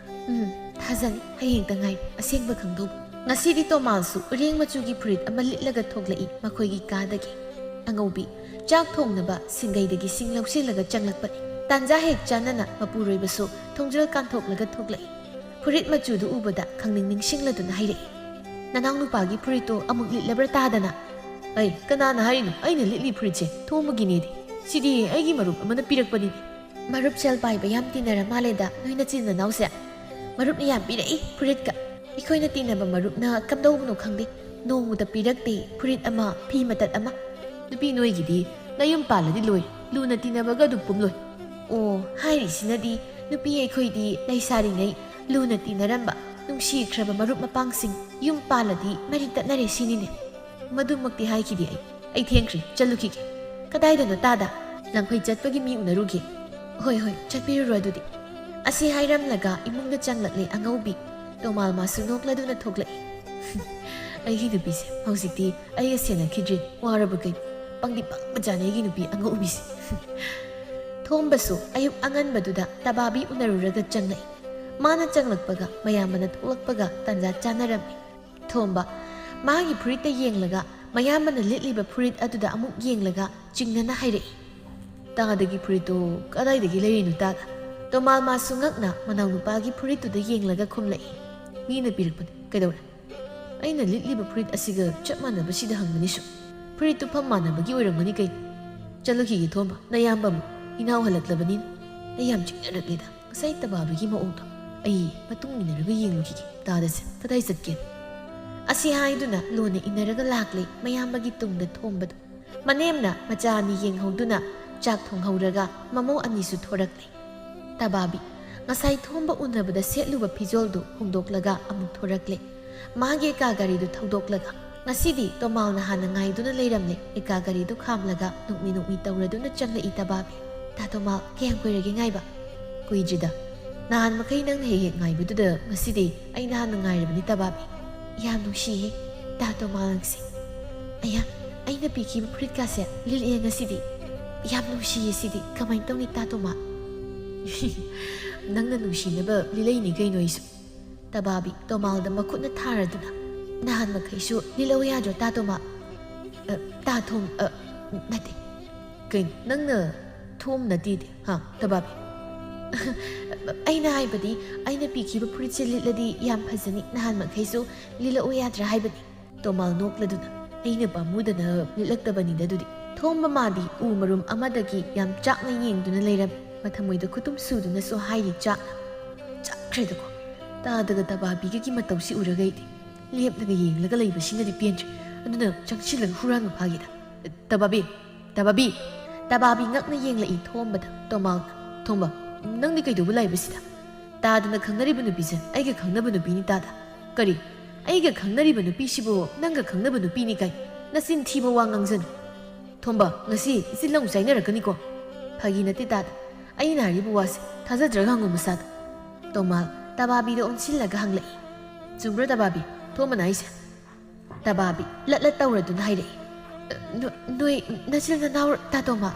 ꯎꯝ, ꯊꯥꯖꯅꯤ, ꯍꯌꯦꯡꯇ ꯉꯥꯏ ꯑꯁꯦꯡꯕ ꯈꯪꯗꯧꯕ꯫ ꯉꯁꯤꯗꯤ ꯇꯣꯃꯥꯜꯁꯨ ꯎꯔꯦꯡ ꯃꯆꯨꯒꯤ ꯐꯨꯔꯤꯠ ꯑꯃ ꯂꯤꯠꯂꯒ ꯊꯣꯛꯂꯛꯏ ꯃꯈꯣꯏꯒꯤ ꯀꯥꯗꯒꯤ꯫ ꯑꯉꯧꯕꯤ ꯆꯥꯛ ꯊꯣꯡꯅꯕ ꯁꯤꯡꯒꯩꯗꯒꯤ ꯁꯤꯡ ꯂꯧꯁꯤꯜꯂꯒ ꯆꯪꯂꯛꯄꯅꯤ꯫ ꯇꯥꯟꯖꯥ ꯍꯦꯛ ꯆꯥꯅꯅ ꯃꯄꯨꯔꯣꯏꯕꯁꯨ ꯊꯣꯡꯖꯤꯜ ꯀꯥꯟꯊꯣꯛꯂꯒ ꯊꯣꯛꯂꯛꯏ꯫ ꯐꯨꯔꯤꯠ ꯃꯆꯨꯗꯨ ꯎꯕꯗ ꯈꯪꯅꯤꯡ ꯅꯤꯡꯁꯤꯡꯂꯗꯨꯅ ꯍꯥꯏꯔꯛꯏ, "ꯅꯅꯥꯎ ꯅꯨꯄꯥꯒꯤ ꯐꯨꯔꯤꯠꯇꯣ ꯑꯃꯨꯛ ꯂꯤꯠꯂꯕ꯭ꯔꯥ ꯇꯥꯗꯅ?" "ꯑꯩ, ꯀꯅꯥꯅ ꯍꯥꯏꯔꯤꯅꯣ ꯑꯩꯅ ꯂꯤꯠꯂꯤ ꯐꯨꯔꯤꯠꯁꯦ? ꯊꯣꯝꯕꯒꯤꯅꯦꯗꯤ꯫ ꯁꯤꯗꯤ ꯑꯩꯒꯤ ꯃꯔꯨꯞ ꯑꯃꯅ ꯄꯤꯔꯛꯄꯅꯤꯅꯦ꯫" "ꯃꯔꯨꯞ ꯁꯦꯜ ꯄꯥꯏꯕ ꯌꯥꯝ ꯇꯤꯟꯅꯔ ꯃꯥꯜꯂꯦꯗ ꯅꯣꯏ ꯅꯆꯤꯟ ꯅꯅꯥꯎꯁꯦ꯫ ꯃꯔꯨꯞꯅ ꯌꯥꯝ ꯄꯤꯔꯛꯏ ꯐꯨꯔꯤꯠꯀ꯫ ꯑꯩꯈꯣꯏꯅ ꯇꯤꯟꯅꯕ ꯃꯔꯨꯞꯅ ꯀꯝꯗꯧꯕꯅꯣ ꯈꯪꯗꯦ, ꯅꯣꯡꯃꯇ ꯄꯤꯔꯛꯇꯦ ꯐꯨꯔꯤꯠ ꯑꯃ, ꯐꯤ ꯃꯇꯠ ꯑꯃ꯫" "ꯅꯨꯄꯤ ꯅꯣꯏꯒꯤꯗꯤ ꯅꯌꯨꯝ ꯄꯥꯜꯂꯗꯤ ꯂꯣꯏꯔꯦ, ꯂꯨꯅ ꯇꯤꯟꯅꯕꯒ ꯑꯗꯨꯝ ꯄꯨꯝꯂꯣꯏ꯫" "ꯑꯣ, ꯍꯥꯏꯔꯤꯁꯤꯅꯗꯤ ꯅꯨꯄꯤ ꯑꯩꯈꯣꯏꯗꯤ ꯂꯩꯁꯥꯔꯤꯉꯩ ꯂꯨꯅ ꯇꯤꯟꯅꯔꯝꯕ, ꯅꯨꯡꯁꯤꯈ꯭ꯔꯕ ꯃꯔꯨꯞ ꯃꯄꯥꯡꯁꯤꯡ ꯌꯨꯝ ꯄꯥꯜꯂꯗꯤ ꯃꯔꯤ ꯇꯠꯅꯔꯦ ꯁꯤꯅꯤꯅꯦ꯫" "ꯃꯗꯨꯃꯛꯇꯤ ꯍꯥꯏꯈꯤꯗꯦ ꯑꯩ꯫ ꯑꯩ ꯊꯦꯡꯈ꯭ꯔꯦ, ꯆꯠꯂꯨꯈꯤꯒꯦ꯫" "ꯀꯗꯥꯏꯗꯅꯣ ꯇꯥꯗ?" "ꯂꯪꯐꯩ ꯆꯠꯄꯒꯤ ꯃꯤ ꯎꯅꯔꯨꯒꯦ꯫" "ꯍꯣꯏ, ꯍꯣꯏ, ꯆꯠꯄꯤꯔꯨꯔꯣ ꯑꯗꯨꯗꯤ꯫" ꯑꯁꯤ ꯍꯥꯏꯔꯝꯂꯒ ꯏꯃꯨꯡꯗ ꯆꯪꯂꯛꯂꯦ ꯑꯉꯧꯕꯤ꯫ ꯇꯣꯃꯥꯜ ꯃꯥꯁꯨ ꯅꯣꯛꯂꯗꯨꯅ ꯊꯣꯛꯂꯛꯏ꯫ "ꯑꯩꯒꯤ ꯅꯨꯄꯤꯁꯦ ꯍꯧꯖꯤꯛꯇꯤ ꯑꯩꯒ ꯁꯦꯟꯅꯈꯤꯗ꯭ꯔꯦ, ꯋꯥꯔꯕ ꯀꯩꯅꯣ?" ꯄꯪꯗꯤ ꯄꯪꯕꯖꯥꯠꯅꯤ ꯑꯩꯒꯤ ꯅꯨꯄꯤ ꯑꯉꯧꯕꯤꯁꯦ꯫ ꯊꯣꯝꯕꯁꯨ ꯑꯌꯨꯛ ꯑꯉꯟꯕꯗꯨꯗ ꯇꯕꯥꯕꯤ ꯎꯅꯔꯨꯔꯒ ꯆꯪꯂꯛꯏ꯫ ꯃꯥꯅ ꯆꯪꯂꯛꯄꯒ ꯃꯌꯥꯝꯕꯅ ꯊꯣꯛꯂꯛꯄꯒ ꯇꯥꯟꯖꯥ ꯆꯥꯅꯔꯝꯃꯤ꯫ ꯊꯣꯝꯕ ꯃꯥꯒꯤ ꯐꯨꯔꯤꯠꯇ ꯌꯦꯡꯂꯒ ꯃꯌꯥꯝꯕꯅ ꯂꯤꯠꯂꯤꯕ ꯐꯨꯔꯤꯠ ꯑꯗꯨꯗ ꯑꯃꯨꯛ ꯌꯦꯡꯂꯒ ꯆꯤꯡꯅꯅ ꯍꯥꯏꯔꯛꯏ, "ꯇꯥꯗꯒꯤ ꯐꯨꯔꯤꯠꯇꯣ ꯀꯗꯥꯏꯗꯒꯤ ꯂꯩꯔꯤꯅꯣ ꯇꯥꯗ?" ꯇꯣꯃꯥꯜ ꯃꯥꯁꯨ ꯉꯛꯅ ꯃꯅꯥꯎꯅꯨꯄꯥꯒꯤ ꯐꯨꯔꯤꯠꯇꯨꯗ ꯌꯦꯡꯂꯒ ꯈꯨꯝꯂꯛꯏ, "ꯃꯤꯅ ꯄꯤꯔꯛꯄꯅꯤ꯫ ꯀꯩꯗꯧꯔꯦ? ꯑꯩꯅ ꯂꯤꯠꯂꯤꯕ ꯐꯨꯔꯤꯠ ꯑꯁꯤꯒ ꯆꯞ ꯃꯥꯟꯅꯕꯁꯤꯗ ꯍꯪꯕꯅꯤꯁꯨ꯫ ꯐꯨꯔꯤꯠ ꯇꯨꯐꯝ ꯃꯥꯟꯅꯕꯒꯤ ꯑꯣꯏꯔꯝꯒꯅꯤ ꯀꯩꯅꯣ꯫ ꯆꯠꯂꯨꯈꯤꯒꯦ ꯊꯣꯝꯕ, ꯅꯌꯥꯝꯕ ꯑꯃꯨꯛ ꯏꯅꯥꯎ ꯍꯜꯂꯛꯂꯕꯅꯤꯅ꯫ ꯑꯩ ꯌꯥꯝ ꯆꯤꯡꯅꯔꯛꯂꯦꯗ ꯉꯁꯥꯏ ꯇꯕꯥꯕꯤꯒꯤ ꯃꯑꯣꯡꯗꯣ꯫ ꯑꯩ ꯃꯇꯨꯡ ꯏꯟꯅꯔꯒ ꯌꯦꯡꯂꯨꯈꯤꯒꯦ ꯇꯥꯗꯁꯦ ꯀꯗꯥꯏ ꯆꯠꯀꯦꯅ?" ꯑꯁꯤ ꯍꯥꯏꯗꯨꯅ ꯂꯣꯟꯅ ꯏꯟꯅꯔꯒ ꯂꯥꯛꯂꯦ ꯃꯌꯥꯝꯕꯒꯤ ꯇꯨꯡꯗ ꯊꯣꯝꯕꯗꯣ꯫ ꯃꯅꯦꯝꯅ ꯃꯆꯥ ꯑꯅꯤ ꯌꯦꯡꯍꯧꯗꯨꯅ ꯆꯥꯛ ꯊꯣꯡꯍꯧꯔꯒ ꯃꯃꯧ ꯑꯅꯤꯁꯨ ꯊꯣꯔꯛꯂꯦ꯫ ꯇꯕꯥꯕꯤ ꯉꯁꯥꯏ ꯊꯣꯝꯕ ꯎꯅꯕꯗ ꯁꯦꯠꯂꯨꯕ ꯐꯤꯖꯣꯜꯗꯨ ꯍꯣꯡꯗꯣꯛꯂꯒ ꯑꯃꯨꯛ ꯊꯣꯔꯛꯂꯦ꯫ ꯃꯥꯒꯤ ꯑꯦꯀꯥ ꯒꯥꯔꯤꯗꯨ ꯊꯧꯗꯣꯛꯂꯒ ꯉꯁꯤꯗꯤ ꯇꯣꯃꯥꯜꯅ ꯍꯥꯟꯅ ꯉꯥꯏꯗꯨꯅ ꯂꯩꯔꯝꯂꯦ꯫ ꯑꯦꯀꯥ ꯒꯥꯔꯤꯗꯨ ꯈꯥꯝꯂꯒ ꯅꯣꯛꯃꯤ ꯅꯣꯛꯃꯤ ꯇꯧꯔꯗꯨꯅ ꯆꯪꯂꯛꯏ ꯇꯕꯥꯕꯤ꯫ "ꯇꯥ ꯇꯣꯃꯥꯜ, ꯀꯌꯥꯝ ꯀꯨꯏꯔꯒꯦ ꯉꯥꯏꯕ?" "ꯀꯨꯏꯗ꯭ꯔꯤꯗ꯫ ꯅꯍꯥꯟ ꯃꯈꯩ ꯅꯪꯅ ꯍꯦꯛ ꯍꯦꯛ ꯉꯥꯏꯕꯗꯨꯗ ꯉꯁꯤꯗꯤ ꯑꯩ ꯅꯍꯥꯟꯅ ꯉꯥꯏꯔꯕꯅꯤ ꯇꯕꯥꯕꯤ꯫ ꯌꯥꯝ ꯅꯨꯡꯁꯤꯌꯦ ꯇꯥ ꯇꯣꯃꯥꯜ ꯅꯪꯁꯦ꯫ ꯑꯌꯥ, ꯑꯩꯅ ꯄꯤꯈꯤꯕ ꯐꯨꯔꯤꯠꯀꯥꯁꯦ ꯂꯤꯠꯂꯛꯑꯦ ꯉꯁꯤꯗꯤ꯫ ꯌꯥꯝ ꯅꯨꯡꯁꯤꯌꯦ ꯁꯤꯗꯤ꯫ ꯀꯃꯥꯏꯅ ꯇꯧꯅꯤ ꯇꯥ ꯇꯣꯃꯥꯜ?" "ꯅꯪꯅ ꯅꯨꯡꯁꯤꯅꯕ ꯂꯤꯠꯂꯛꯏꯅꯤ ꯀꯩꯅꯣ ꯑꯩꯁꯨ꯫" ꯇꯕꯥꯕꯤ ꯇꯣꯃꯥꯜꯗ ꯃꯈꯨꯠꯅ ꯊꯥꯔꯗꯨꯅ, "ꯅꯍꯥꯟ ꯃꯈꯩꯁꯨ ꯂꯤꯠꯂꯛꯎ ꯌꯥꯗ꯭ꯔꯣ ꯇꯥ ꯇꯣꯃꯥꯜ? ꯑ, ꯇꯥ ꯊꯣꯝ, ꯑ, ꯅꯠꯇꯦ꯫" "ꯀꯩꯅꯣ, ꯅꯪꯅ ꯊꯣꯝ ꯅꯠꯇꯦꯗꯤ, ꯍꯥ, ꯇꯕꯥꯕꯤ?" "ꯑꯩꯅ ꯍꯥꯏꯕꯗꯤ, ꯑꯩꯅ ꯄꯤꯈꯤꯕ ꯐꯨꯔꯤꯠꯁꯦ ꯂꯤꯠꯂꯗꯤ ꯌꯥꯝ ꯐꯖꯅꯤ꯫ ꯅꯍꯥꯟ ꯃꯈꯩꯁꯨ ꯂꯤꯠꯂꯛꯎ ꯌꯥꯗ꯭ꯔꯥ ꯍꯥꯏꯕꯅꯤ꯫" ꯇꯣꯃꯥꯜ ꯅꯣꯛꯂꯗꯨꯅ, "ꯑꯩꯅ ꯄꯥꯝꯃꯨꯗꯅ ꯂꯤꯠꯂꯛꯇꯕꯅꯤꯗ ꯑꯗꯨꯗꯤ꯫" ꯊꯣꯝꯕ ꯃꯥꯗꯤ ꯎ ꯃꯔꯨꯝ ꯑꯃꯗꯒꯤ ꯌꯥꯝ ꯆꯥꯛꯅ ꯌꯦꯡꯗꯨꯅ ꯂꯩꯔꯝꯃꯤ꯫ ꯃꯊꯃꯣꯏꯗ ꯈꯨꯇꯨꯝ ꯁꯨꯗꯨꯅꯁꯨ ꯍꯥꯏꯔꯤ ꯆꯥꯛꯅ꯫ "ꯆꯠꯈ꯭ꯔꯦꯗꯀꯣ꯫ ꯇꯥꯗꯒ ꯇꯕꯥꯕꯤꯒꯒꯤ ꯃꯇꯧꯁꯤ ꯎꯔꯒ ꯑꯩꯗꯤ ꯂꯦꯞꯂꯒ ꯌꯦꯡꯂꯒ ꯂꯩꯕꯁꯤꯅꯗꯤ ꯄꯦꯟꯗ꯭ꯔꯦ꯫ ꯑꯗꯨꯅ ꯆꯪꯁꯤꯜꯂꯒ ꯍꯨꯔꯥꯟꯕ ꯐꯥꯒꯦꯗ꯫ ꯇꯕꯥꯕꯤ, ꯇꯕꯥꯕꯤ!" ꯇꯕꯥꯕꯤ ꯉꯛꯅ ꯌꯦꯡꯂꯛꯏ ꯊꯣꯝꯕꯗ꯫ ꯇꯣꯃꯥꯜꯅ, "ꯊꯣꯝꯕ, ꯅꯪꯗꯤ ꯀꯩꯗꯧꯕ ꯂꯥꯛꯏꯕ ꯁꯤꯗ? ꯇꯥꯗꯅ ꯈꯪꯅꯔꯤꯕ ꯅꯨꯄꯤꯁꯦ ꯑꯩꯒ ꯈꯪꯅꯕ ꯅꯨꯄꯤꯅꯤ ꯇꯥꯗ꯫" "ꯀꯔꯤ? ꯑꯩꯒ ꯈꯪꯅꯔꯤꯕ ꯅꯨꯄꯤꯁꯤꯕꯨ ꯅꯪꯒ ꯈꯪꯅꯕ ꯅꯨꯄꯤꯅꯤ ꯀꯥꯏ? ꯅꯆꯤꯟ ꯊꯤꯕ ꯋꯥ ꯉꯥꯡꯖꯅꯨ꯫ ꯊꯣꯝꯕ, ꯉꯁꯤ ꯏꯆꯤꯜ ꯑꯃꯨꯛ ꯆꯥꯏꯅꯔꯛꯀꯅꯤꯀꯣ?" "ꯐꯥꯒꯤ ꯅꯠꯇꯦ ꯇꯥꯗ꯫ ꯑꯩꯅ ꯍꯥꯏꯔꯤꯕ ꯋꯥꯁꯦ ꯊꯥꯖꯗ꯭ꯔꯒ ꯍꯪꯉꯨ ꯃꯁꯥꯗ꯫" ꯇꯣꯃꯥꯜ ꯇꯕꯥꯕꯤꯗ ꯑꯣꯟꯁꯤꯜꯂꯒ ꯍꯪꯂꯛꯏ, "ꯆꯨꯝꯕ꯭ꯔꯣ ꯇꯕꯥꯕꯤ, ꯊꯣꯝꯕꯅ ꯍꯥꯏꯁꯦ?" ꯇꯕꯥꯕꯤ ꯂꯠ ꯂꯠ ꯇꯧꯔꯗꯨꯅ ꯍꯥꯏꯔꯛꯏ, ꯅꯣ-, ꯅꯣꯏ ꯅꯆꯤꯟ ꯅꯅꯥꯎ ꯇꯥꯇꯣꯃ?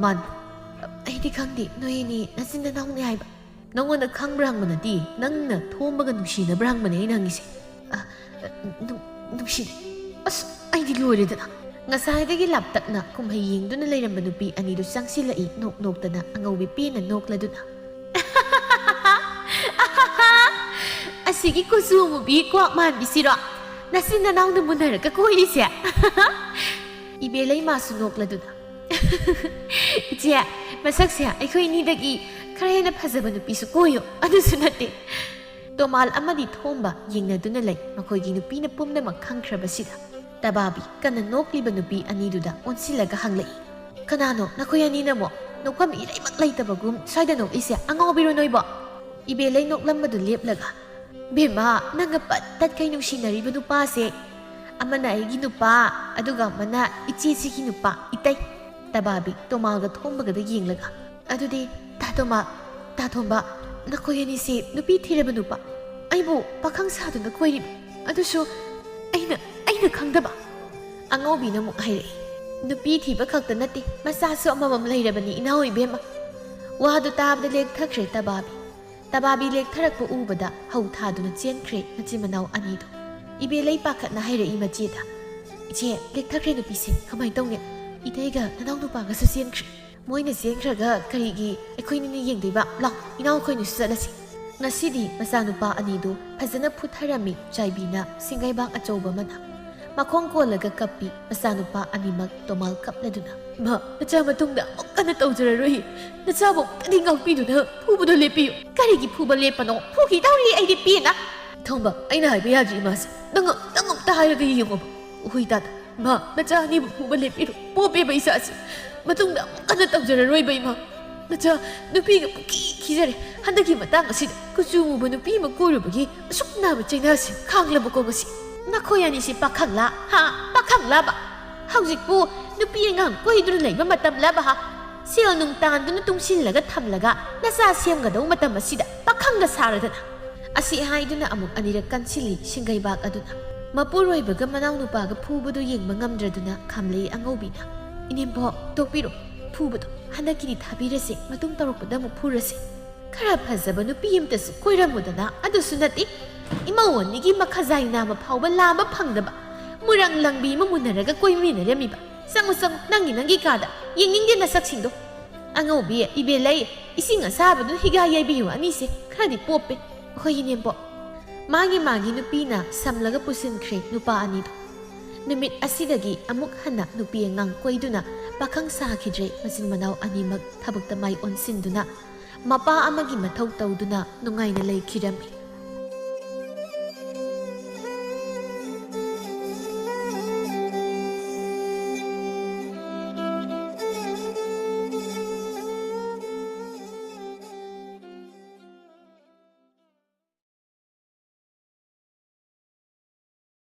ꯃꯥꯟ, ꯑꯩꯗꯤ ꯈꯪꯗꯦ ꯅꯣꯏ ꯑꯅꯤ ꯅꯆꯤꯟ ꯅꯅꯥꯎꯅꯤ ꯍꯥꯏꯕ꯫ ꯅꯪꯉꯣꯟꯗ ꯈꯪꯕ꯭ꯔꯥ ꯍꯪꯕ ꯅꯠꯇꯦ, ꯅꯪꯅ ꯊꯣꯝꯕꯒ ꯅꯨꯡꯁꯤꯅꯕ꯭ꯔꯥ ꯍꯪꯕꯅꯦ ꯑꯩꯅ ꯍꯪꯉꯤꯁꯦ꯫ ꯑ, ꯅꯨꯡ-, ꯅꯨꯡꯁꯤꯅꯩ꯫ ꯑꯁ, ꯑꯩꯗꯤ ꯂꯣꯏꯔꯦꯗꯅ꯫ ꯉꯁꯥꯏꯗꯒꯤ ꯂꯥꯞꯇꯛꯅ ꯀꯨꯝꯍꯩ ꯌꯦꯡꯗꯨꯅ ꯂꯩꯔꯝꯕ ꯅꯨꯄꯤ ꯑꯅꯤꯗꯨ ꯆꯪꯁꯤꯜꯂꯛꯏ, ꯅꯣꯛ ꯅꯣꯛꯇꯅ ꯑꯉꯧꯕꯤ ꯄꯦꯟꯅ ꯅꯣꯛꯂꯗꯨꯅ꯫ ꯑꯁꯤꯒꯤ ꯀꯨꯆꯨ ꯃꯨꯕꯤ ꯀ꯭ꯋꯥꯛ ꯃꯥꯟꯕꯤꯁꯤꯔꯣ ꯅꯆꯤꯟ ꯅꯅꯥꯎꯅ ꯃꯨꯟꯅꯔꯒ ꯀꯣꯏꯔꯤꯁꯦ? ꯏꯕꯦꯂꯩꯃꯁꯨ ꯅꯣꯛꯂꯗꯨꯅ꯫ ꯏꯆꯦ, ꯃꯁꯛꯁꯦ ꯑꯩꯈꯣꯏ ꯑꯅꯤꯗꯒꯤ ꯈꯔ ꯍꯦꯟꯅ ꯐꯖꯕ ꯅꯨꯄꯤꯁꯨ ꯀꯣꯏꯌꯨ꯫ ꯑꯗꯨꯁꯨ ꯅꯠꯇꯦ꯫ ꯇꯣꯃꯥꯜ ꯑꯃꯗꯤ ꯊꯣꯝꯕ ꯌꯦꯡꯅꯗꯨꯅ ꯂꯩ꯫ ꯃꯈꯣꯏꯒꯤ ꯅꯨꯄꯤꯅ ꯄꯨꯝꯅꯃꯛ ꯈꯪꯈ꯭ꯔꯕꯁꯤꯗ ꯇꯕꯥꯕꯤ ꯀꯟꯅ ꯅꯣꯛꯂꯤꯕ ꯅꯨꯄꯤ ꯑꯅꯤꯗꯨꯗ ꯑꯣꯟꯁꯤꯜꯂꯒ ꯍꯪꯂꯛꯏ, "ꯀꯅꯥꯅꯣ ꯅꯈꯣꯏ ꯑꯅꯤꯅ ꯑꯃꯨꯛ? ꯅꯣꯛꯐꯝ ꯏꯔꯩꯃꯛ ꯂꯩꯇꯕꯒꯨꯝ ꯁ꯭ꯋꯥꯏꯗ ꯅꯣꯛꯂꯤꯁꯦ ꯑꯉꯥꯎꯕꯤꯔꯣ ꯅꯣꯏꯕꯣ?" ꯏꯕꯦꯂꯩ ꯅꯣꯛꯂꯝꯕꯗꯨ ꯂꯦꯞꯂꯒ, "ꯕꯦꯝꯃ, ꯅꯪꯒ ꯄꯠ ꯇꯠꯈꯩ ꯅꯨꯡꯁꯤꯅꯔꯤꯕ ꯅꯨꯄꯥꯁꯦ, ꯑꯃꯅ ꯑꯩꯒꯤ ꯅꯨꯄꯥ, ꯑꯗꯨꯒ ꯑꯃꯅ ꯏꯆꯦꯁꯤꯒꯤ ꯅꯨꯄꯥ, ꯏꯇꯩ꯫" ꯇꯕꯥꯕꯤ ꯇꯣꯃꯥꯜꯒ ꯊꯣꯝꯕꯒꯗ ꯌꯦꯡꯂꯒ, "ꯑꯗꯨꯗꯤ ꯇꯥ ꯇꯣꯃꯥꯜ, ꯇꯥ ꯊꯣꯝꯕ, ꯅꯈꯣꯏ ꯑꯅꯤꯁꯤ ꯅꯨꯄꯤ ꯊꯤꯔꯕ ꯅꯨꯄꯥ, ꯑꯩꯕꯨ ꯄꯥꯈꯪ ꯁꯥꯗꯨꯅ ꯀꯣꯏꯔꯤꯕ, ꯑꯗꯨꯁꯨ ꯑꯩꯅ, ꯑꯩꯅ ꯈꯪꯗꯕ?" ꯑꯉꯧꯕꯤꯅ ꯑꯃꯨꯛ ꯍꯥꯏꯔꯛꯏ, "ꯅꯨꯄꯤ ꯊꯤꯕ ꯈꯛꯇ ꯅꯠꯇꯦ, ꯃꯆꯥꯁꯨ ꯑꯃꯃꯝ ꯂꯩꯔꯕꯅꯤ ꯏꯅꯥꯎ ꯏꯕꯦꯝꯃ꯫" ꯋꯥꯗꯨ ꯇꯥꯕꯗ ꯂꯦꯛꯊꯈ꯭ꯔꯦ ꯇꯕꯥꯕꯤ꯫ ꯇꯕꯥꯕꯤ ꯂꯦꯛꯊꯔꯛꯄ ꯎꯕꯗ ꯍꯧ ꯊꯥꯗꯨꯅ ꯆꯦꯟꯈ꯭ꯔꯦ ꯃꯆꯤꯟ ꯃꯅꯥꯎ ꯑꯅꯤꯗꯨ꯫ ꯏꯕꯦꯂꯩ ꯄꯥꯈꯠꯅ ꯍꯥꯏꯔꯛꯏ ꯃꯆꯦꯗ, "ꯏꯆꯦ, ꯂꯦꯛꯊꯈ꯭ꯔꯦ ꯅꯨꯄꯤꯁꯦ, ꯀꯃꯥꯏ ꯇꯧꯅꯤ? ꯏꯇꯩꯒ ꯅꯅꯥꯎ ꯅꯨꯄꯥꯒꯁꯨ ꯆꯦꯟꯈ꯭ꯔꯦ꯫ ꯃꯣꯏꯅ ꯆꯦꯟꯈ꯭ꯔꯒ ꯀꯔꯤꯒꯤ ꯑꯩꯈꯣꯏꯅꯤꯅ ꯌꯦꯡꯗꯣꯏꯕ? ꯂꯥꯎ, ꯏꯅꯥꯎ ꯑꯩꯈꯣꯏꯅꯤꯁꯨ ꯆꯠꯂꯁꯤ꯫" ꯉꯁꯤꯗꯤ ꯃꯆꯥꯅꯨꯄꯥ ꯑꯅꯤꯗꯨ ꯐꯖꯅ ꯐꯨꯊꯔꯝꯃꯤ ꯆꯥꯏꯕꯤꯅ ꯁꯤꯡꯒꯩꯕꯥꯛ ꯑꯆꯧꯕ ꯑꯃꯅ꯫ ꯃꯈꯣꯡ ꯀꯣꯜꯂꯒ ꯀꯞꯄꯤ ꯃꯆꯥꯅꯨꯄꯥ ꯑꯅꯤꯃꯛ ꯇꯣꯃꯥꯜ ꯀꯞꯂꯗꯨꯅ꯫ "ꯃꯥ, ꯅꯆꯥ ꯃꯇꯨꯡꯗ ꯑꯃꯨꯛ ꯍꯟꯅ ꯇꯧꯖꯔꯔꯣꯏꯌꯦ꯫ ꯅꯆꯥꯕꯨ ꯑꯃꯨꯛꯇꯗꯤ ꯉꯥꯛꯄꯤꯗꯨꯅ ꯐꯨꯕꯗꯣ ꯂꯦꯞꯄꯤꯌꯨ꯫" "ꯀꯔꯤꯒꯤ ꯐꯨꯕ ꯂꯦꯞꯄꯅꯣ? ꯐꯨꯈꯤ ꯇꯧꯔꯤ ꯑꯩꯗꯤ ꯄꯦꯟꯅ꯫" "ꯊꯣꯝꯕ, ꯑꯩꯅ ꯍꯥꯏꯕ ꯌꯥꯗ꯭ꯔꯤ ꯏꯃꯥꯁꯦ꯫ ꯅꯪ, ꯅꯪ ꯑꯃꯨꯛꯇ ꯍꯥꯏꯔꯒ ꯌꯦꯡꯉꯣꯕ꯫ ꯍꯨꯏ ꯇꯥꯗ꯫ ꯃꯥ, ꯅꯆꯥ ꯑꯅꯤꯕꯨ ꯐꯨꯕ ꯂꯦꯞꯄꯤꯔꯣ꯫ ꯄꯣꯞꯄꯦꯕ ꯏꯆꯥꯁꯦ꯫ ꯃꯇꯨꯡꯗ ꯑꯃꯨꯛ ꯍꯟꯅ ꯇꯧꯖꯔꯔꯣꯏꯕ ꯏꯃꯥ꯫ ꯅꯆꯥ ꯅꯨꯄꯤꯒ ꯄꯨꯈꯤ ꯈꯤꯖꯔꯦ꯫ ꯍꯟꯗꯛꯀꯤ ꯃꯇꯥꯡ ꯑꯁꯤꯗ ꯀꯨꯆꯨ ꯃꯨꯕ ꯅꯨꯄꯤ ꯑꯃ ꯀꯣꯏꯔꯨꯕꯒꯤ ꯑꯁꯨꯛ ꯅꯥꯕ ꯆꯩꯅꯥꯁꯦ ꯈꯥꯡꯂꯕꯀꯣ ꯉꯁꯤ?" "ꯅꯈꯣꯏ ꯑꯅꯤꯁꯤ ꯄꯥꯈꯪꯂꯥ? ꯍꯥ? ꯄꯥꯈꯪꯂꯥꯕ? ꯍꯧꯖꯤꯛꯄꯨ ꯅꯨꯄꯤ ꯑꯉꯥꯡ ꯀꯣꯏꯗꯨꯅ ꯂꯩꯕ ꯃꯇꯝꯂꯕ ꯍꯥ? ꯁꯦꯜ ꯅꯨꯡ ꯇꯥꯟꯗꯨꯅ ꯇꯨꯡꯁꯤꯜꯂꯒ ꯊꯝꯂꯒ ꯅꯆꯥ ꯁꯦꯝꯒꯗꯧ ꯃꯇꯝ ꯑꯁꯤꯗ ꯄꯥꯈꯪꯒ ꯁꯥꯔꯗꯅ?" ꯑꯁꯤ ꯍꯥꯏꯗꯨꯅ ꯑꯃꯨꯛ ꯑꯅꯤꯔꯛ ꯀꯟꯁꯤꯜꯂꯤ ꯁꯤꯡꯒꯩꯕꯥꯛ ꯑꯗꯨꯅ꯫ ꯃꯄꯨꯔꯣꯏꯕꯒ ꯃꯅꯥꯎꯅꯨꯄꯥꯒ ꯐꯨꯕꯗꯨ ꯌꯦꯡꯕ ꯉꯝꯗ꯭ꯔꯗꯨꯅ ꯈꯥꯝꯂꯛꯏ ꯑꯉꯧꯕꯤꯅ꯫ "ꯏꯅꯦꯝꯕꯣꯛ, ꯇꯣꯛꯄꯤꯔꯣ, ꯐꯨꯕꯗꯣ ꯍꯟꯗꯛꯀꯤꯗꯤ ꯊꯥꯕꯤꯔꯁꯤ, ꯃꯇꯨꯡ ꯇꯧꯔꯛꯄꯗ ꯑꯃꯨꯛ ꯐꯨꯔꯁꯤ꯫ ꯈꯔ ꯐꯖꯕ ꯅꯨꯄꯤ ꯑꯃꯇꯁꯨ ꯀꯣꯏꯔꯝꯃꯨꯗꯅ, ꯑꯗꯨꯁꯨ ꯅꯠꯇꯦ, ꯏꯃꯧ ꯑꯅꯤꯒꯤ ꯃꯈꯖꯥꯏ ꯅꯥꯝꯃ ꯐꯥꯎꯕ ꯂꯥꯝꯕ ꯐꯪꯗꯕ ꯃꯨꯔꯪ ꯂꯪꯕꯤ ꯑꯃ ꯃꯨꯟꯅꯔꯒ ꯀꯣꯏꯃꯤꯟꯅꯔꯝꯃꯤꯕ꯫ ꯆꯪꯉꯨ, ꯆꯪꯉꯨ, ꯅꯪꯒꯤ, ꯅꯪꯒꯤ ꯀꯥꯗ꯫ ꯌꯦꯡꯅꯤꯡꯗꯦ ꯅꯁꯛꯁꯤꯡꯗꯣ꯫ ꯑꯉꯧꯕꯤ, ꯏꯕꯦꯜꯂꯩ, ꯏꯁꯤꯡ ꯑꯁꯥꯕꯗꯨ ꯍꯤꯒꯥ ꯌꯩꯕꯤꯌꯨ, ꯑꯅꯤꯁꯦ ꯈꯔꯗꯤ ꯄꯣꯞꯄꯦ꯫ ꯍꯣꯏ, ꯏꯅꯦꯝꯕꯣꯛ꯫" ꯃꯥꯒꯤ ꯃꯥꯒꯤ ꯅꯨꯄꯤꯅ ꯁꯝꯂꯒ ꯄꯨꯁꯤꯟꯈ꯭ꯔꯦ ꯅꯨꯄꯥ ꯑꯅꯤꯗꯨ꯫ ꯅꯨꯃꯤꯠ ꯑꯁꯤꯗꯒꯤ ꯑꯃꯨꯛ ꯍꯟꯅ ꯅꯨꯄꯤ ꯑꯉꯥꯡ ꯀꯣꯏꯗꯨꯅ ꯄꯥꯈꯪ ꯁꯥꯈꯤꯗ꯭ꯔꯦ ꯃꯆꯤꯟ ꯃꯅꯥꯎ ꯑꯅꯤꯃꯛ꯫ ꯊꯕꯛꯇ ꯃꯥꯏ ꯑꯣꯟꯁꯤꯟꯗꯨꯅ ꯃꯄꯥ ꯑꯃꯒꯤ ꯃꯊꯧ ꯇꯧꯗꯨꯅ ꯅꯨꯡꯉꯥꯏꯅ ꯂꯩꯈꯤꯔꯝꯃꯤ꯫